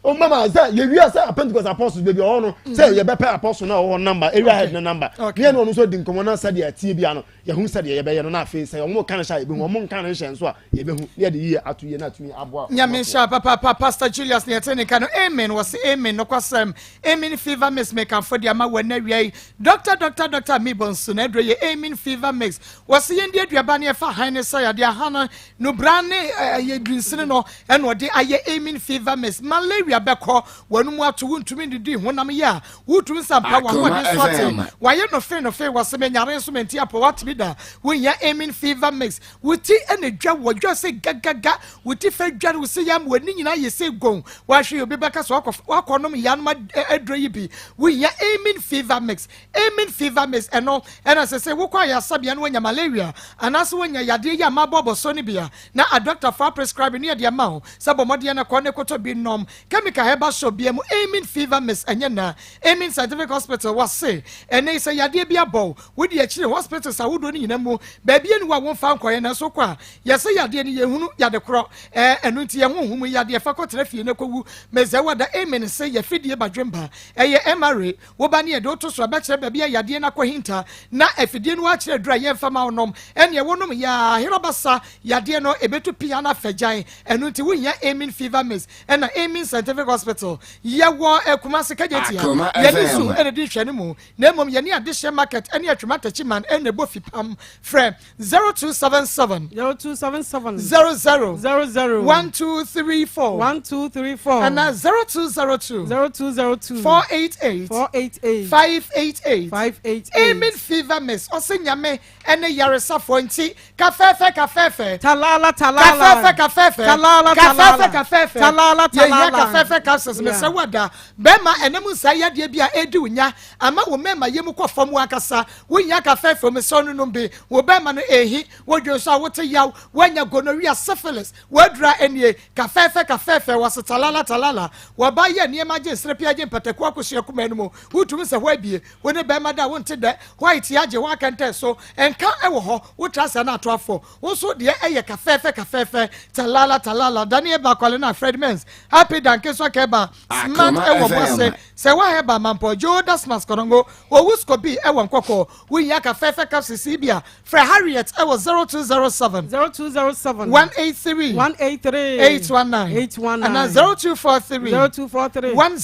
O mama sɛ yɛwia sɛ Pentecost apostles baabi ɔwɔ no sɛ yɛbɛpɛ apostle na ɔwɔ number, area head ne number, ne yɛne ɔno nso adi nkɔmmɔ na sɛdeɛ ɛteɛ bia no yɛhu sɛdeɛ yɛbɛyɛ no, na afei sɛ ɔmo ka no hyɛ a yɛbɛhu, ɔmo nka no nhyɛ nso a yɛbɛhu na yɛde yie ato yie na atumi aboa. Nyame nhyira papaapa Pastor Julius ne yɛte ne nka no. Amen, wɔse amen nokwasɛm. Amen fever mix mekamfo de ama wo ɛnɛ awia yi. Doctor doctor doctor Mibɔ nso na aduro yɛ amen fever mix. Wɔse yɛndi aduaba ne ɛfa han ne sa yadeɛ ahan no bra ne ɛyɛ dunsini no ɛna ɔde ayɛ amen fever mix. Malaria bɛkɔ wɔn mu ato, wontumi ndidi, honam yɛ a wotumi nsampa wɔn ahoɔden so ate wɔayɛ nofe nofe. Wɔse menyare nso mente apɔ watumi da. Wohia amen fever mix. Wo ti ɛna dwa wɔ dwa sɛ gagaga, wo ti fɛ dwa no wo se yam w'ani nyinaa yɛ sɛ gon wahwɛ obi bɛka sɛ wakɔ wakɔnom yanom aduro yi bi. Wohia amen fever mix. Amen fever mix ɛno ɛna sɛ sɛ wokɔ ayasabea no woanya malaria anaasɛ woanya yadeɛ yi a mabɔbɔ so no bi a na adɔktafo aprescribe ne yɛde ama wo sɛ bɔ mmɔden na kɔ ne kɔtɔ bi nom. Chemical herbal shop bia mu amen fever mix ɛnyɛ na Amen Scientific Hospital wɔse ɛnɛ yi sɛ yadeɛ bi abɔ wo wode akyire hospitals ahodoɔ no nyina mu baabi ani hɔ a womfa nkɔeɛ nanso kɔ a yɛsɛ yadeɛ no yɛhunu yade korɔ ɛɛ ɛno nti yɛn honhom yi yadeɛ fa kɔtena fie na kɔwu mezɛwada amen se yɛfidie badwemba ɛyɛ MRA Wo ba ne yɛde wo to so a, ɛbɛkyerɛ baabi a yadeɛ no akɔhinta, na afidie no akyerɛ aduru a yɛmfa ma wo nom. Ɛnneɛ wonom yɛ a, herabasa yadeɛ no ɛbɛtu pia no afa gyan. Ɛno nti wohia Amen Fever Mix ɛna Amen Scientific Hospital. Yɛwɔ Kumasi Kejetia. Yɛne Zoo ɛna ɛdi nhwɛanimu, na mmom yɛne Adehyeɛ Market ɛne Atwima Takyiman ɛna ɛbɔ fipam. Frɛ 0277. 0277. 00. 00. 1234. 1234. Ana 0202. 0202. 488. 488. 588. 588. Amen Fever Mix. Ɔsɛ Nyame ɛne yaresafoɔ nti kafɛɛfɛ kafɛɛfɛ. Talala talala. Kafɛɛfɛ kafɛɛfɛ. Talala talala. Kafɛɛfɛ kafɛɛfɛ. Talala talala. Yɛhia kafɛɛfɛ capsules. Mesrɛ wo ada. Bɛrima ɛnam nsaa yadeɛ bi a ɛredi wo nya ama wo mmarima yɛ mu kɔ fam ankasa. Wohia kafɛɛfɛ mu sɛ ɔnonom bi. Wo bɛrima no ɛrehi. Wodwen so a wote yaw. Woanya gonorrhea, syphilis. W'adura nie. Kafɛɛfɛ kafɛɛfɛ. Wɔse talala talala. Wɔba yɛ nneɛma gye nserepia gye mpataku akosua kumaa no mu. Wotumi sɛ hɔ abie. Wo ne bɛrima da a wonte dɛ. White agye hɔ akɛntɛn so. Nka wɔ hɔ. Wotra ase a na ato afɔ. Wo nso deɛ ɛyɛ kafɛɛfɛ kafɛɛfɛ. Talala talala. Daniel Bakwale na Fred Mens. Happy Danke. Keswa Kɛba, Smart ɛwɔ Boase, Sɛwa Hɛba, Mampɔ, Joe Dasmas Kɔnɔngo, Owu Skobi ɛwɔ Nkɔkɔ. Wohia kafɛɛfɛ capsules yi bi a, frɛ Harriet ɛwɔ 0207 0207 183 183 819 819 anaa 0243 0243 10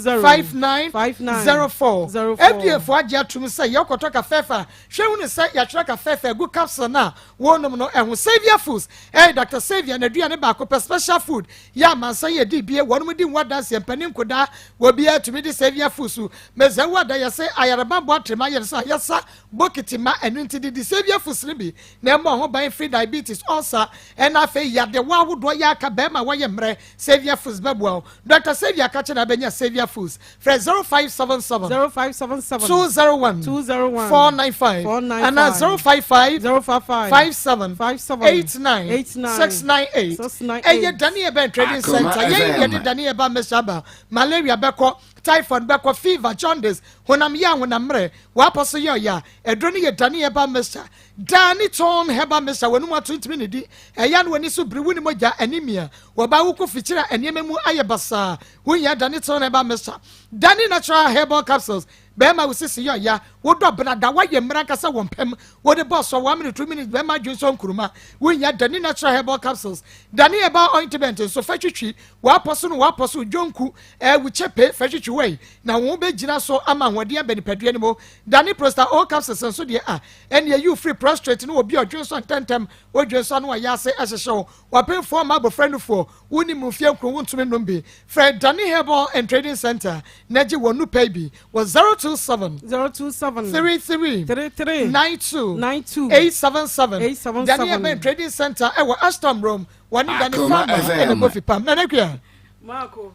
10 59 59 04. 04. FDA fo agye atum sɛ yɛkɔtɔ kafɛɛfɛ a, hwɛ hunu sɛ yɛatwerɛ kafɛɛfɛ agu capsule no a wɔnom no ɛho. Saviour Foods ɛyɛ Dr. Saviour n'aduane baako pɛ special food yɛ amansan yɛ di bie wɔnom di ho adanseɛ mpanin nkodaa wɔbiara tumi di Saviour Foods so mɛsɛ wo ada yɛsɛ ayareba bɔ atrema yɛ sɛ yɛsa bokiti ma ɛno nti didi Saviour Foods no bi na ɛmmɔ ho ban firi diabetes ulcer ɛna afei yadewa ahodoɔ yɛ aka bɛrima wɔyɛ mmerɛ. Saviour Foods bɛboa wo. Dr. Saviour ka kyerɛ na bɛnya Saviour Foods. Frɛ 0577 0577 201 201 495 495 ana 055 055 57 57 89 89 698. 698. Ɛyɛ Daniel Ben Trading Akoma Center. Yɛn FM. yɛde Daniel ba mɛhyɛ malaria bɛkɔ, typhoid bɛkɔ, fever, jaundice, honam yɛ ahonam mmerɛ wapɔ so yɛ ɔyɛ a ɛduro no yɛ Daniel ba mɛhyɛ Dani Tɔn Herbal Mixture. Wɔn mu ato ntumi ne di ɛyɛ no w'ani so biri wo ne mogya anemia wɔba wokɔ fikyiri a nneɛma mu ayɛ basaa wonya Dani Tɔn Herbal Mixture. Dani Natural Herbal Capsules, bɛrima wo sisi yɛ ɔya wodɔ benada wayɛ mmerɛ ankasa wɔ mpɛm wode bɔ sɔ 1 minute 2 minutes bɛrima adwene sɔ nkuruma wonya Dani Natural Herbal Capsules. Dani Herbal Ointment nso fɛ twitwi wapɔ so no wapɔ so dwonku ɛwu kyɛpe fɛ twitwi wɔ na wɔn bɛgyina so ama ahoɔden aba nipadua no mu. Dani Prosta O capsules nso deɛ a ɛne ɛyi free prostrate no obi ɔdwe nso ntɛntɛm odwe nso ano ɔyɛ ase ɛhyehyɛ wo wapemfoɔ ma abɔfra nufoɔ woni mu fie nkuro wontumi nom bi. Frɛ Dani Herbal and Trading Center na gye wɔn nupa bi wɔ 027 027 33 33 92 92 877. 877. Dani Herbal Trading Center ɛwɔ Ashton Room wɔne Dani Akoma Farmer ɛna FM. Kofi Pam Nana Kua. Maako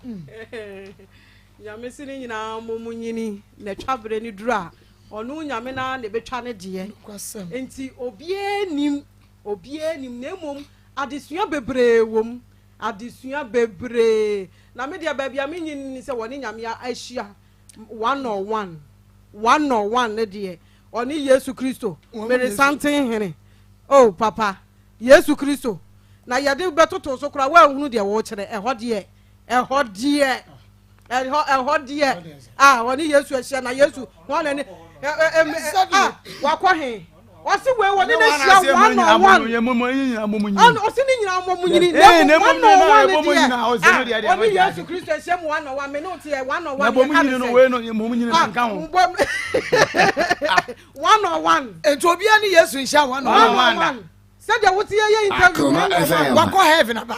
Nyame si ne nyinaa mo mu nyini na twa berɛ no duru a ɔno Nyame na na ɛbɛtwa ne deɛ. Kwasɛm. Nti obiara nim, obiara nim, na mmom adesua bebree wɔ mu, adesua bebree. Na me deɛ, baabi a menyi ni sɛ wɔne Nyame ahyia one on one, one on one ne deɛ ɔne Yesu Kristo Wɔn meresanten hene o papa Yesu Kristo na yɛde bɛtoto so koraa woanhunu deɛ wɔrekyerɛ. Ɛhɔ deɛ, ɛhɔ deɛ, ɛhɔ ɛhɔ deɛ a ɔne Yesu ahyia na Yesu wɔn na ne ɛ ɛ ɛ a wakɔ he ɔsi wei wɔne ne hyia one on one. Ɔno ɔsi ne nyinaa mmɔ mu nyini na one on one deɛ a ɔne Yesu Kristo ahyia mu one on one. Me ne o ti yɛ one on one yɛ ka ne sɛ ah mbɔ one on one. Nti obiara ne Yesu nhyia one one on one. On one sɛdeɛ wote yɛ yɛ interview Akoma one on FM. one. Wakɔ heaven aba,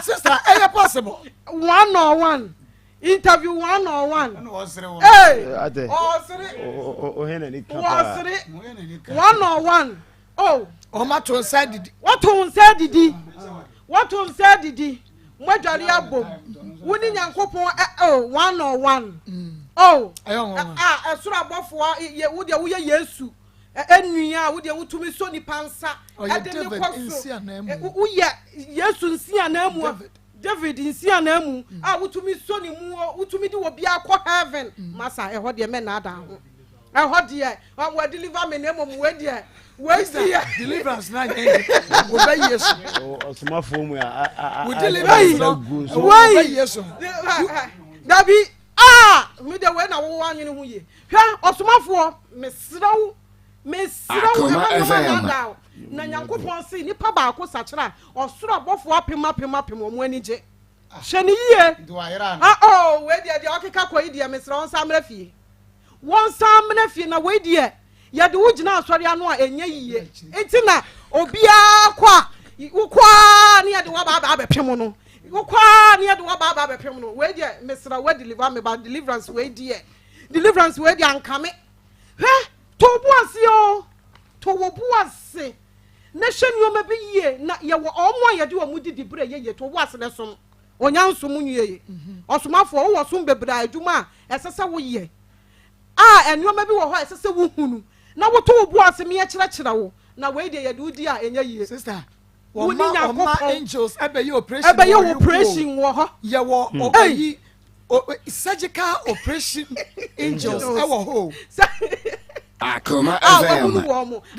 sister, ɛyɛ possible. One on one interview, one on one, ee Ate. ɔsere. Ohe na ni ka paa. Wɔsere one on one oh. Ɔma to nsa didi. Wɔto nsa didi, wɔto nsa didi, mo adware abom wo ne Nyankopɔn ɛ oh, one on one oh. Ɛyɛ ɔnwanwa. A ɛsoro abɔfoɔ yɛ wo deɛ woyɛ Yesu ɛnua a wo deɛ wotumi so nipa nsa Ɔyɛ ɛde ne David kɔ so nsi ananmu. Woyɛ Yesu nsi ananmu a David. David nsi ananmu a wotumi so ne mu wotumi de obi akɔ heaven masa. Ɛhɔ deɛ mɛ naadaa ho, ɛhɔ deɛ wɔ deliver me na emom wei deɛ, wei deɛ. Deliverance na yɛn wɔbɛ Yesu. Ɔsomafoɔ mu a wo deliverance no gu so. Wei. wɔbɛ Yesu. Dabi aa mi de wei na wɔwɔ anwene ho yie. Hwɛ, ɔsomafoɔ, mesrɛ wo, mesrɛ wo. Akoma ɛma nnwoma FM. naadaa wo na Nyankopɔn se nipa baako sakyera a ɔsoro abɔfoɔ apem apem apem wɔn ani gye. Hwɛ ne yie. Ah oh, wei deɛ ɔkeka kɔ yi deɛ, mesrɛ wɔn nsa mmerɛ fie, wɔn nsa mmerɛ fie. Na wei deɛ yɛde wo gyina asɔre ano a ɛnyɛ yie nti na obiara kɔ a wokɔ a ne yɛde waba aba abɛpem no, wokɔ a ne yɛde waba aba abɛpem no. Wei deɛ mesrɛ wo, deliver me ba deliverance. Wei deɛ deliverance, wei deɛ ankame. Hwɛ, to wo bo ase o, to wo bo ase na hwɛ nneɛma bi yie na yɛwɔ ɔmo a yɛde ɔmo didi bere yɛ yie. To wo bo ase na som onya nsom nwie yi. Ɔsomafoɔ, wowɔ som bebree a adwuma a ɛsɛ sɛ woyɛ a nneɛma bi wɔ hɔ a ɛsɛ sɛ wohunu na woto wo bo ase meɛ kyerɛkyerɛ wo. Na wei deɛ yɛde wo di a ɛnyɛ yie. Sister, Wo ne wɔma ɔma Nyankopɔn. angels ɛbɛyɛ operation ɛbɛyɛ wɔ operation wɔ hɔ. Yɛwɔ ɔyi surgical operation angels ɛwɔ hɔ o. Akoma a wahunu wɔn mo a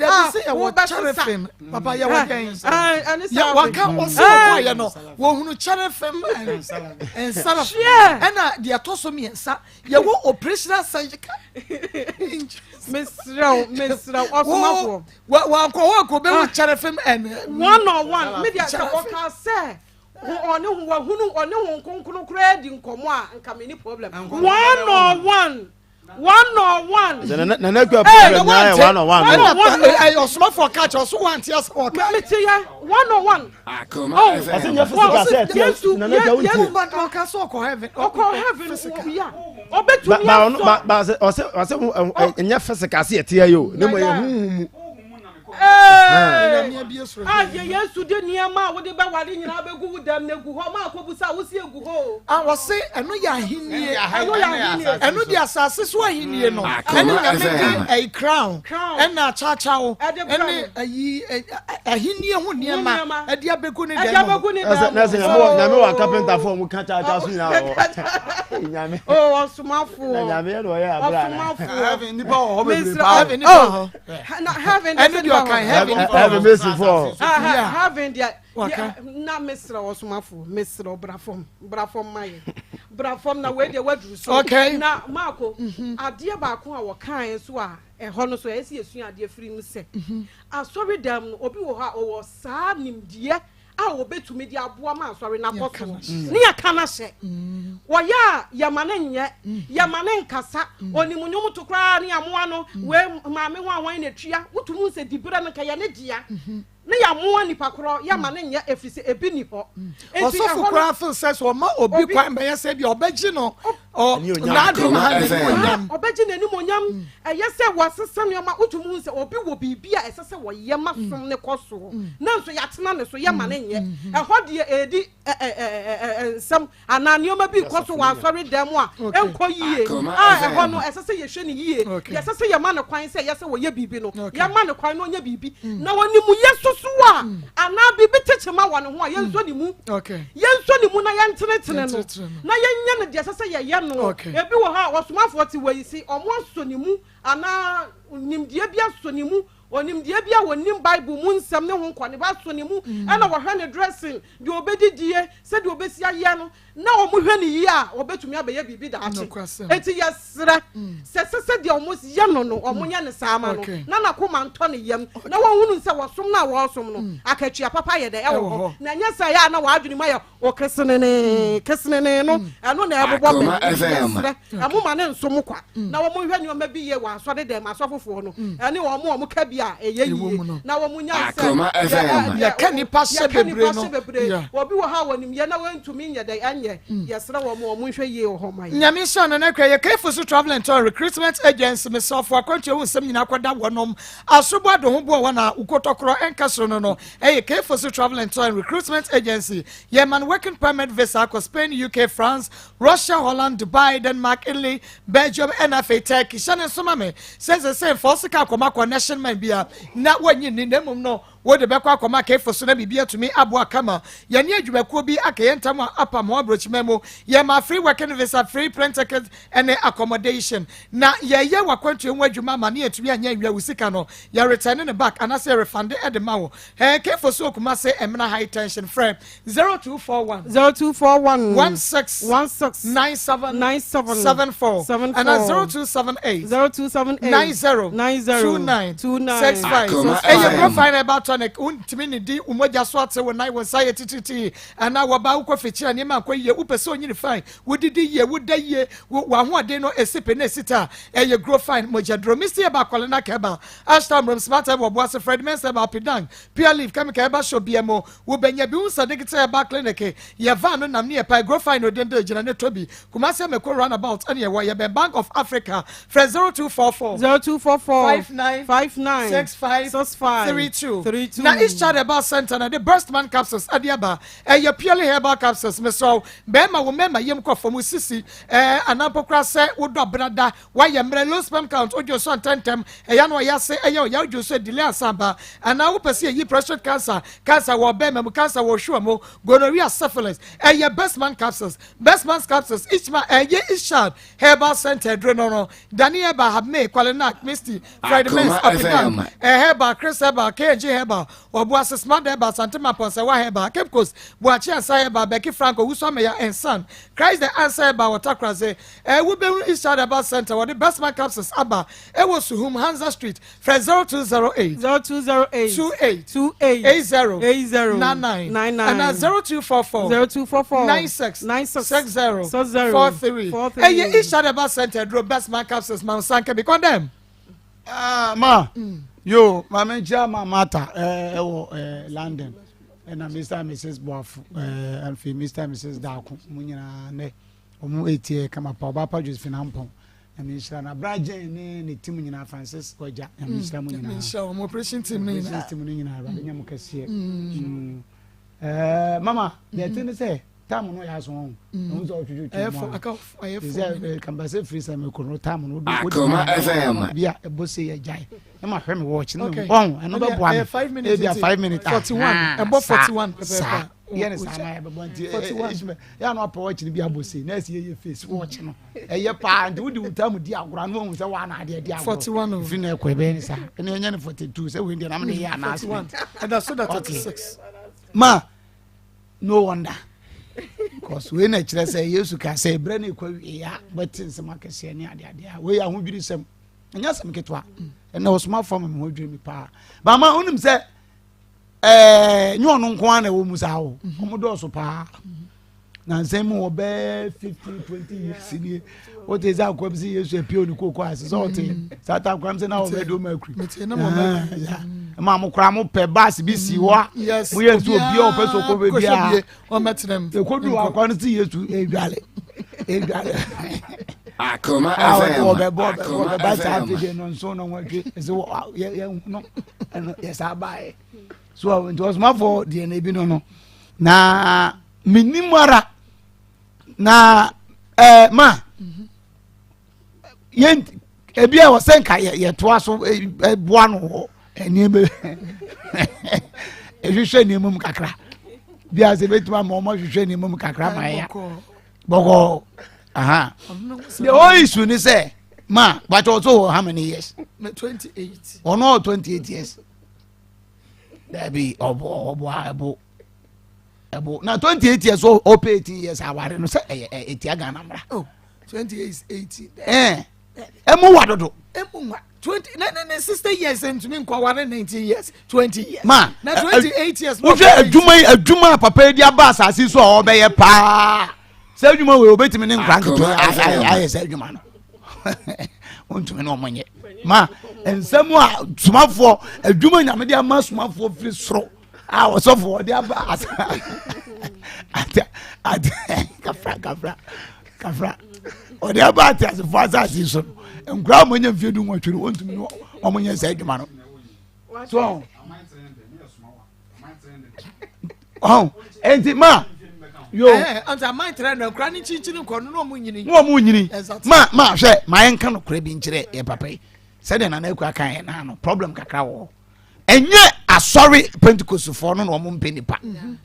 wobɛsesa papa yɛ wɔ dɛn yɛ waka ɔsɛ ɔkɔ yɛ no wɔhunu cherubim and seraphim ɛna deɛ ɛtɔ so mmiɛnsa yɛwɔ operational surgical mesrɛ wo mesrɛ wo ɔsomafoɔ wankɔ hɔ akɔ bɛhu cherubim and one on one me deɛ sɛ ɔka sɛ ɔne ho wahunu ɔne ho nkonkron koraa di nkɔmmɔ a nka menni problem one on one One on one. Nana Akua problem nyinaa yɛ one on one. Ɛna ɛyɛ ɔsomafo ɔka kyerɛ ɔso wante ase ɔka. Mi ti yɛ one on one. Oh, ɔsɛ nyɛ physical sɛ ɛteɛ Nana Akua wontie. Yesu ba ɔka sɛ ɔkɔ heaven. Ɔkɔ heaven ya. Ɔbɛtumi asɔ. Ba ba ɔsɛ ɔsɛ ɔsɛ nyɛ physical sɛ ɛteɛ yi o ne mo yɛ huhu mu. A yɛ Yesu de nneɛma a wode bɛware nyinaa bɛgu wo dɛm na egu hɔ ma akɔbu sa wosi egu hɔ o. A wɔse ɛno yɛ ahennie. Ɛno yɛ ahennie. Ɛno de asase so ahennie no. Ɛne nyame de ɛyi crown. Ɛna akyakyaw. Ɛne ɛyi ahennie ho nneɛma ɛde abɛgu ne dɛm. Ɛde abɛgu ne dɛm. Na sɛ nyame wɔ kapenta fo ɔmo ka kyakya so nyinaa wɔ. Nyame. O ɔsomafoɔ. Na nyame yɛ na ɔyɛ abira na. Ɔsomafoɔ. Heaven nipa wɔ hɔ bebree paa. Heaven nipa wɔ hɔ. Na heaven ɛne deɛ ɔkan heaven heaven bɛsi fɔ. Heaven deɛ na mesrɛ ɔsomafo mesrɛ bra fam bra fam ma yɛ bra fam na wei deɛ waduru so. Okay. Na maako mhm. adeɛ baako a wɔkaeɛ nso a ɛhɔ no so ɛyɛ sɛ yɛsua adeɛ firi mu sɛ mhm. asɔre dam no obi wɔ hɔ a ɔwɔ saa nimdeɛ a wɔbɛtumi de aboa ma asɔre no akɔ soɔ ne yɛka no ahyɛ mm. wɔyɛ a yɛma no nyɛ mm. yɛma no nkasa mm. onim nnwom to koraa ne amoa no wei maame ho ahwan na tua wotumi sɛ diberɛ no nka yɛ ne dea mm-hmm. ne yɛamoa nipa korɔ yɛma no nyɛ ɛfiri sɛ ebi ni hɔ ɔsɔfo koraa feel sɛ sɛ ɔma obi kwan bɛyɛ sɛ bi ɔbɛgye no n'adom ha n'animonyam. Ɔbɛgye n'animonyam. Mm. Ɛyɛ sɛ wɔasesa nneɛma wotumi hu sɛ obi wɔ biribi a ɛsɛ sɛ wɔyɛ ma mm. som ne kɔ soɔ. Mm. Nanso yɛatena ne so yɛma no nyɛ. Ɛhɔ deɛ ɛredi nsɛm anaa nneɛma bi kɔ so wɔ asɔre dan mu a ɛnkɔ yie a ɛhɔ no ɛsɛ sɛ yɛhwɛ no yie. Yɛsɛ sɛ yɛma no kwan sɛ ɛyɛ sɛ wɔyɛ biribi no yɛma no kwan na ɔnyɛ biribi na wɔnim yɛ soso a anaa biribi tekyema wɔ ne ho a yɛnsɔ ne mu. Yɛnsɔ ne mu na yɛntenetene no, na yɛnyɛ no deɛ ɛsɛ sɛ yɛyɛ no. Ebi wɔ hɔ a, ɔsomafoɔ te wei se, wɔn asɔ ne mu, anaa nimdeɛ bi asɔ ne mu, onimdeɛ bi a wɔnim Bible mu nsɛm ne ho nkɔneba asɔ ne mu, ɛna wɔhwɛ ne dressing, deɛ ɔbɛdidie, sɛdeɛ ɔbɛsi ayɛ no, na wɔhwɛ no yie a, ɔbɛtumi abɛyɛ biribi daakye. Enti yɛsrɛ sɛ sɛ sɛdeɛ wɔyɛ no no, wɔnyɛ no saa ma no, na n'akoma ntɔ ne yam, na wɔnhunu sɛ wɔsom no a wɔresom no, mm. akatua papa yɛ dɛ ɛwɔ hɔ. Na ɛnyɛ sɛ ɛyɛ a na wɔadwene mu ayɛ ɔkesenene kesenene no, mm. ɛno na ɛbobɔ bɛ. Yɛsrɛ ɛmo ma ne nso mo kwa, mm. na wɔn nhwɛ nneɛma bi yie wɔ asɔre dɛm asɔfofoɔ no, ɛne wɔn a wɔn ka bi a ɛyɛ yie, na wɔn nya sɛ yɛka nipa hyɛ bebree no, obi wɔ ha a wɔnim yɛ na wɔntumi nyɛ dɛ ɛnyɛ. Yɛsrɛ wɔn wɔn nhwɛ yie wɔ hɔ ma yɛn. Nyame nhyira no nɛkra yɛ Kefo so travel and tour recruitment agency mesrɛfo akwantua ho nsɛm nyinaa kɔda wɔnom asobo ado ho boɔ wɔn a wokotɔkorɔ ɛnka soro no no ɛyɛ Kefo so travel and tour and recruitment agency yɛ man working permit visa akɔ Spain UK France Russia Holland Dubai Denmark Italy Belgium ɛna afei Turkey hyɛ ne nso ma me sɛ sɛ sɛ mfa ɔsika akɔma connection man bia na wɔnyi nni na mmom no Wode bɛkɔ akɔma Kefo so na biribi atumi aboa kama. Yɛne adwumakuo bi aka yɛn ntam a apam ho abrokyiman mu. Yɛma free working visa, free plane ticket ne accommodation. Na yɛyɛ w'akwantuo ho adwuma ama ne yɛatumi anyɛ anwia wo sika no. Yɛ retɛne no back anaasɛ yɛ refande de ma wo. Ɛɛ Kefo so Kumase Emena High Tension. Frɛ 0241 0241 16 16 97 97 74 74 anaa 0278 0278 90 90 29 29 65. Akoma Ɛyɛ FM. Profine Herbal Tonic. Wontumi nnidi, wo mogya so ate, wo nan, wo nsa yɛ titiritii, anaa wɔba wokɔ fikyiri a nneɛma nkɔ yie, wopɛ sɛ onyini fine, wodidi yie, woda yie, wo w'ahoɔden no esi pe na esi ta a, ɛyɛ Grofine mogyaduro. Misty Herbal, Kɔlenak Herbal, Ashtown Mrom, Smart Herbal, Boase, Fred Mensah Herbal, Pidang, Pure Leaf, Chemical Herbal Shop bia mu. Wobɛnya bi. Wohu sɛ Digital Herbal Clinic yɛ van no nam ne yɛ pae Grofine Odendo gyina ne tɔ bi. Kumasi Ameko Runabout ɛne ɛwɔ. Yɛbɛn Bank of Africa. Frɛ 0244 0244 59 59 65 65 32. 32. Na East Child Herbal Center na de Breastman capsules ade aba. Ɛyɛ purely herbal capsules. Mesrɛ wo, bɛrima wo mmarima yam kɔ fam, wo sisi, ɛɛ anaa mpo koraa sɛ wodɔ abena da, woayɛ mmerɛ, low sperm count, wodwo nso ntɛntɛm, ɛyɛ na ɔyɛ ase, ɛyɛ ɔya, wodwo nso delay ansa aba, anaa wopɛ sɛ yɛyi prostate cancer, cancer wɔ ɔbɛrima mu, cancer wɔ ɔhwewa mu, gonorrhea, syphilis, ɛyɛ Bestman capsules. Bestman capsules, each man, ɛyɛ East Child Herbal Center aduro no no, Dani Herbal, Habme, Kwalenak, Misty, Fred Mens, Apidan, eh, Herbal, Chris Herbal, KNG Herbal, Obuasi Smart Herbal, Santima Pɔnsɛwa Herbal, Cape Coast, Boakye Ansa Herbal, Becky Franco, Owusu Ameya and Son, Christ the Answer Herbal wɔ Takorase, eh, wobɛhu East Child Herbal Center, wɔde Bestman Capsules aba, ɛwɔ Suhum, Hansa Street, frɛ 0208 0208 28 28 80 80 99 99 ɛna 0244 0244 96 96 60 60 43 43. Ɛyɛ East Child Herbal Center aduro Bestman Capsules ma nsa nka bi kɔndɛm. Ah, ma yo maame nkyia ma mata ɛwɔ eh, London ɛna Mr and Mrs Boafo ɛɛ afei Mr and Mrs Daako mo nyinaa nɛ wɔn etie kama pa ɔba pa Josephine Ampɔn Nyame nhyira no abra Jane ne ne team nyinaa Francis Wagya Nyame nhyira mo nyinaa. Nyame nhyira wɔn operation team no nyinaa. Operation team no nyinaa awurade nyɛ mo kɛseɛ. Ɛɛ mama deɛ ɛte ne sɛ tam no yɛ aso wɔn. Ɛho sɛ ɔtwitwi mu a. Sɛ kambasɛ firi sɛ mekɔ no tam no. Akoma FM. Bi a ɛbɔ se yɛ gyae. Na ma hwɛ me watch no wɔn ɛno bɛboa me. Ebi a 5 minutes. 41 ɛbɔ 41 pɛpɛɛpɛ. Saa yɛ ne saa na yɛ bɛbɔ nti yɛ ano apɛ watch no bi abɔ se na ɛsi yɛ yɛ face watch no. Ɛyɛ paa nti wode wo tam di agorɔ ano wahu sɛ woana adeɛ di agorɔ firi no ɛkɔ ɛbɛyɛ ne saa ɛne ɛnyɛ no 42 sɛ wei deɛ na mede yɛ announcement. Ɛda so da 36. Ma no wonder, because wei na kyerɛ sɛ Yesu ka sɛ berɛ ne ɛkɔ wie a bɛte nsɛm akɛseɛ ne adeadeɛ a wei ahodwiri sɛm ɛnyɛ asɛm ketewa. Ɛnɛ ɔsomafoɔ ma me ho adwiri me paa bama wonim sɛ ɛɛ nyɛ ɔno nko ara na ɛwɔ mu saa o. Ɔmo dɔɔso paa na nsɛm mu wɔ bɛɛ 15, 20 years nie. Wote sɛ akoa bi sɛ Yesu apue oni kooko ase sɛ ɔte saa ta akoa sɛ na ɔbɛ do ma akuri ma mo koraa mo pɛ baasi bi si hɔ a mo yɛ nso obi a ɔpɛ so kɔ baabi a ekodu akoa no sɛ Yesu edwale edwale. Akoma FM. Ɔbɛbɔ ɔbɛba saa afidie no nso na wɔatwe ɛsɛ wɔ yɛ yɛ no ɛno yɛ saa baayɛ so nti ɔsomafoɔ deɛ na ebi no no na menim ara na ɛɛ ma yɛn ebi a wɔsɛ nka yɛ yɛtoa so ɛboa no wɔ nneɛma ehwehwɛ nneɛma mu kakra bi a sɛ ebetumi ama wɔn ahwehwɛ nneɛma mu kakra ma yɛ bɔkɔɔ aha. The whole issue ni sɛ ma but also wɔ how many years? 28. Ɔno ɔ 28 years dabi ɔbɔ ɔbɔ a ɛbo ɛbo na 28 years ɔpɛ 18 years aware no sɛ ɛyɛ ɛ etia Ghana mmara. Oh, 28 is 18. Ɛɛ ɛmu wa dodo. Emu wa 20 ne 60 years ntumi nkɔ ware 19 years, 20 years. Ma na 28 years. Wohwɛ adwuma yi, adwuma a papa yi de aba asase so a ɔbɛyɛ paa sɛ adwuma wei obetumi ne nkora nketewa ayɛ sɛ adwuma no wontumi ne ɔmo nyɛ. Ma nsɛm a somafoɔ adwuma Nyame de ama somafoɔ firi soro a ɔsɔfo ɔde aba asa ate ate kafra kafra kafra ɔde aba ate asefoɔ asase so no, nkora a wɔnyɛ mfie 18 no wontumi ne ɔmo nyɛ sɛ adwuma no so ɔn enti ma yo. Ɛɛ ɔnti aman tẹrɛ na nkura ne nkyinkyin nkɔ no na ɔmo nyini. Na ɔmo nyini. Ma hwɛ, ma yɛn nka no kora bi nkyerɛ yɛ papa yi sɛdeɛ Nana Akua kan yɛ naa no problem kakra wɔ hɔ. Ɛnyɛ asɔre Pentecostfoɔ no na ɔmo mpɛ nipa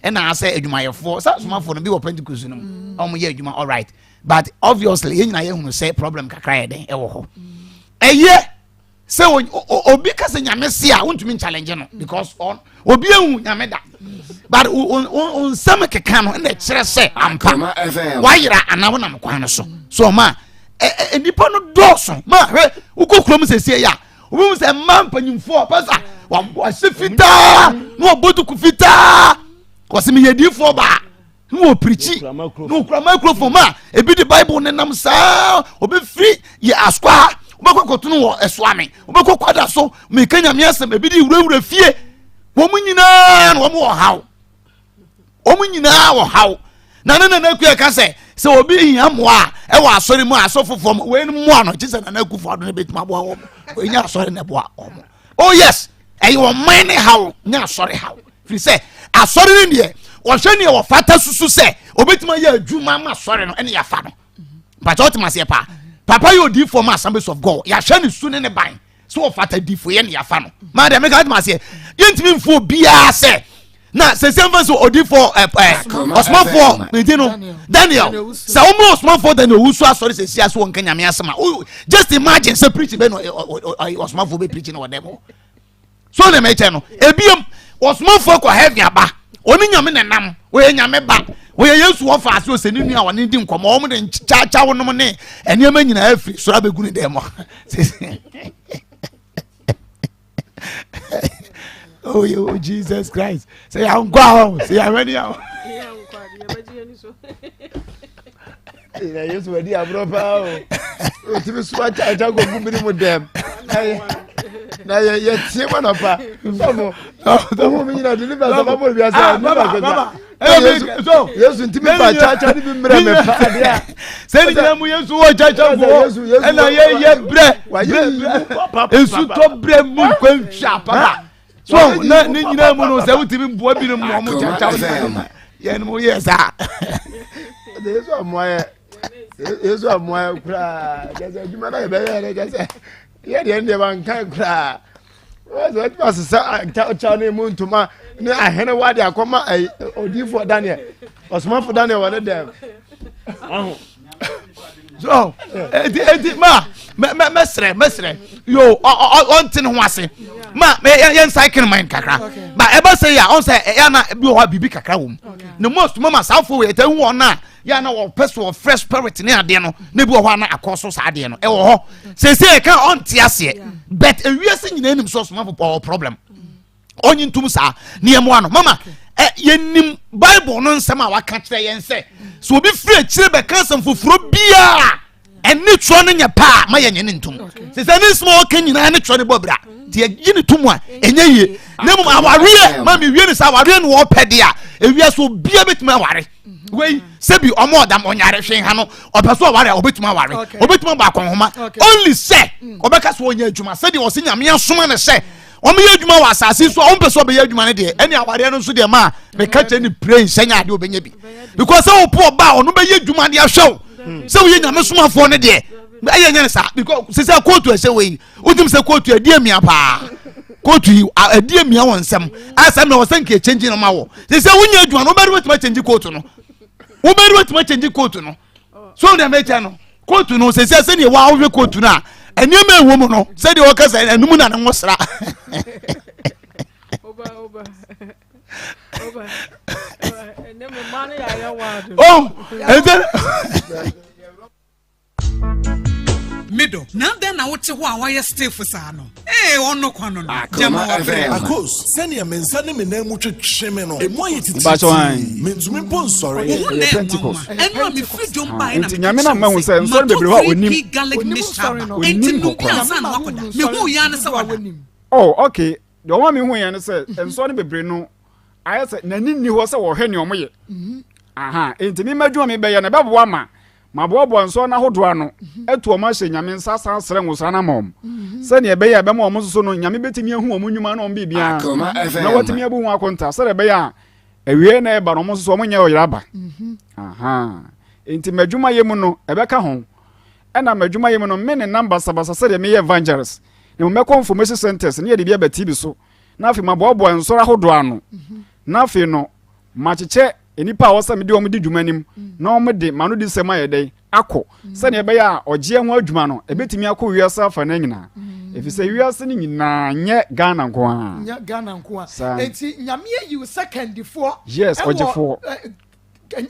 ɛna asɛ adwumayɛfoɔ sɛ asomafoɔ no bi wɔ Pentecost no mu ɔmo yɛ adwuma, all right, but obviously yɛn nyinaa yɛhunu sɛ problem kakra yɛ den ɛwɔ hɔ. Ɛyɛ sɛ obi ka sɛ Nyame se a wontumi nchallenge no because obi ehu Nyame da, but nsɛm keka no ɛna ɛkyerɛ sɛ ampa wayera anaa wonam kwan no so so ɔma nipa no dɔɔso. Ma hwɛ, wokɔ kurom sɛsie yɛ a wobɛhu sɛ mma mpanyimfoɔ pɛsa wahyɛ fitaa na wɔbɔ duku fitaa wɔsɛ meyɛ diifoɔ baa na wɔpirikyi na wɔkura microphone ma ebi de Bible nenam saa obɛfiri yɛ asoa ha wobɛkɔ kɔtono wɔ ɛsoame wobɛkɔ kwada so meka Nyame asɛm ebi de wurawura fie. Wɔn nyinaa na wɔn wɔ haw, wɔn nyinaa wɔ haw na ne Nana Akua ka sɛ sɛ obi hia mmoa a ɛwɔ asɔre mu a asɔfofoɔ mu wei mmoa no kye sɛ Nana Akufo Ado no bɛtumi aboa wɔn. Wɔnya asɔre na ɛboa wɔn. Oh yes. Ɛyɛ ɔman ne haw nyɛ asɔre haw. Firi sɛ asɔre no deɛ wɔhwɛ neɛ wɔfata susu sɛ obɛtumi ayɛ adwuma ama asɔre no ɛne yɛafa no. Mpakyɛ wotem aseɛ paa. Papa yɛ odiifoɔ ma Assemblies of God. Yɛahwɛ ne su ne ne ban sɛ wɔfata diifoɔ yɛ ne yɛafa no. Maa deɛ meka wotem aseɛ. Yɛntumi mfo obiara sɛ na sɛsɛ mfa sɛ odiifoɔ ɛ ɛ ɔsomafoɔ ne din no Daniel sɛ wɔn ɔsomafoɔ Daniel owusu asɔre sɛ si ase wɔn nka nyame asɛm a just imagine sɛ preaching bɛ na ɔsomafoɔ bɛ preaching na ɔdɛm hɔ so na mɛkyɛ no ebiem ɔsomafoɔ kɔ heaven aba ɔne nyame na nam ɔyɛ nyame ba ɔyɛ Yesu wɔfa ase ɔsɛ ne nua ɔne di nkɔmɔ wɔn de kyaakyaa nom ne nneɛma nyinaa afiri soro abɛgu ne dɛm hɔ. Oh, oh, Jesus Christ. Say, I'm going. Say, I'm ready. Na Yesu wadi aborɔ paa o. Otumi soma kyaakyaa kɔ gu biri mu dɛm. Na yɛ yɛ tie mu anɔpa. Sɔfo, ɔmo mi nyina deliverance ɔmo abɔ bi ase. Deliverance Yesu ntumi fa kyaakyaa ni bi mmerɛ mi fa adeɛ a. Sɛ ni nyina mu Yesu wɔ kyaakyaa gu hɔ. Ɛna yɛ yɛ brɛ brɛ nsutɔ brɛ mu nkwanhwia papa. So na ne nyinaa mu no sɛ wotumi boa binom ma ɔmo kyaakyaa yɛn mo yɛ saa. Yesu amoa yɛ Yesu amoa yɛ koraa kyɛ sɛ adwuma na yɛbɛyɛ no kyɛ sɛ yɛ deɛ deɛ wanka koraa wɔsɛ wɔtumi asesa kyawkyaw ne mu ntoma ne ahene wa de akɔma odiifoɔ Daniel ɔsomafo Daniel wɔ ne dɛm. So eti eti ma mɛ mɛ mɛsrɛ mɛsrɛ yo ɔ ɔ ɔnte ne ho ase ma mɛ yɛn yɛn cycle mind kakra ba ɛbɛ sɛ yɛ a ɔn sɛ ɛyɛ ana bi wɔ hɔ a biribi kakra wɔ mu ne most mama saa fo yɛ tɛ hu wɔn a yɛ ana wɔpɛ so wɔ fresh spirit ne adeɛ no ne bi wɔ hɔ ana akɔ so saa adeɛ no ɛwɔ hɔ sese ɛka ɔnte aseɛ but ewiase nyinaa nim sɛ ɔsomafo ɔwɔ problem. Ɔnye ntom saa ne yɛmmoa no mama ɛ yɛnim bible no nsɛm a waka kyerɛ yɛn sɛ sɛ obi firi akyire bɛka asɛm foforɔ biara ɛne twerɛ no nyɛ paa ma yɛnyɛ ne ntom sɛ sɛ ne nsɛm a ɔka nyinaa ne twerɛ no bɔ bra nti yɛgye ne tom a ɛnyɛ yie na mmom awareɛ ma mewie no sɛ awareɛ no wɔpɛ deɛ a ewia so obia bɛtumi aware wei sɛbi ɔmo ɔdam ɔnyare hwee ha no ɔpɛ so ɔware a ɔbɛtumi aware ɔbɛtumi abɔ akɔnhoma only sɛ ɔbɛka so ɔnyɛ adwuma sɛdeɛ ɔse nyame asoma no sɛ wɔn yɛ adwuma wɔ asase so a wɔn pɛ sɛ ɔbɛyɛ adwuma no deɛ ɛne awareɛ no nso deɛ maa meka kyerɛ ne pray nhyɛ nyɛ adeɛ ɔbɛnya bi because sɛ wɔpo ɔba a ɔno bɛyɛ adwuma de ahwɛ wo sɛ woyɛ nyame somafoɔ no deɛ ɛyɛ nyɛ no saa because sɛ sɛ kóòtù ɛhyɛ wɔ yi wotim sɛ kóòtù ɛdi amia paa kóòtù yi ɛdi amia wɔ nsɛm asɛm na wɔsɛ nka ɛkyɛngye no ma wɔ sɛ sɛ wonyɛ adwuma no wobɛde wotumi akyɛngye kóòtù no wobɛde wotumi akyɛngye kóòtù no so deɛ mekyɛ no kóòtù no sɛ sɛ sɛdeɛ wɔahwɛ kóòtù no a nneɛma ɛwɔ mu no sɛdeɛ wɔka sɛ ɛnum na ne ho sra oh ɛsɛ Middle. Na dɛn na wote hɔ a woayɛ stiff saa no? Ee, ɔno kwa no no. Gyama wabrɛ. Akos, sɛnea me nsa ne me nan mu twetwe me no, emu ayɛ Mpakyɛw, ae. titiritii. Mintumi mpo nsɔre. Wo ho Ɛyɛ na ɛyɛ Pentecost. nwanwa. Ɛno a mefiri dwom baeɛ na Nti meka Nyame no kyerɛɛ amma wo hu sɛ sɛ nsɔre matɔ bebree hɔ a 3P onim. garlic Onim mixture nsɔre aba. no. Enti Onim nom hɔ bi koraa. ansa na woakɔda. Mehuu yɛ ara ne sɛ wada. Oh, okay. Deɛ ɔma mehu yɛ ne sɛ nsɔre bebree no ayɛ sɛ n'ani nni hɔ sɛ wɔhwɛ nea wɔyɛ. Aha, enti me m'adwuma mebɛyɛ no ɛbɛboa ma maboaboa nsɔre no ahodoɔ ano atu wɔn ahyɛ Nyame nsa asan asrɛ nwosra no ama wɔn sɛnea ɛbɛyɛ a ɛbɛma wɔn nso so no Nyame bɛtumi ahu wɔn nnwuma ne wɔn biribiara na wɔatumi abu ho akonta sɛdeɛ ɛbɛyɛ a awie na ɛba no wɔn nso so wɔn nyɛ ɔyera aba. Aha, enti m'adwuma yɛ mu no ɛbɛka ho ɛna m'adwuma yɛ mu no me ne nam basabasa sɛdeɛ meyɛ evangelist na mmom mɛkɔ information centers ne yɛde bi aba TV so na afei maboaboa nsɔre ahodoɔ ano na afei no makyekyɛ nnipa a wɔsɛ mede wɔn di dwuma anim na wɔde m'ano di nsɛm ayɛ dɛn akɔ sɛnea ɛbɛyɛ a ɔgyeɛ ho adwuma no ɛbɛtumi akɔ wiase afa no nyinaa ɛfiri sɛ wiase no nyinaa nyɛ Ghana nko ara nyɛ Ghana nko Saa. a enti nyame ayi wo sɛ kandifoɔ Yes, ɛwɔ, ɔgyefoɔ.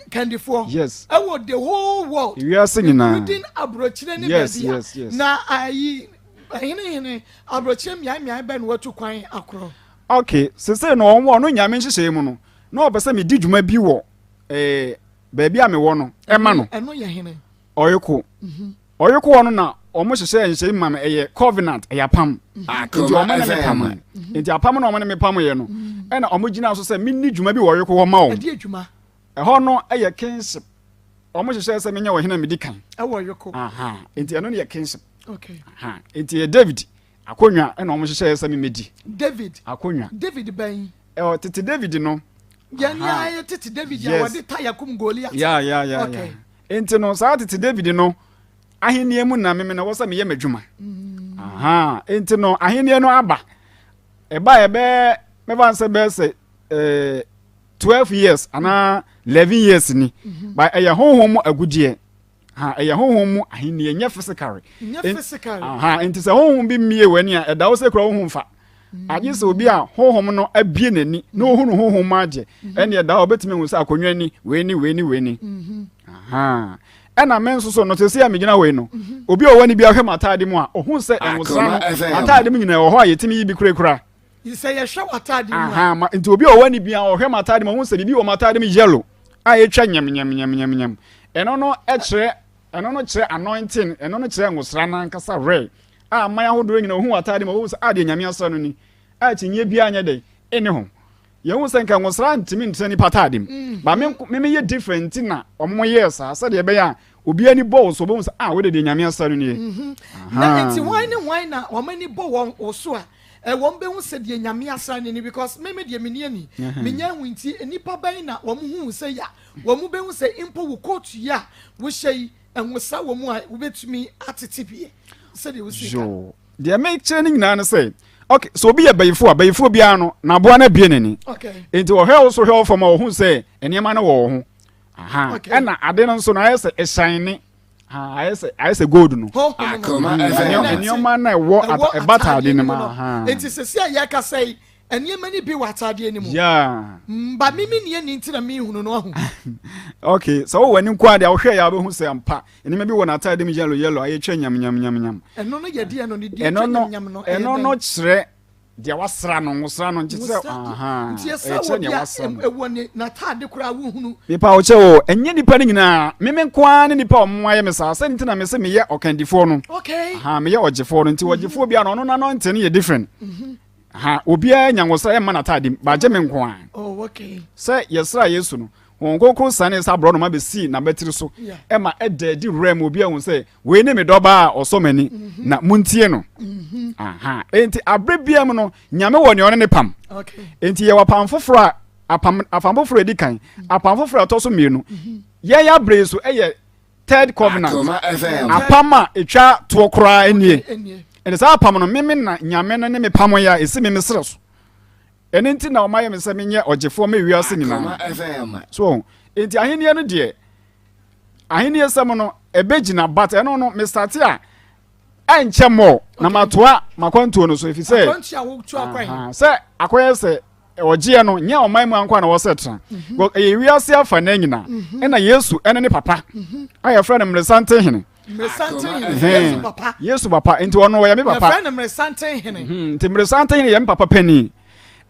kandifoɔ Yes. ɛwɔ the whole world Wiase nyinaa. including aburokyire ne Yes, baabi a yes, yes. na ayi hene hene aburokyire mmeae mmeae bɛn na watu kwan akorɔ Ok, sesei no wɔn ɔno Nyame nhyehyɛeɛ mu no, na ɔpɛ sɛ medi dwuma bi wɔ eh, baabi a mewɔ no ɛma no. Ɛno yɛ hene? Ɔyeko. Ɔyeko hɔ no na wɔn hyehyɛɛ nhyehyɛe ma me, ɛyɛ covenant, ɛyɛ apam. Nti wɔn ne me pam. Nti apam na wɔn ne me pam yɛ no, ɛna wɔn gyina so sɛ menni dwuma bi wɔ ɔyeko hɔ ma wɔn. Ɛdeɛ dwuma? Ɛhɔ no yɛ kingship. Wɔn hyehyɛɛ sɛ menyɛ ɔhene a medi kan. Ɛwɔ ɔyeko. Aha, nti ɛno no yɛ kingship. Okay. Aha, nti yɛ David. Akonnwa na wɔn hyehyɛɛ sɛ memmɛdi. David. Akonnwa. David bɛn? Ɛwɔ tete David no. Yɛn ni ayɛ tete David a wɔde taya kum Goliath. Ya ya ya ya. Nti no saa tete David no ahenni mu na meme na wɔ sɛ meyɛ m'adwuma. Mm. Aha. Nti no ahenni no aba. Ɛba ɛbɛɛ mɛfa nsɛ bɛɛ sɛ ɛɛ 12 years anaa 11 years ni. Mm-hmm. Ba ɛyɛ honhom mu agudeɛ. Ha, ɛyɛ honhom mu ahenni, ɛnyɛ physical. Nyɛ physical. Ha, nti sɛ honhom bi mmie w'ani a, ɛda wo sɛ kura honhom fa. Mm. Agye sɛ obi a honhom no abie n'ani na ohunu honhom mu agye, mm-hmm. ɛne ɛda hɔ obetumi ahu sɛ akonnwa ni, wei ni, wei ni, wei ni. Mm-hmm. Aha. Ɛna me nso so no sɛ a megyina wei no, mm-hmm. obi a ɔwɔ ne bi ahwɛ m'ataade mu a, ohun sɛ ɛnwosra no, m'ataade mu nyinaa wɔ hɔ a yɛtumi yi bi kurakura. Sɛ yɛhwɛ w'ataade mu a. Aha, ma, nti obi a ɔwɔ ani bia ɔhwɛ m'ataade mu ɔhu sɛ biribi wɔ m'ataade mu yellow a ɛtwa nyam nyam nyam nyam nyam. Ɛno no kyerɛ ɛno no kyerɛ anointing, ɛno no kyerɛ ngosra no ankasa rɛ a aman ahodoɔ nyina ɔhu w'ataade mu ɔhu sɛ a deɛ Nyame asra no ni a akyinnyeɛ biara nyɛ dɛn ɛni ho. Yɛhu sɛ nka ngosra ntumi ntena nipa ataade mu. Mm. Ba me me meyɛ different nti na ɔmo yɛɛ saa sɛdeɛ ɛbɛyɛ a obi ani bɔ wo so ɔbɛhu sɛ a wode deɛ Nyame asra no nie. Mm-hmm. Na nti hwan ne hwan na wɔn ani bɔ wɔn wo so a Wɔn bɛhu sɛ deɛ Nyame asra no ni because me me deɛ menni ani, menya ahu nti nnipa bɛn na wɔn hu wo sɛ ya, wɔn bɛhu sɛ mpo wo coat yi a wohyɛ yi nwosa wɔ mu a wobɛtumi atete bi sɛdeɛ wosi ka. Yoo, deɛ mekyerɛ no nyinaa ne sɛ, ok, sɛ obi yɛ bayifoɔ a, bayifoɔ biara no, n'aboa no abue n'ani. Okay. Nti ɔhwɛ wo so hwɛ wo fam a, ɔhu sɛ nneɛma no wɔ wo ho. Aha, Okay. ɛna ade no nso no ayɛ sɛ ɛhyɛne. ayɛ sɛ ayɛ sɛ gold no nneɛma na ɛwɔ ɛba ataade no mu nti sisi a yɛkasa yi nneɛma no bi wɔ ataadeɛ no mu mba mimi ni ani nti na mehunu no ahu okay sɛ wowɔ ani nko a deɛ wohwɛ yɛ a wobɛhu sɛ ampa nneɛma bi wɔ n'ataade mu yellow yellow ayɛ twa nyam nyam nyam nyam ɛno no yɛ deɛ no ne deɛ twa nyam nyam no ɛno no kyerɛ Deɛ wasra no, nwosra no, nti sɛ ahaa, nti ɛsɛ ɛkyerɛ wɔ nea bia wasra no. ɛwɔ ne n'ataade koraa wohunu. Mepa wo kyɛw o, ɛnyɛ nipa no nyinaa, me me nko ara ne nipa a wɔn ayɛ me saa, sɛ nti na me se meyɛ ɔkandifoɔ no, Okay. ahaa, meyɛ ɔgyefoɔ no, nti ɔgyefoɔ biara no ɔno n'anɔnte no yɛ different, ahaa, obiara nya nwosra ɛmma n'ataade mu, but gye me nko ara. Oh, okay. Sɛ yɛsraa Yesu no, Honhom Kronkron sianee sɛ aborɔnoma bɛsii n'abatiri so ma ɛda adi wuraa mu, obiara hu sɛ wei ne me dɔba a ɔsɔ m'ani, mhm. na montie no. Mhm. Enti abere biara mu no, Nyame wɔ nea ɔne ne pam. Enti yɛwɔ apam foforɔ a apam apam foforɔ edi kan, mhm. apam foforɔ a ɛtɔ so mmienu. Yɛn abere yi so ɛyɛ third covenant, apam a etwa toɔ koraa nie. Ɛnti saa apam no, meme na Nyame no ne me pam yɛ a esi me mesrɛ so. Ɛno nti na wɔayɛ me sɛ menyɛ ɔgyefoɔ ma wiase nyinaa. So enti ahenni no deɛ ahenni sɛm no ɛbɛgyina but ɛno no mestate a ɛnkyɛ mmɔ na matoa makwantuo no so ɛfiri sɛ sɛ akɔyɛ sɛ ɔgyeɛ no nyɛ ɔman mu anko a na wɔsɛ tra mhm. ɛyɛ wiase afa na nyina mhm. ɛna Yesu ɛne ne papa mhm. a yɛfrɛ no mmeresante hene Mmeresanten papa. Yesu papa nti ɔno ɔyɛ me papa. Yɛfrɛ no mmeresanten hene. Hmm, nti mmeresanten hene yɛ me papa panin.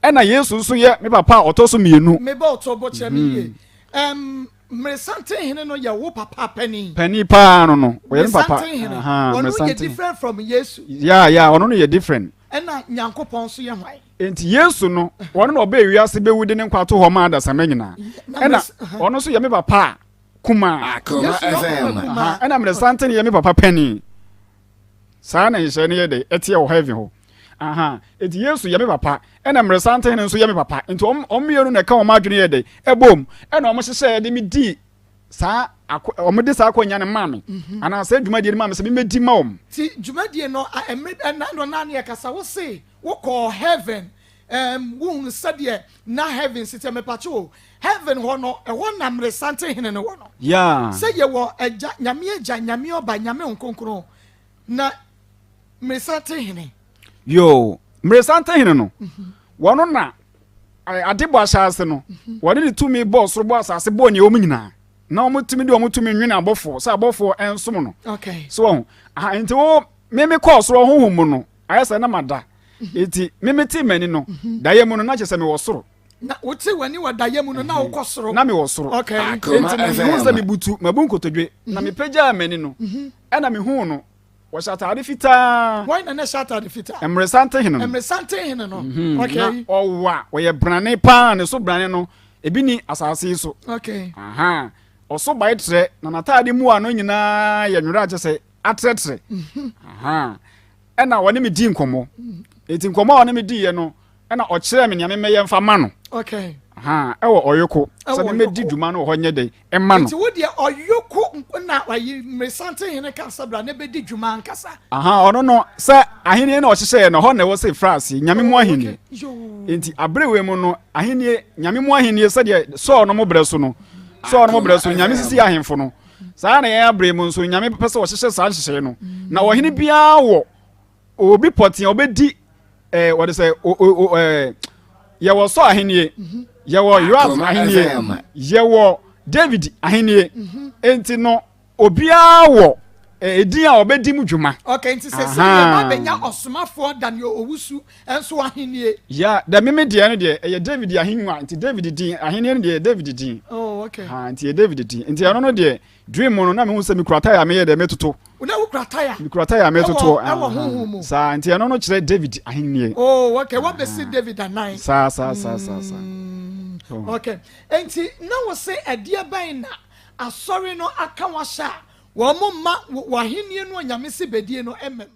Ɛna Yesu nso yɛ me papa a ɔtɔ so mmienu. Mebɔ ɔtɔ bɔ kyerɛ me yie. Hmm. Mmeresanten hene no yɛ wo papa panin. Panin paa no no ɔyɛ me papa. Mmeresanten hene. Ɔno yɛ different from Yesu. Ya ya ɔno no yɛ different. Ɛna Nyankopɔn nso yɛ hwan? Nti Yesu no ɔno na ɔbɛɛ wiase bɛwu de ne nkwa to hɔ maa adasamma nyinaa. Ɛna ɔno nso yɛ me papa a kumaa. Akoma FM. Ɛna mmerɛsanten yɛ me papa panin. Saa na nhyehyɛe no yɛ dɛ ɛteɛ wɔ heaven hɔ. Aha, eti Yesu yɛ me papa, ɛna mmerɛsanten no nso yɛ me papa. Nti wɔn mmienu na ɛka wɔn adwene yɛ dɛ ɛbom, ɛna wɔn hyehyɛɛ de me dii saa akɔ wɔn de saa akɔnya no maa me mhm. anaa saa dwumadie no maa me sɛ memmɛdi ma wɔn. Ti dwumadie no mmerɛ ɛna no naa ne yɛkasa wo se wokɔɔ heaven Erm wohunu sɛdeɛ na heaven si teɛ? Mepakye o, heaven hɔ no, ɛhɔ na mmeresante hene no wɔ no. Yeah. Sɛ yɛwɔ Agya, Nyame Agya, Nyame Ɔba, Nyame Honhom Kronkron, na mmeresante hene. Yoo, mmeresante hene no, wɔno na ade bɔ ahyɛase no, wɔde ne tumi bɔɔ soro bɔɔ asase bɔɔ nea ɛwɔ mu nyinaa. Na wɔtumi de wɔn tumi nwene abɔfoɔ sɛ abɔfoɔ nsom no. Okay. So wɔn, aha, nti wo, me me kɔɔ soro honhom mu no, ayɛ sɛ na mada. Enti me metee m'ani no, mhm. daeɛ mu no, na kyerɛ sɛ mewɔ soro. Na wote w'ani wɔ daeɛ mu no, na wokɔ soro. Na mewɔ soro. Okay. Enti na mehu sɛ mebutu, mabu nkotodwe, na mhm. mepagyaa m'ani no, mhm. ɛna mehuu no, wɔhyɛ ataade fitaa. Wɔn na na hyɛ ataade fitaa. Mmeresante hene no. Mmeresante hene no. Okay. Na ɔwa, ɔyɛ brane paa, ne so brane no, ebi ni asase yi so. Okay. Aha. Ɔso bae trɛ, na n'ataade mu ano nyinaa yɛ nwera kyɛ sɛ atrɛtrɛ. Aha. Ɛna ɔne me dii nkɔmmɔ. Enti nkɔmmɔ a ɔne me diiɛ no, ɛna ɔkyerɛɛ me nea memmɛyɛ mfa ma no. Okay. Ha, ɛwɔ ɔyoko. Sɛ memmɛdi dwuma no wɔ hɔ nyɛ dɛn ɛma no. Nti wo deɛ ɔyoko na ayi mmeresante hene ka sɛ bra na ɛbɛdi dwuma ankasa. Aha, ɔno no, sɛ ahennie na ɔhyehyɛeɛ no, ɛhɔ na ɛwɔ sɛ ɛfiri aseɛ, Nyame mu oh, ahennie. Nti abere wei mu no, ahennie, Nyame mu ahennie sɛdeɛ Saul no mo berɛ so no, Saul no mo berɛ so, Nyame sisi ahemfo no. Saa na yɛn abere mu nso, Nyame pɛ sɛ ɔhyehyɛ saa nhyehyɛeɛ no. Na ɔhene biara wɔ obi pɔtee a ɔbɛdi ɛɛ wɔde sɛ o o ɛɛ yɛwɔ Saul ahennie, mhm. yɛwɔ Yoab ahennie, yɛwɔ David ahennie. Mhm. Enti no obiara wɔ edin a ɔbɛdi mu dwuma. Ok, nti sɛ sɛ yɛ ba bɛnya ɔsomafoɔ Daniel Owusu nso ahennie. Ya, dɛ meme deɛ no deɛ ɛyɛ David ahengua, nti David din, ahennie no deɛ ɛyɛ David din. Oh, okay. Ha, nti ɛyɛ David din. Nti ɛno no deɛ, dream mu no, na mehu sɛ mekura taya a meyɛ dɛ metoto. Na wokura taya? Mekura taya a metoto. Ɛwɔ honhom mu. Saa, nti ɛno no kyerɛ David ahennie. Oh, okay, wabɛsi David anan. Saa, saa, saa, saa, saa. Oh. Okay, nti na wo se ɛdeɛ bɛn na asɔre no aka wahyɛ a wɔn mma wɔ ahennie no a Nyame se bɛdie no mmam?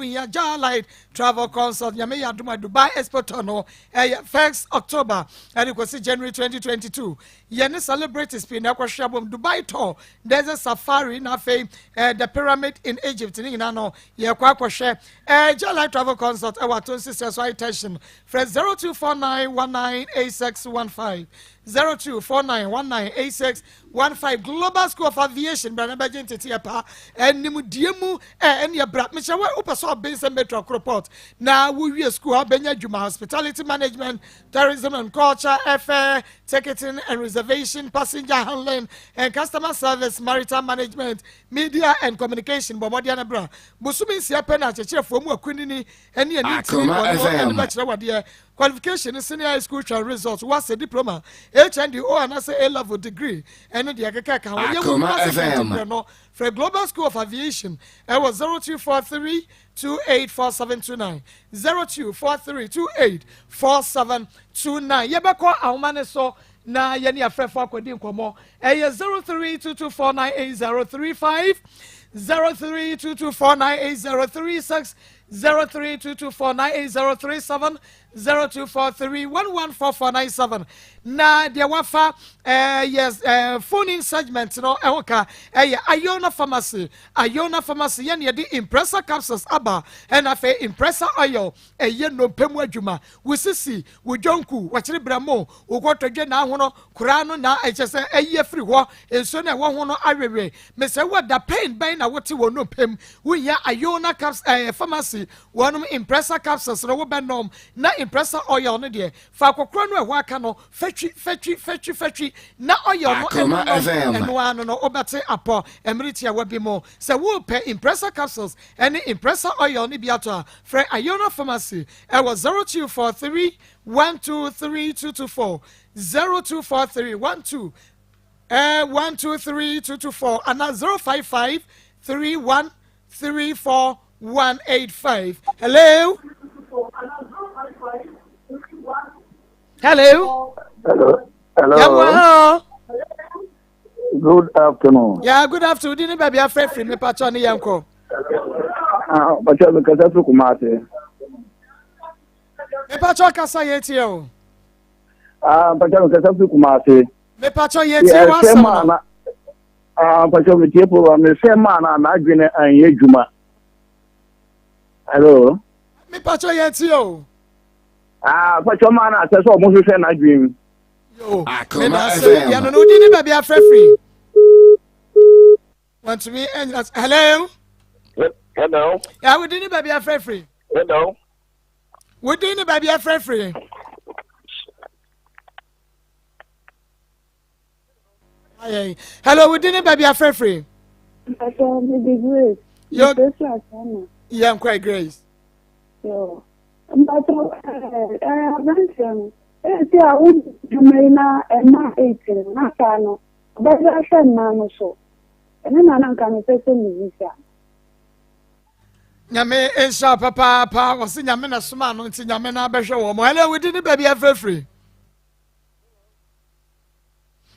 Wohia Jalite Travel Consult Nyame yɛ adom a Dubai Expo Tour no ɛyɛ 1st October ɛde kɔsi January 2022. Yɛne celebrities pii na ɛkɔhwe abom Dubai Tour, Desert Safari na afei eh, The Pyramid in Egypt ne nyinaa no yɛkɔ akɔhwɛ. Eh, Jalite Travel Consult ɛwɔ Atonsi sɛ so attention frɛ 0249198615 02491986 15 Global School of Aviation bra na bɛgye nteteɛ pa animdeɛ mu ɛneɛ bra mehyɛ wo wopɛ sɛ ɔben sɛ metro koroport na wowie school a wobɛnya adwuma hospitality management tourism and culture airfare ticketing and reservation passenger handling and customer service maritime management media and communication bɔ mmɔdeɛ no bra bosome nsia pɛ na akyerɛkyerɛfoɔ mu akunini ɛne ani ntini wɔn ɛne bɛkyerɛ wadeɛ Qualification ne senior high school twa results wase diploma HND O anaasɛ A level degree ɛne deɛ ɛkeka ɛka ho. Yɛwɔ Kumasi Kɛntɛnprɛ no. Frɛ Global School of Aviation ɛwɔ 0243 284729 0243 284729. Yɛbɛkɔ ahoma no so na yɛne afrɛfo akɔdi nkɔmmɔ. Ɛyɛ 0322498035 0322498036 0322498037 0243114497 na deɛ wafa eh, yes, eh, phone in segment no ɛho ka ɛyɛ Iona Pharmacy. Iona Pharmacy yɛne yɛde Impressa capsules aba ɛna afei Impressa oil ɛyɛ nnompe mu adwuma, wo sisi, wo dwonku, wɔkyere brɛmo, wo kɔtɔdwe na ahono koraa no na ɛkyɛ sɛ ɛyi afiri hɔ, nsuo no ɛwɔ ho no awewe. Mesɛ wɔ da pain bɛn na wote wɔ nnompe mu? Wohia Iona caps ɛɛ eh, pharmacy wɔnom Impressa capsules no wobɛnom na Impressa oil no deɛ fa akɔkorɔ no ɛhɔ aka no fatwi fatwi fatwi fatwi na oil no ɛno nom ɛno ano no wobɛte apɔ mmere tiawa bi mu. Sɛ wopɛ Impressa capsules ɛne Impressa oil no bi atɔ a frɛ Iona pharmacy ɛwɔ 0243 123224 0243 12 eh, 123224 ana 055 3134185. Hello? Hello? Hello. Hello. Yeah, Good afternoon. Yeah, good afternoon. Dini baby afrɛ me patro ne yɛnkɔ. Ah, patro me kasa firi Kumasi. Me patro kasa yɛ tie o. Ah, patro me kasa firi Kumasi. Me patro yɛ tie wa asɛm no. Ah, patro me tie program me sɛ maa na n'adwene anyɛ adwuma. Hello. Me patro yɛ tie o. Ah, patro maa na asɛ sɛ ɔmo hwehwɛ n'adwene mu. Yo, me da se yɛ no no di ne baabi afrɛ firi. Wantumi anyina hello. Hello. Ya wodi ne baabi afrɛ firi. Hello. Wodi ne baabi afrɛ firi. Ayɛ hello wodi ne baabi afrɛ firi. Mpatsɔ mi di Grace. Yo yɛn kɔ Grace. Yo mpatsɔ ɛɛ ɛɛ aberanteɛ no ɛyɛ sɛ a wo dwuma yi na ɛma eight no na saa no ɔbɛdze ahwɛ mmaa no so ɛno na na nka mepɛ sɛ mebisa. Nyame nhyira papaapa wɔse nyame na soma no nti nyame na abɛhwɛ wɔn. Hello wodi ne baabi afrɛfiri.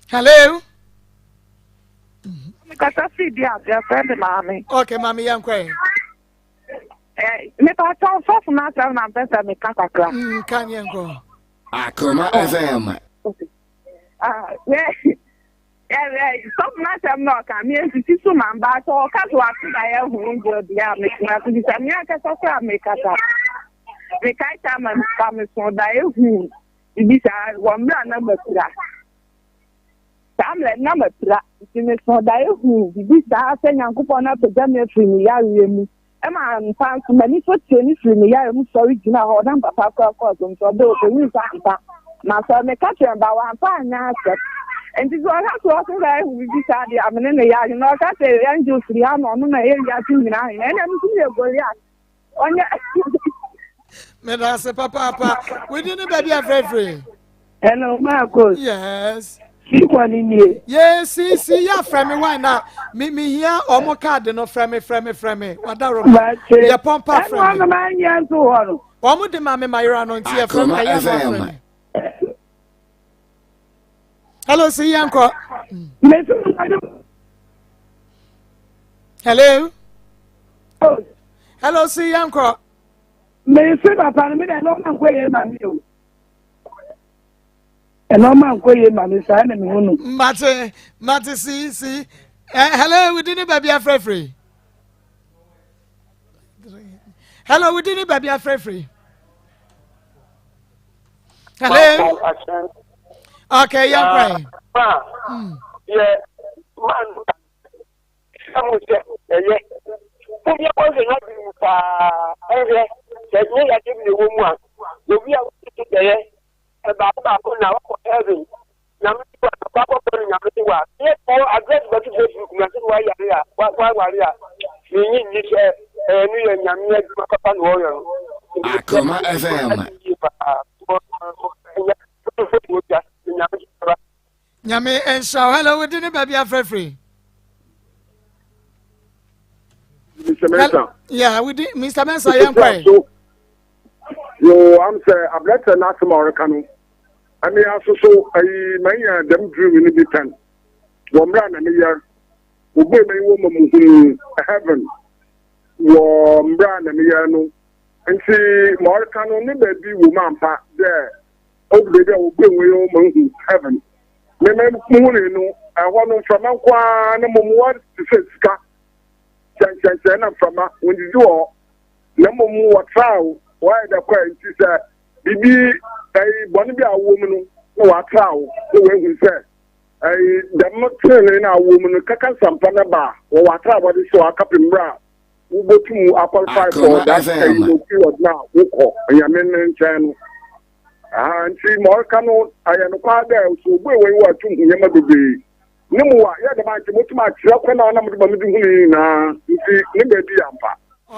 Hello. Kasa firi bi ase afrɛ me maame. Okay maame yɛn kɔ yi. Eh, mepa kyɛw sɔfo no asɛm na mpɛ sɛ meka kakra. Mm, ka neɛ nkɔ. Akoma FM. Ah, sɔfo no asɛm na ɔka me nsisi so ma mba sɛ ɔka so ato da yɛ ho deɛ deɛ a metena so bisa me ankasa koraa mekasa. Mekae sɛ ama mefa me so da ehu bibi saa wɔ mmerɛ a na mapira. Saa mmerɛ no na mapira nti mesoo daeɛ huu biribi saa sɛ Nyankopɔn no apagya me afiri me yareɛ mu. Ɛma ampa nso m'ani so tee me firii me yareɛ mu sɔre gyinaa hɔ na me papa koraa kɔɔ so nso ɔbɛ ɔbɛhuu sɛ ampa masɔre. Meka kyerɛɛ no ba wamfa anyɛ asɛm. Nti sɛ ɔka sɛ ɔso sɛ ahu biribi saa deɛ a me ne no yɛ adwene. Na ɔka sɛ angel firi ha na ɔno na ɛyɛ wiase nyinaa hene ɛnna me nso meyɛ Goliath. Ɔnyɛ. Meda ase papaapa. Wodi ne baabi afrɛfrɛ. Hello, Marcos. Yes. Sikwa ni nie. Yes, si si ya frɛ me why na me me hia ɔmo kaadi no frɛ me frɛ me frɛ me wada roma. Yɛ pɔmpa frɛ me. Ɛnu ɔmo anyɛ nso hɔ no. Ɔmo de ma me ma yera no nti yɛ frɛ me ɛyɛ no frɛ me. Hello, si yɛn kɔ. Hello. Hello, si yɛn kɔ. Mesi papa no mi dɛ ɛnɔɔma nkɔ yie ma mi o. Ɛnɔɔma nkɔ yie ma mi saa na mi hu no. Mate mate si si. Eh, hello, wudi ni baabi afrɛfrɛ. Hello, wudi ni baabi afrɛfrɛ. Hello. Okay, yɛn kɔ yi. Yɛ man sɛ mo sɛ ɛyɛ mo yɛ kɔ hwɛ n'adwene mu paa ɛhwɛ sɛ nyɛ yade bi na ɛwɔ mu a obi a wotete dɛyɛ baako baako na wakɔ heaven nyame wa wakɔkɔ no nyame wa yɛ kɔ address bɛto facebook na sɛ wayare a waware a menyi nni sɛ ɛno yɛ nyame adwuma papa na ɔyɛ no. Akoma FM. Nyame nhyira wo. Hello, wodi ne baabi afrɛfrɛ. Mr. Mensah. Yeah, wodi Mr. Mensah yɛn kɔɛ. Yo, am sɛ abrɛtɛ n'asɛm a ɔreka no. Ɛmi asoso ayi manya dɛm dream no bi pɛn. Wɔ mmerɛ a na meyɛ obi a mɛyi wɔ ma mu hunu heaven wɔ mmerɛ a na meyɛ no. Nti ma ɔreka no ne baabi wɔ mu ampa dɛ odu baabi a wɔbue wɔn yɛ wɔn hu heaven. Me me muhunii no ɛhɔ no mframa nko ara na mmom wɔte sɛ sika kyɛnkyɛnkyɛn na mframa wɔndidi wɔ hɔ na mmom wɔtra wo wɔayɛ dɛ kɔɛ nti sɛ biribi ɛyi bɔne bi a wɔ mu no na wɔatra wo na wɔahu sɛ ɛyi dɛm tenenee na awɔ mu no kaka nsampa no ba a wɔwɔ atra a wɔde hyɛ wɔ akapem mmerɛ a wobotum aqualify for that ɛyi no period na wokɔ nyame ne nkyɛn no aha nti ma ɔreka no ayɛ nokwar dɛ so obue wɔn wɔ atum hu nneɛma bebree ne mu a yɛ dɛm ankyɛ motum akyerɛ kwan a ɔnam do ma medze hu ne nyinaa nti ne baabi yɛ ampa.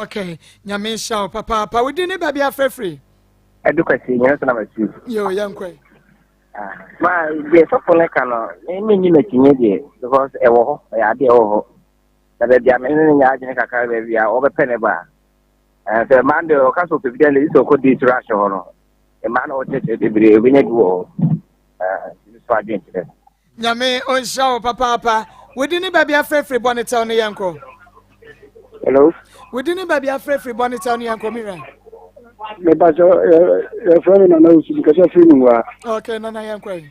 Okay, nyame nhyira wo papaapa. Wodi ne baabi afrɛfrɛ. Ɛdu kwasi nyɛ sɛ na ma tu. Yo, yɛnkɔ. Ma deɛ sɔfo no ka no, me me nyi n'akyinnye deɛ because ɛwɔ hɔ, ɛyɛ adeɛ ɛwɔ hɔ. Na baabi a me ne no nya adwene kakra baabi a ɔbɛpɛ ne ba. Ɛɛ sɛ mmaa deɛ ɔka sɛ ɔpɛ bi dɛ ne sɛ ɔkɔ date rush hɔ no, mmaa na ɔkyerɛkyerɛ bebree obɛnya bi wɔ hɔ. Ɛɛ nti so adwene kyerɛ. Nyame ɔnhyira wo papaapa. Wodi ne baabi afrɛfiri bɔ ne tɛw ne yɛnkɔ. Hello. Wodi ne baabi afrɛfiri bɔ ne tɛw ne yɛnkɔ mi wura. Mepa kyɛ yɛfrɛ me Nana Osu mekasa firi Nungua. Okay Nana yɛnkɔ yi.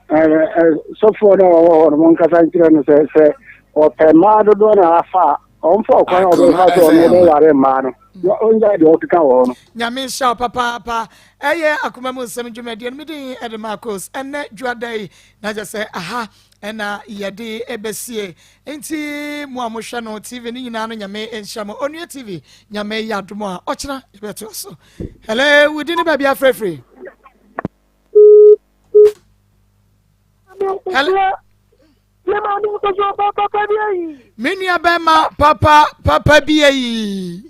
Sɔfoɔ no a ɔwɔ hɔ no monkasa nkyerɛ no sɛ sɛ ɔpɛ mmaa dodoɔ na afa a ɔmfa ɔkwan a ɔbɛfa so ɔno ɔbɛware mmaa no na ɔngyae deɛ ɔkeka wɔ hɔ no. Nyame nhyira wo papaapa. Ɛyɛ akoma mu nsɛm dwumadie no medin ɛde Marcos ɛnɛ dwuada yi na kyɛ sɛ aha ɛna yɛde ɛbɛsie nti mo a mohwɛ no TV no nyinaa no Nyame nhyira mo. Onua TV Nyame yɛ adom a ɔkyena yɛbɛtoa so. Hello, wodi ne baabi afrɛfiri. Me nua bɛma papa papa bi ayi.